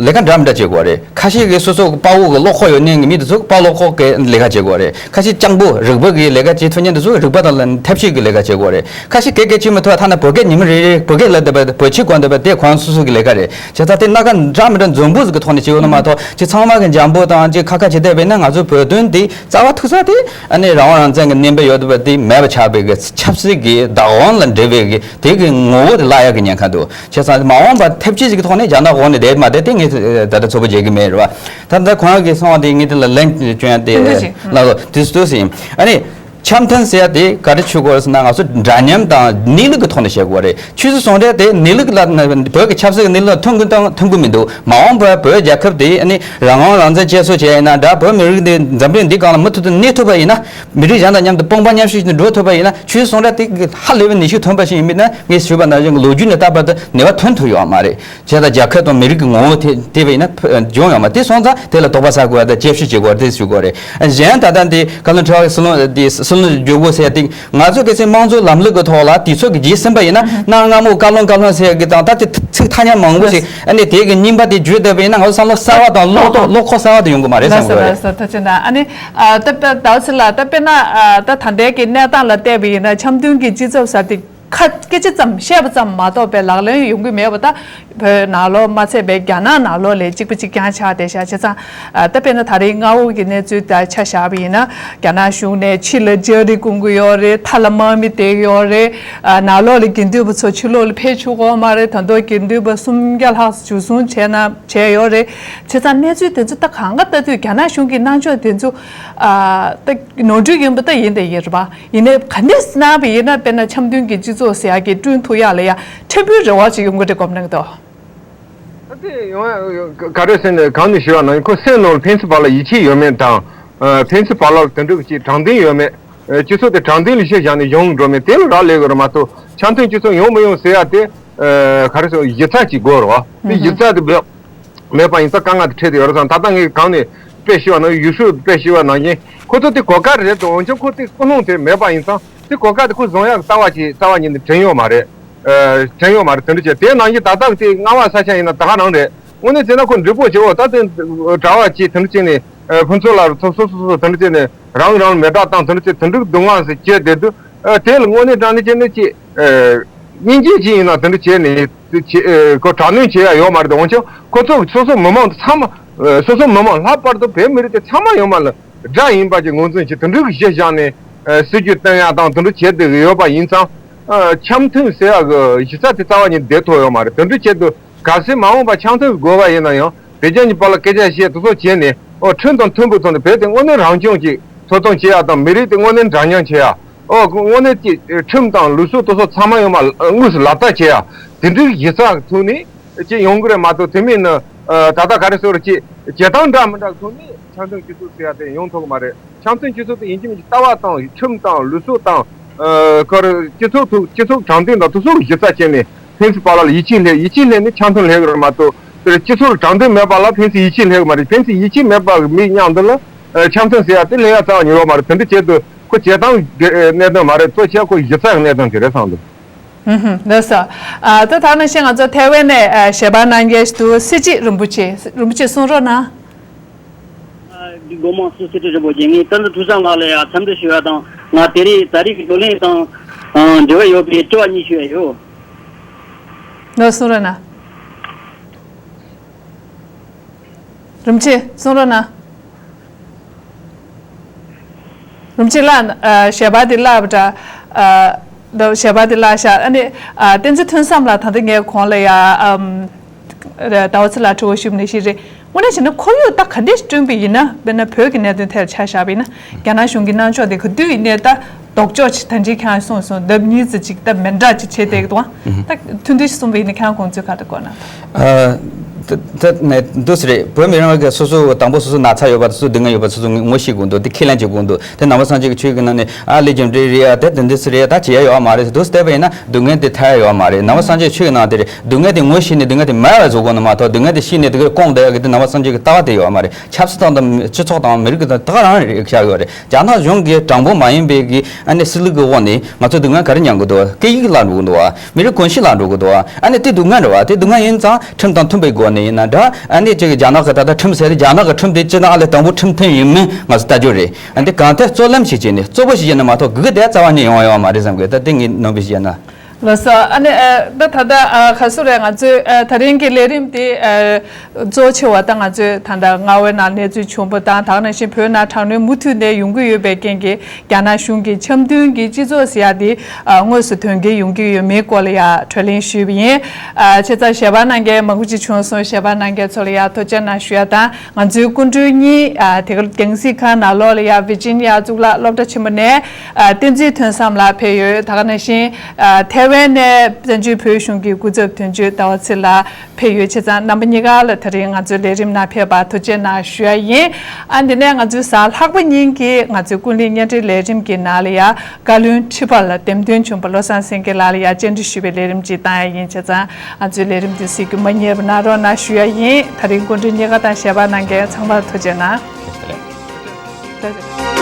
ལས་ཀ་འདྲ་མི་འདྲ་བྱེད་དགོས་རེད། ཁ་ཤས་ཀྱིས་སོ་སོ་དཔའ་བོ་གི་བློ་ཁོག་ཡོད་མཁན་གྱི་མི་དེ་ཚོ་དཔའ་བློ་ཁོག་གི་ལས་ཀ་བྱེད་དགོས་རེད། ཁ་ཤས་སྤྱང་པོ་རིག་པ་གི་ལས་ཀ་བྱེད་ཐུབ་མཁན་དེ་ཚོ་རིག་པ་དང་ཐབས་ཤེས་ཀྱི་ལས་ཀ་བྱེད་དགོས་རེད། ཁ་ཤས་སྐད་སྐད་བྱེད་མི་ཐུབ། ཐ་ན་བོད་སྐད་ཉི་མ་རེ་རེ་བོད་སྐད་ལབ་བསྡད་པ། བོད་ཆས་གོན་བསྡད་པ་དེ་ཁོ་རང་སོ་སོ་གི་ལས་ཀ་རེད། བྱས་ཙང་དེ་སྣ་ཁ་འདྲ་མི་འདྲ་འཛོམས་པོ་ཟིག་གི་ཐོག་ནས་བྱེད་དགོས་ན་མ་གཏོགས། ཅིག་ཚང་མ་གི་འཇམ་པོ་དང་ཅིག་ཁ་ཁ་བྱེད་བསྡད་པ་ཡིན་ན། ང་ཚོ་བོད་དོན་དེ་རྩ་བ་ཐུག་ས་དེ་ཨ་ནི་རང་དབང་རང་བཙན་གྱི་བསྣན་པ་ཡོད་བསྡད་པ་དེ་མེད་པ་ཆགས་པའི་གི་ཆབ་སྲིད་ཀྱི་བདག་དབང་ལ་འབྲེལ་བའི་གི་དེ་གི་ངོ་བོ་དེ་བརླག་ཡག་གི་ཉེན་ཁ་འདུག་བྱས་ཙང་མ་འོངས་པ་ཐབས་ཇུས་ཅིག་གི་ཐོག་ནས་རྒྱ་ནག་འོག་ནས་བསྡད་མ་བསྡད་དེ་ངས་ད་ལྟ་ཚོད་དཔག་བྱེད་ཀྱི་མེད་རེད་བ། ད་ལྟ་ཁོ་རང་གིས་གསུངས་པ་དེ་ངས་དེ་ལ་ལན་སྐྱོན་ཡ་དེ། ཐུང་ཐུང་ཅིག་ལགས་སོ། དུས་སུ་དུས་སུ་ཡིན། ཨ་ནི། འཆམ་མཐུན་ཟེར་ཡ་དེ་ག་རེ་བྱེད་དགོས་རེད་ཟེར་ན། ང་ཚོ་འདྲ་མཉམ་དང་གནས་ལུགས་ཀྱི་ཐོག་ནས་བྱེད་དགོས་རེད། ཆོས་སྲིད་ཟུང་འབྲེལ་དེ་གནས་ལུགས་ལ་བོད་ཀྱི་ཆབ་སྲིད་ཀྱི་གནས་ལུགས་ལ་མཐུན་གི་དང་མཐུན་གི་མི་འདུག་མ་འོངས་པར་བོད་རྒྱལ་ཁབ་དེ་ཨ་ནི་རང་དབང་རང་བཙན་བཅས་སུ་བྱས་ཡིན་ན་འདྲ། བོད་མི་རིགས་འདི་འཛམ་གླིང་འདི་སྒང་ལ་མུ་མཐུད་དུ་གནས་ཐུབ་པ་ཡིན་ན། མི་རིགས་གཞན་དང་མཉམ་དུ་དཔུང་པ་མཉམ་གཤིབ་བྱས་ནས་འགྲོ་ཐུབ་པ་ཡིན་ན། ཆོས་སྲིད་ཟུང་འབྲེལ་དེ་ཧ་ལས་པའི་ནུས་ཤུགས་ཐོན་པ་ཞིག་ཡིན་པས་ན། ངས་ཞུས་པ་ནང་བཞིན་གྱི་ལོ་རྒྱུས་ནས་ལྟ་བར་དུ་ནུས་པ་ཐོན་ཐུབ་ཡོད་མ་རེད། བྱས་ཙང་རྒྱལ་ཁབ་དང་མི་རིགས་ཀྱི་ངོ་བོ་དེ་དེ་བས་ན་འབྱུང་ཡོང་བ་དེ་སོང་ཙང་དེ་ལ་དོགས་པ་ཟ་དགོས་པ་དང་དཔྱད་ཞིབ་བྱེད་དགོས་པ་དེ་ཞུ་དགོས་རེད། གཞན་ད་ལྟ་འདི་བཀའ་བློན་ཁྲི་པ་གི་སྲིད་བློན་འདི་སྲིད་བློན་བརྗོད་དགོས་ཟེར་ཡ་དེ། ང་ཚོ་གལ་སྲིད་དམངས་གཙོའི་ལམ་ལུགས་ཀྱི་ཐོག་ལ་དུས་ཚོད་ཀྱི་རྗེས་ཟིན་པ་ཡིན་ན། གནའ་སྔ་མོ་བཀའ་བློན་བཀའ་བློན་ཟེར་ཡ་གི་དང་ད་དེ་ཚིག་ཐ་སྙད་མང་པོ་ཞིག་ཨ་ནི་དེ་གི་རྙིང་པ་དེ་བརྗོད་བསྡད་པ་ཡིན་ན། ང་ཚོ་བསམ་བློ་གསར་བ་དང་བློ་ཐོག་བློ་ཁོག་གསར་བ་དེ་ཡོང་གི་མ་རེད་བསམ་གི་རེད། ལགས་སོ། ལགས་སོ། ཐུགས་རྗེ་གནང་། ཨ་ནི་ཨ་ད་ད་ཟླ་བ་ཚེ་རིང་ལགས། ད་དཔེར་ན་ཨ་ད་ད་ལྟའི་གི་གནས་སྟངས་ལ་བལྟས་པ་ཡིན་ན། འཆམ་མཐུན་གྱི་སྤྱི་ཚོགས་ཟེར་དེ་ཁ་སྐད་ཆ་ཙམ་བཤད་པ་ཙམ་མ་གཏོགས་པའི་ལག་ལེན་ཡོང་གི་མེད་པ། ད་བོད་ནང་ལོགས་མ་ཚད་པའི་རྒྱ་ནག་ནང་ལོགས་ལ་གཅིག་པ་གཅིག་རྐྱང་ཆགས་བསྡད་ཤག་བྱས་ཙང་། ཨ་ད་དཔེར་ན་ད་རེས་སྔ་བོ་གི་གནས་ཚུལ་ད་ཆ་བཞག་པ་ཡིན་ན། རྒྱ་ནག་གཞུང་ནས་ཕྱི་ལ་ལྕགས་རི་སྐུང་གི་ཡོད་རེད། མཐའ་ལ་དམག་མི་བསྡད་ཀྱི་ཡོད་རེད། ཨ་ནང་ལོགས་ལ་དགེ་འདུན་པ་ཚོ་ཕྱི་ལོགས་ལ་ཕེབས་ཆོག་གི་ཡོད་མ་རེད། ད་དུང་དགེ་འདུན་པ་སུམ་བརྒྱ་ལྷག་འཇུ་བཟུང་བྱས་ན་བྱས་ཡོད་རེད། བྱས་ཙང་གནས་ཚུལ་དེ་ཚོ་ད་གང་ག་ལྟ་དུས་རྒྱ་ནག་གཞུང་གི་གནང་ཕྱོགས་དེ་ཚོ་ཨ་ད་ནོར་འཁྲུལ་ཡིན་པ་ད་ཡིན་དེ་ཡིན་རེད་པ། ཡིན་ནའི་ག་འདྲས་གནང་བ་ཡིན་ན། དཔེར་ན་འཆམ་མཐུན་གྱི་སྤྱི་ཚོགས་ཟེར་ཡག་གི་བསྐྲུན་ཐུབ་ཡག་ལ་ཡ་ཕྲན་བུའི་རེ་བ་ཅིག་ཡོང་གི་རེད་དགོངས་གནང་གི་འདུག་ད་དེ་ཡོང་ཡ་ག་རེ་ཟེར་ན། གང་ནས་ཞུ་བ་ན། ཁོ་སེམས་ནང་ལ་ཕན་ཚུན་བར་ལ་ཡིད་ཆེས་ཡོད་མེད་དང་། ཨ་ཕན་ཚུན་བར་ལ་དེ་འདྲ་གི་ཅིག་དྲང་བདེན་ཡོད་མེད། ཨ་སྤྱི་ཚོགས་དེ་དྲང་བདེན་ལུགས་སྲོལ་བཞག་ནས་ཡོང་འགྲོ་མེད། དེ་ལ་རག་ལས་དགོས་རེད་མ་གཏོགས། འཆམ་མཐུན་སྤྱི་ཚོགས་ཡོང་མི་ཡོང་ཟེར་ཡ་དེ། ཨ་ག་རེ་ཟེར། གཞི་རྩ་ཅིག་དགོས་རེད་བ། དེ་གཞི་རྩ་དེ་མེད་མེད་པ་ཡིན་ཙང་དཀའ་ངལ་དེ་འཕྲད་དེ་ཡོད་རེད་བསམ། ད་ལྟ་ངས་གང་ནས་དཔེ་ཞུས་པ་ན། ཡུལ་ཤུལ་དཔེ་ཞུས་པ་ནང་བཞིན་ཁོ་ཚོ་དེ་གོ་སྐབས་རེད་འདུག་འོན་ཀྱང་ཁོ་དེ་ཀུན་སློང་དེ་མེད་པ་ཡིན་ཙང་། དེ་གོ་སྐབས་དེ་ཁོ་བཟུང་ཡག་རྩ་བ་ཅིག་རྩ་བ་ཉིད་ནས་དྲན་ཡོད་མ་རེད། ཨ་དྲན་ཡོད་མ་རེད། དེ་འདྲ་བྱས། དེ་ནང་བཞིན་ད་ལྟ་དེ་རྔ་བ་ས་ཆ་ཡིན་ན་ད་ག་རང་རེད། དངོས་གནས་བྱས་ན་ཁོ་འགྲིག་པོ་བྱེད་འོ། ད་དེ་གྲྭ་བ་ཅིག་དེ་འདྲ་བྱས་ནས་ཨ་ཕུན་ཚོགས་ལགས་ཚོ་སོ་སོ་སོ་སོ་དེ་འདྲ་བྱས་ནས་རང་རང་མེ་སྟག་བཏང་། དེ་འདྲ་བྱས་དེ་འདྲ་སྡུག་བསྔལ་ཟེར་བྱས་བསྡད་དུས། ཨ་དེ་ལ་དངོས་གནས་དྲང་གནས་བྱས་ན་ཅིག་ཨ་སྙིང་རྗེ་ཅིག་ཡིན་ན་དེ་འདྲ་བྱས་ནས་དེ་བྱས་ཨ་ཁོ་དྲག་གནོན་བྱེད་ཡ་ཡོད་མ་རེད། འོན་ཀྱང་ཁོ་ཚོ་སོ་སོ་མི་མང་དེ་ཚང་མ། ཨ་སོ་སོ་མི་མང་ལྷག་པར་དུ་བོད་མི་རིགས་དེ་ཚང་མ་ཡོད་མ་ལ་དགྲ་ཡིན་པ་ཅིག་ངོས་འཛིན་བྱེད་དེ་འདྲའི་གཞི་བཞག་ནས་ཨ་སྲིད་ཇུས་བཏིང་ཡ་དང་དེ་འདྲ་བྱེད་དེ་ཡོད་པ་ཡིན་ཙང་། ཨ་འཆམ་མཐུན་ཟེར་ཡ་གི་གཞི་རྩ་དེ་རྩ་བ་ཉིད་བསྡད་ཐུབ་ཡོད་མ་རེད། དེ་འདྲ་བྱེད་དུས་གལ་སྲིད་མ་འོངས་པ་འཆམ་མཐུན་དགོས་པ་ཡིན་ན་ཡང་བོད་རྒྱ་གཉིས་བར་ལ་སྐད་ཆ་བཤད་དེ་ཚོ་བྱས་ནས་ཨོ་ཁྲིམས་དང་མཐུན་པའི་ཐོག་ནས་བོད་དེ་དངོས་གནས་རང་སྐྱོང་ཅིག་ཐོབ་ཐང་བྱེད་ཡ་དང་མི་རིགས་དེ་དངོས་གནས་འདྲ་མཉམ་བྱེད་ཡ། ཨོ་དངོས་གནས་ཀྱི་ཁྲིམས་དང་ལུགས་སྲོལ་དེ་ཚོ་ཚང་མ་ཡོང་བ་དངོས་སུ་ལག་བསྟར་བྱེད་ཡ། དེ་འདྲའི་གཞི་རྩ་ཐོག་ནས་ཅིག་ཡོང་གི་རེད་མ་གཏོགས་དེ་མིན་ནི་ཨ་ད་ལྟ་ག་རེ་ཟེར་རེད། ཅིག་བྱེད་སྟངས་འདྲ་མི་འདྲ་ཐོག་ནས་འཆམ་མཐུན་སྤྱི་ཚོགས་ཟེར་ཡ་དེ་ཡོང་ཐུབ་ཀྱི་མ་རེད། འཆམ་མཐུན་སྤྱི་ཚོགས་དེ་ཡིན་གཅིག་མིན་གཅིག་ལྟ་བ་དང་ཁྲིམས་དང་ལུགས་སྲོལ་དང་ཨ་ག་རེ་སྤྱི་ཚོགས་ཐོག་སྤྱི་ཚོགས་དྲང་བདེན་དང་དེ་ཚོ་གཞི་རྩ་བྱས་ནས་ཕན་ཚུན་བར་ལ་ཡིད་ཆེས་སླེབས། ཡིད་ཆེས་སླེབས་ནས་འཆམ་མཐུན་སླེབས་ཀྱི་རེད་མ་གཏོགས་དེར་སྤྱི་ཚོགས་དྲང་བདེན་མེད་པ་ལ་ཕན་ཚུན་ཡིད་ཆེས་སླེབས་ཀྱི་མ་རེད། ཕན་ཚུན་ཡིད་ཆེས་མེད་པ་མིའི་མཉམ་དུ་ལ་ཨ་འཆམ་མཐུན་ཟེར་ཡ་དེ་སླེབས་ཡ་རྩ་བ་ཉིད་ཡོད་མ་རེད། དེ་འདྲ་བྱེད་དུས་ཁོ་བྱེད་སྟངས་གི་གནད་དོན་མ་རེད། གཙོ་ཆེ་ཁོ་གཞི་རྩ་གི་གནད་དོན་དེ་རེད་བསམ་འདུག་ཨུ་ཧུམ། ལགས་སོ། ཨ་ད་ད་ནང་བཞིན་ང་ཚོ་ཐའེ་ཝན་ནས་ཨ་ཞལ་པར་གནང་མཁན་ཞིག་འདུག་སྲིད་སྐྱིད་རིན་པོ་ཆེ། རིན་པོ་ཆེ་གསུང་རོགས་གནང་། ཨ་འདི་སྒོ་མང་སུ་སྲིད་སྐྱིད་རིན་པོ་ཆེ། ངས་བསྟན་འཛིན་ཐུན་བསམ་ལགས་ལ་ཡང་འཚམས་འདྲི་ཞུ་ཡ་དང་། ང་དེ་རིང་ད་རེས་ཀྱི་བགྲོ་གླེང་དང་ཨ་འབྲེལ་བ་ཡོད་པའི་དྲི་བ་གཉིས་ཞུ་ཡ་ཡོད། ལགས་གསུང་རོགས་གནང་། རིན་པོ་ཆེ་གསུང་རོགས་གནང་། རིན་པོ་ཆེ་ལགས། ཨ་ཞལ་པར་དེ་བཀླགས་པ་འདྲ། ཨ་ད་ཞལ་པར་དེ་བཀླགས་ཤག་ཨ་ནི་ཨ་བསྟན་འཛིན་ཐུན་བསམ་ལགས་ད་ལྟ་ངས་གོང་ལ་ཡ་ཨམ་ཟླ་བ་ཚེ་ལགས་དྲི་བ་ཞུས་པ་ནང་བཞིན་རེད། དངོས་གནས་བྱས་ན་ཁོར་ཡུག་ད་ག་འདྲས་བསྐྲུན་པ་ཡིན་ན། དཔེར་ན་བོད་ཀྱི་གནད་དོན་ཐད་ཆ་བཞག་པ་ཡིན་ན་རྒྱ་ནག་གཞུང་གི་གནང་ཕྱོགས་དེ་ག་དུས་ཡིན་ནའི་ད་ལྡོག་ཕྱོགས་ཅིག་ད་ཅི་ཁྱེད་རང་གསུངས་སོང་། ལྡབ་གཉིས་ཙམ་ཅིག་ད་མི་འདྲ་ཅིག་བྱས་བསྡད་ཀྱི་འདུག་ཨ། ད་ཐུང་ཐུང་ཞིག་གསུངས་པ་ཡིན་ན་ཁྱེད་རང་དགོངས་ཚུལ་ག་རེ་འདུག་གོ་ན། ཨ། ད་ད་ནས་འདུག་སེ་རེད། བོད་མི་རང་གི་སོ་སོ་དང་པོ་སོ་སོ་ན་ཚ་ཡོད་པ་དང་སོ་སོ་སྡུག་བསྔལ་ཡོད་པ་སོ་སོ་ངོ་ཤེས་དགོས་འདུག་དེ་ཁས་ལེན་བྱེད་དགོས་འདུག་དེ་ནང་པ་སངས་རྒྱས་ཀྱི་ཆོས་ཀྱི་ནང་ནས་ཨ་ལས་རྒྱུ་འབྲས་རེད་ཡ། དེ་དེ་འདུག་སེ་རེད་ཡ། ད་བྱེད་ཡ་ཡོད་མ་རེད། འདུག་སེ་བལྟས་པ་ཡིན་ན་སྡུག་བསྔལ་དེ་ཐར་ཡ་ཡོད་མ་རེད། ནང་པ་སངས་རྒྱས་ཆོས་ཀྱི་ནང་དེ་རེད། སྡུག་བསྔལ་དེ་ངོ་ཤེས་ནས་སྡུག་བསྔལ་དེ་མེད་པ་བཟོ་དགོས་ནི་མ་གཏོགས་སྡུག་བསྔལ་དེ་ཤེས་ནས་དེ་གར་སྐོང་བསྡད་ཡ་གི་དེ་ནང་པ་སངས་རྒྱས་ཀྱི་ལྟ་བ་དེ་ཡོད་མ་རེད། ཆབ་སྲིད་དང་དང་སྤྱི་ཚོགས་དང་མི་རིགས་ཀྱི་དང་ད་ག་རང་རེད་བཞག་ཡོད་རེད། རྒྱ་ནག་གཞུང་གི་དྲང་པོ་མ་ཡིན་པའི་གི་ཨ་ནི་སྲིད་ལུགས་ཀྱི་འོག་ནས་ང་ཚོ་སྡུག་བསྔལ་ག་རེ་མྱངས་དགོས་འདུག་སྐད་ཡིག་བརླག་འགྲོ་གི་འདུག་བ། མི་རིགས་གོམས་གཤིས་བརླག་འགྲོ་གི་འདུག་བ། ཨ་ནི་དེ་སྡུག་བསྔལ་རེད་བ། དེ་སྡུག་བསྔལ་ཡིན་ཙང་ཁྲིམས་དང་མཐུན་པའི་སྒོ་ནས་ཡིན་ན་འདྲ། ཨ་ནི་ཅིག་རྒྱ་ནག་གི་ད་ལྟ་ཁྲིམས་ཟེར་དེ་རྒྱ་ནག་གི་ཁྲིམས་དེ་སྤྱིར་བཏང་ཨ་ལས་དང་པོ་ཁྲིམས་མཐུན་ཡིན་མིན་ང་ཚོ་ལྟ་རྒྱུ་རེད། ཨ་ནི་གང་ཐད་རྩོད་ལེན་ཞིག་བྱས་ནས་གཙོ་བོ་ཞིག་བྱས་ནས་མ་གཏོགས་སྒུག་གི་བསྡད་རྩ་བ་ཉིད་ཡོང་བ་ཡོད་མ་རེད་བསམ་གི། ད་དེ་ངས་ནོར་བུ་ཞིག་བྱས་ན། ལགས་སོ། ཨ་ནི་ཨ་ད་ད་ལྟ་ཨ་ག་ཚོད་རེད། ང་ཚོའི་ཨ་ད་རིང་གི་ལས་རིམ་དེ་ཨ་གཙོ་ཆེ་བ་ད་ང་ཚོས་ད་ལྟ་རྔ་བའི་ནང་གནས་ཚུལ་བྱུང་བ་དང་ད་ག་ནང་བཞིན་བོད་ནང་དྲག་གནོན་མུ་མཐུད་ནས་ཡོང་གི་ཡོད་པའི་རྐྱེན་གྱིས་རྒྱ་ནག་གཞུང་གིས་འཆམ་མཐུན་གྱི་སྤྱི་ཚོགས་ཟེར་ཡ་དེ་ཨ་དངོས་སུ་དོན་འཁྱོལ་ཡོང་གི་ཡོད་མེད་སྐོར་ལ་ཡ་གྲོས་གླེང་ཞུས་པ་ཡིན། ཨ་བྱས་ཙང་ཞལ་པར་གནང་མཁན་མང་པོ་ཅིག་བྱུང་སོང་། ཞལ་པར་གནང་མཁན་ཚོ་ལ་ཡ་ཐུགས་རྗེ་གནང་ཞུ་ཡ་དང་། ང་ཚོའི་སྐུ་མགྲོན་གཉིས་ཨ་དེ་ག་རྒྱང་སྲིང་ཁང་ནང་ལོགས་ལ་ཡ་ཝི་ཇི་ནི་ཡ་གཙུག་ལག་སློབ་གྲྭ་ཆེན་མོ་ནས་ཨ་བསྟན་འཛིན་ཐོན་བསམ་ལགས་ཕེབས་ཡོད། ད་ག་ནང་བཞིན་ཨ་ཐའེ་ཝན་ནས་བཙན་བྱོལ་བོད་གཞུང་གི་སྐུ་ཚབ་དོན་གཅོད་ཟླ་བ་ཚེ་ལགས་ཕེབས་ཡོད། བྱས་ཙང་རྣམ་པ་གཉིས་ཀ་ལ་ད་རིང་ང་ཚོའི་ལས་རིམ་ནང་ཕེབས་པར་ཐུགས་རྗེ་གནང་ཞུ་ཡ་ཡིན། ཨ་འདི་ནས་ང་ཚོའི་གཟའ་ལྷག་པ་ཉིན་གྱི་ང་ཚོའི་ཀུན་གླེང་བརྙན་འཕྲིན་ལས་རིམ་གྱི་ནང་ལ་ཡ་བཀའ་བློན་ཁྲི་པ་ལ་འདེམས་ཐོན་བྱུང་བ་བློ་བཟང་སེང་གེ་ལགས་ལ་ཡ་བཅར་འདྲི་ཞུས་པའི་ལས་རིམ་ཅིག་བཏང་ཡ་ཡིན། བྱས་ཙང་ང་ཚོའི་ལས་རིམ་འདི་གཟིགས་རྒྱུ་མ་བསྙེལ་བ་གནང་རོགས་གནང་ཞུ་ཡ་ཡིན། ད་རིང་སྐུ་མགྲོན་གཉིས་ཀ་དང་ཞལ་པར་གནང་མཁན་ཚང་མར་ཐུགས་རྗེ་གནང་།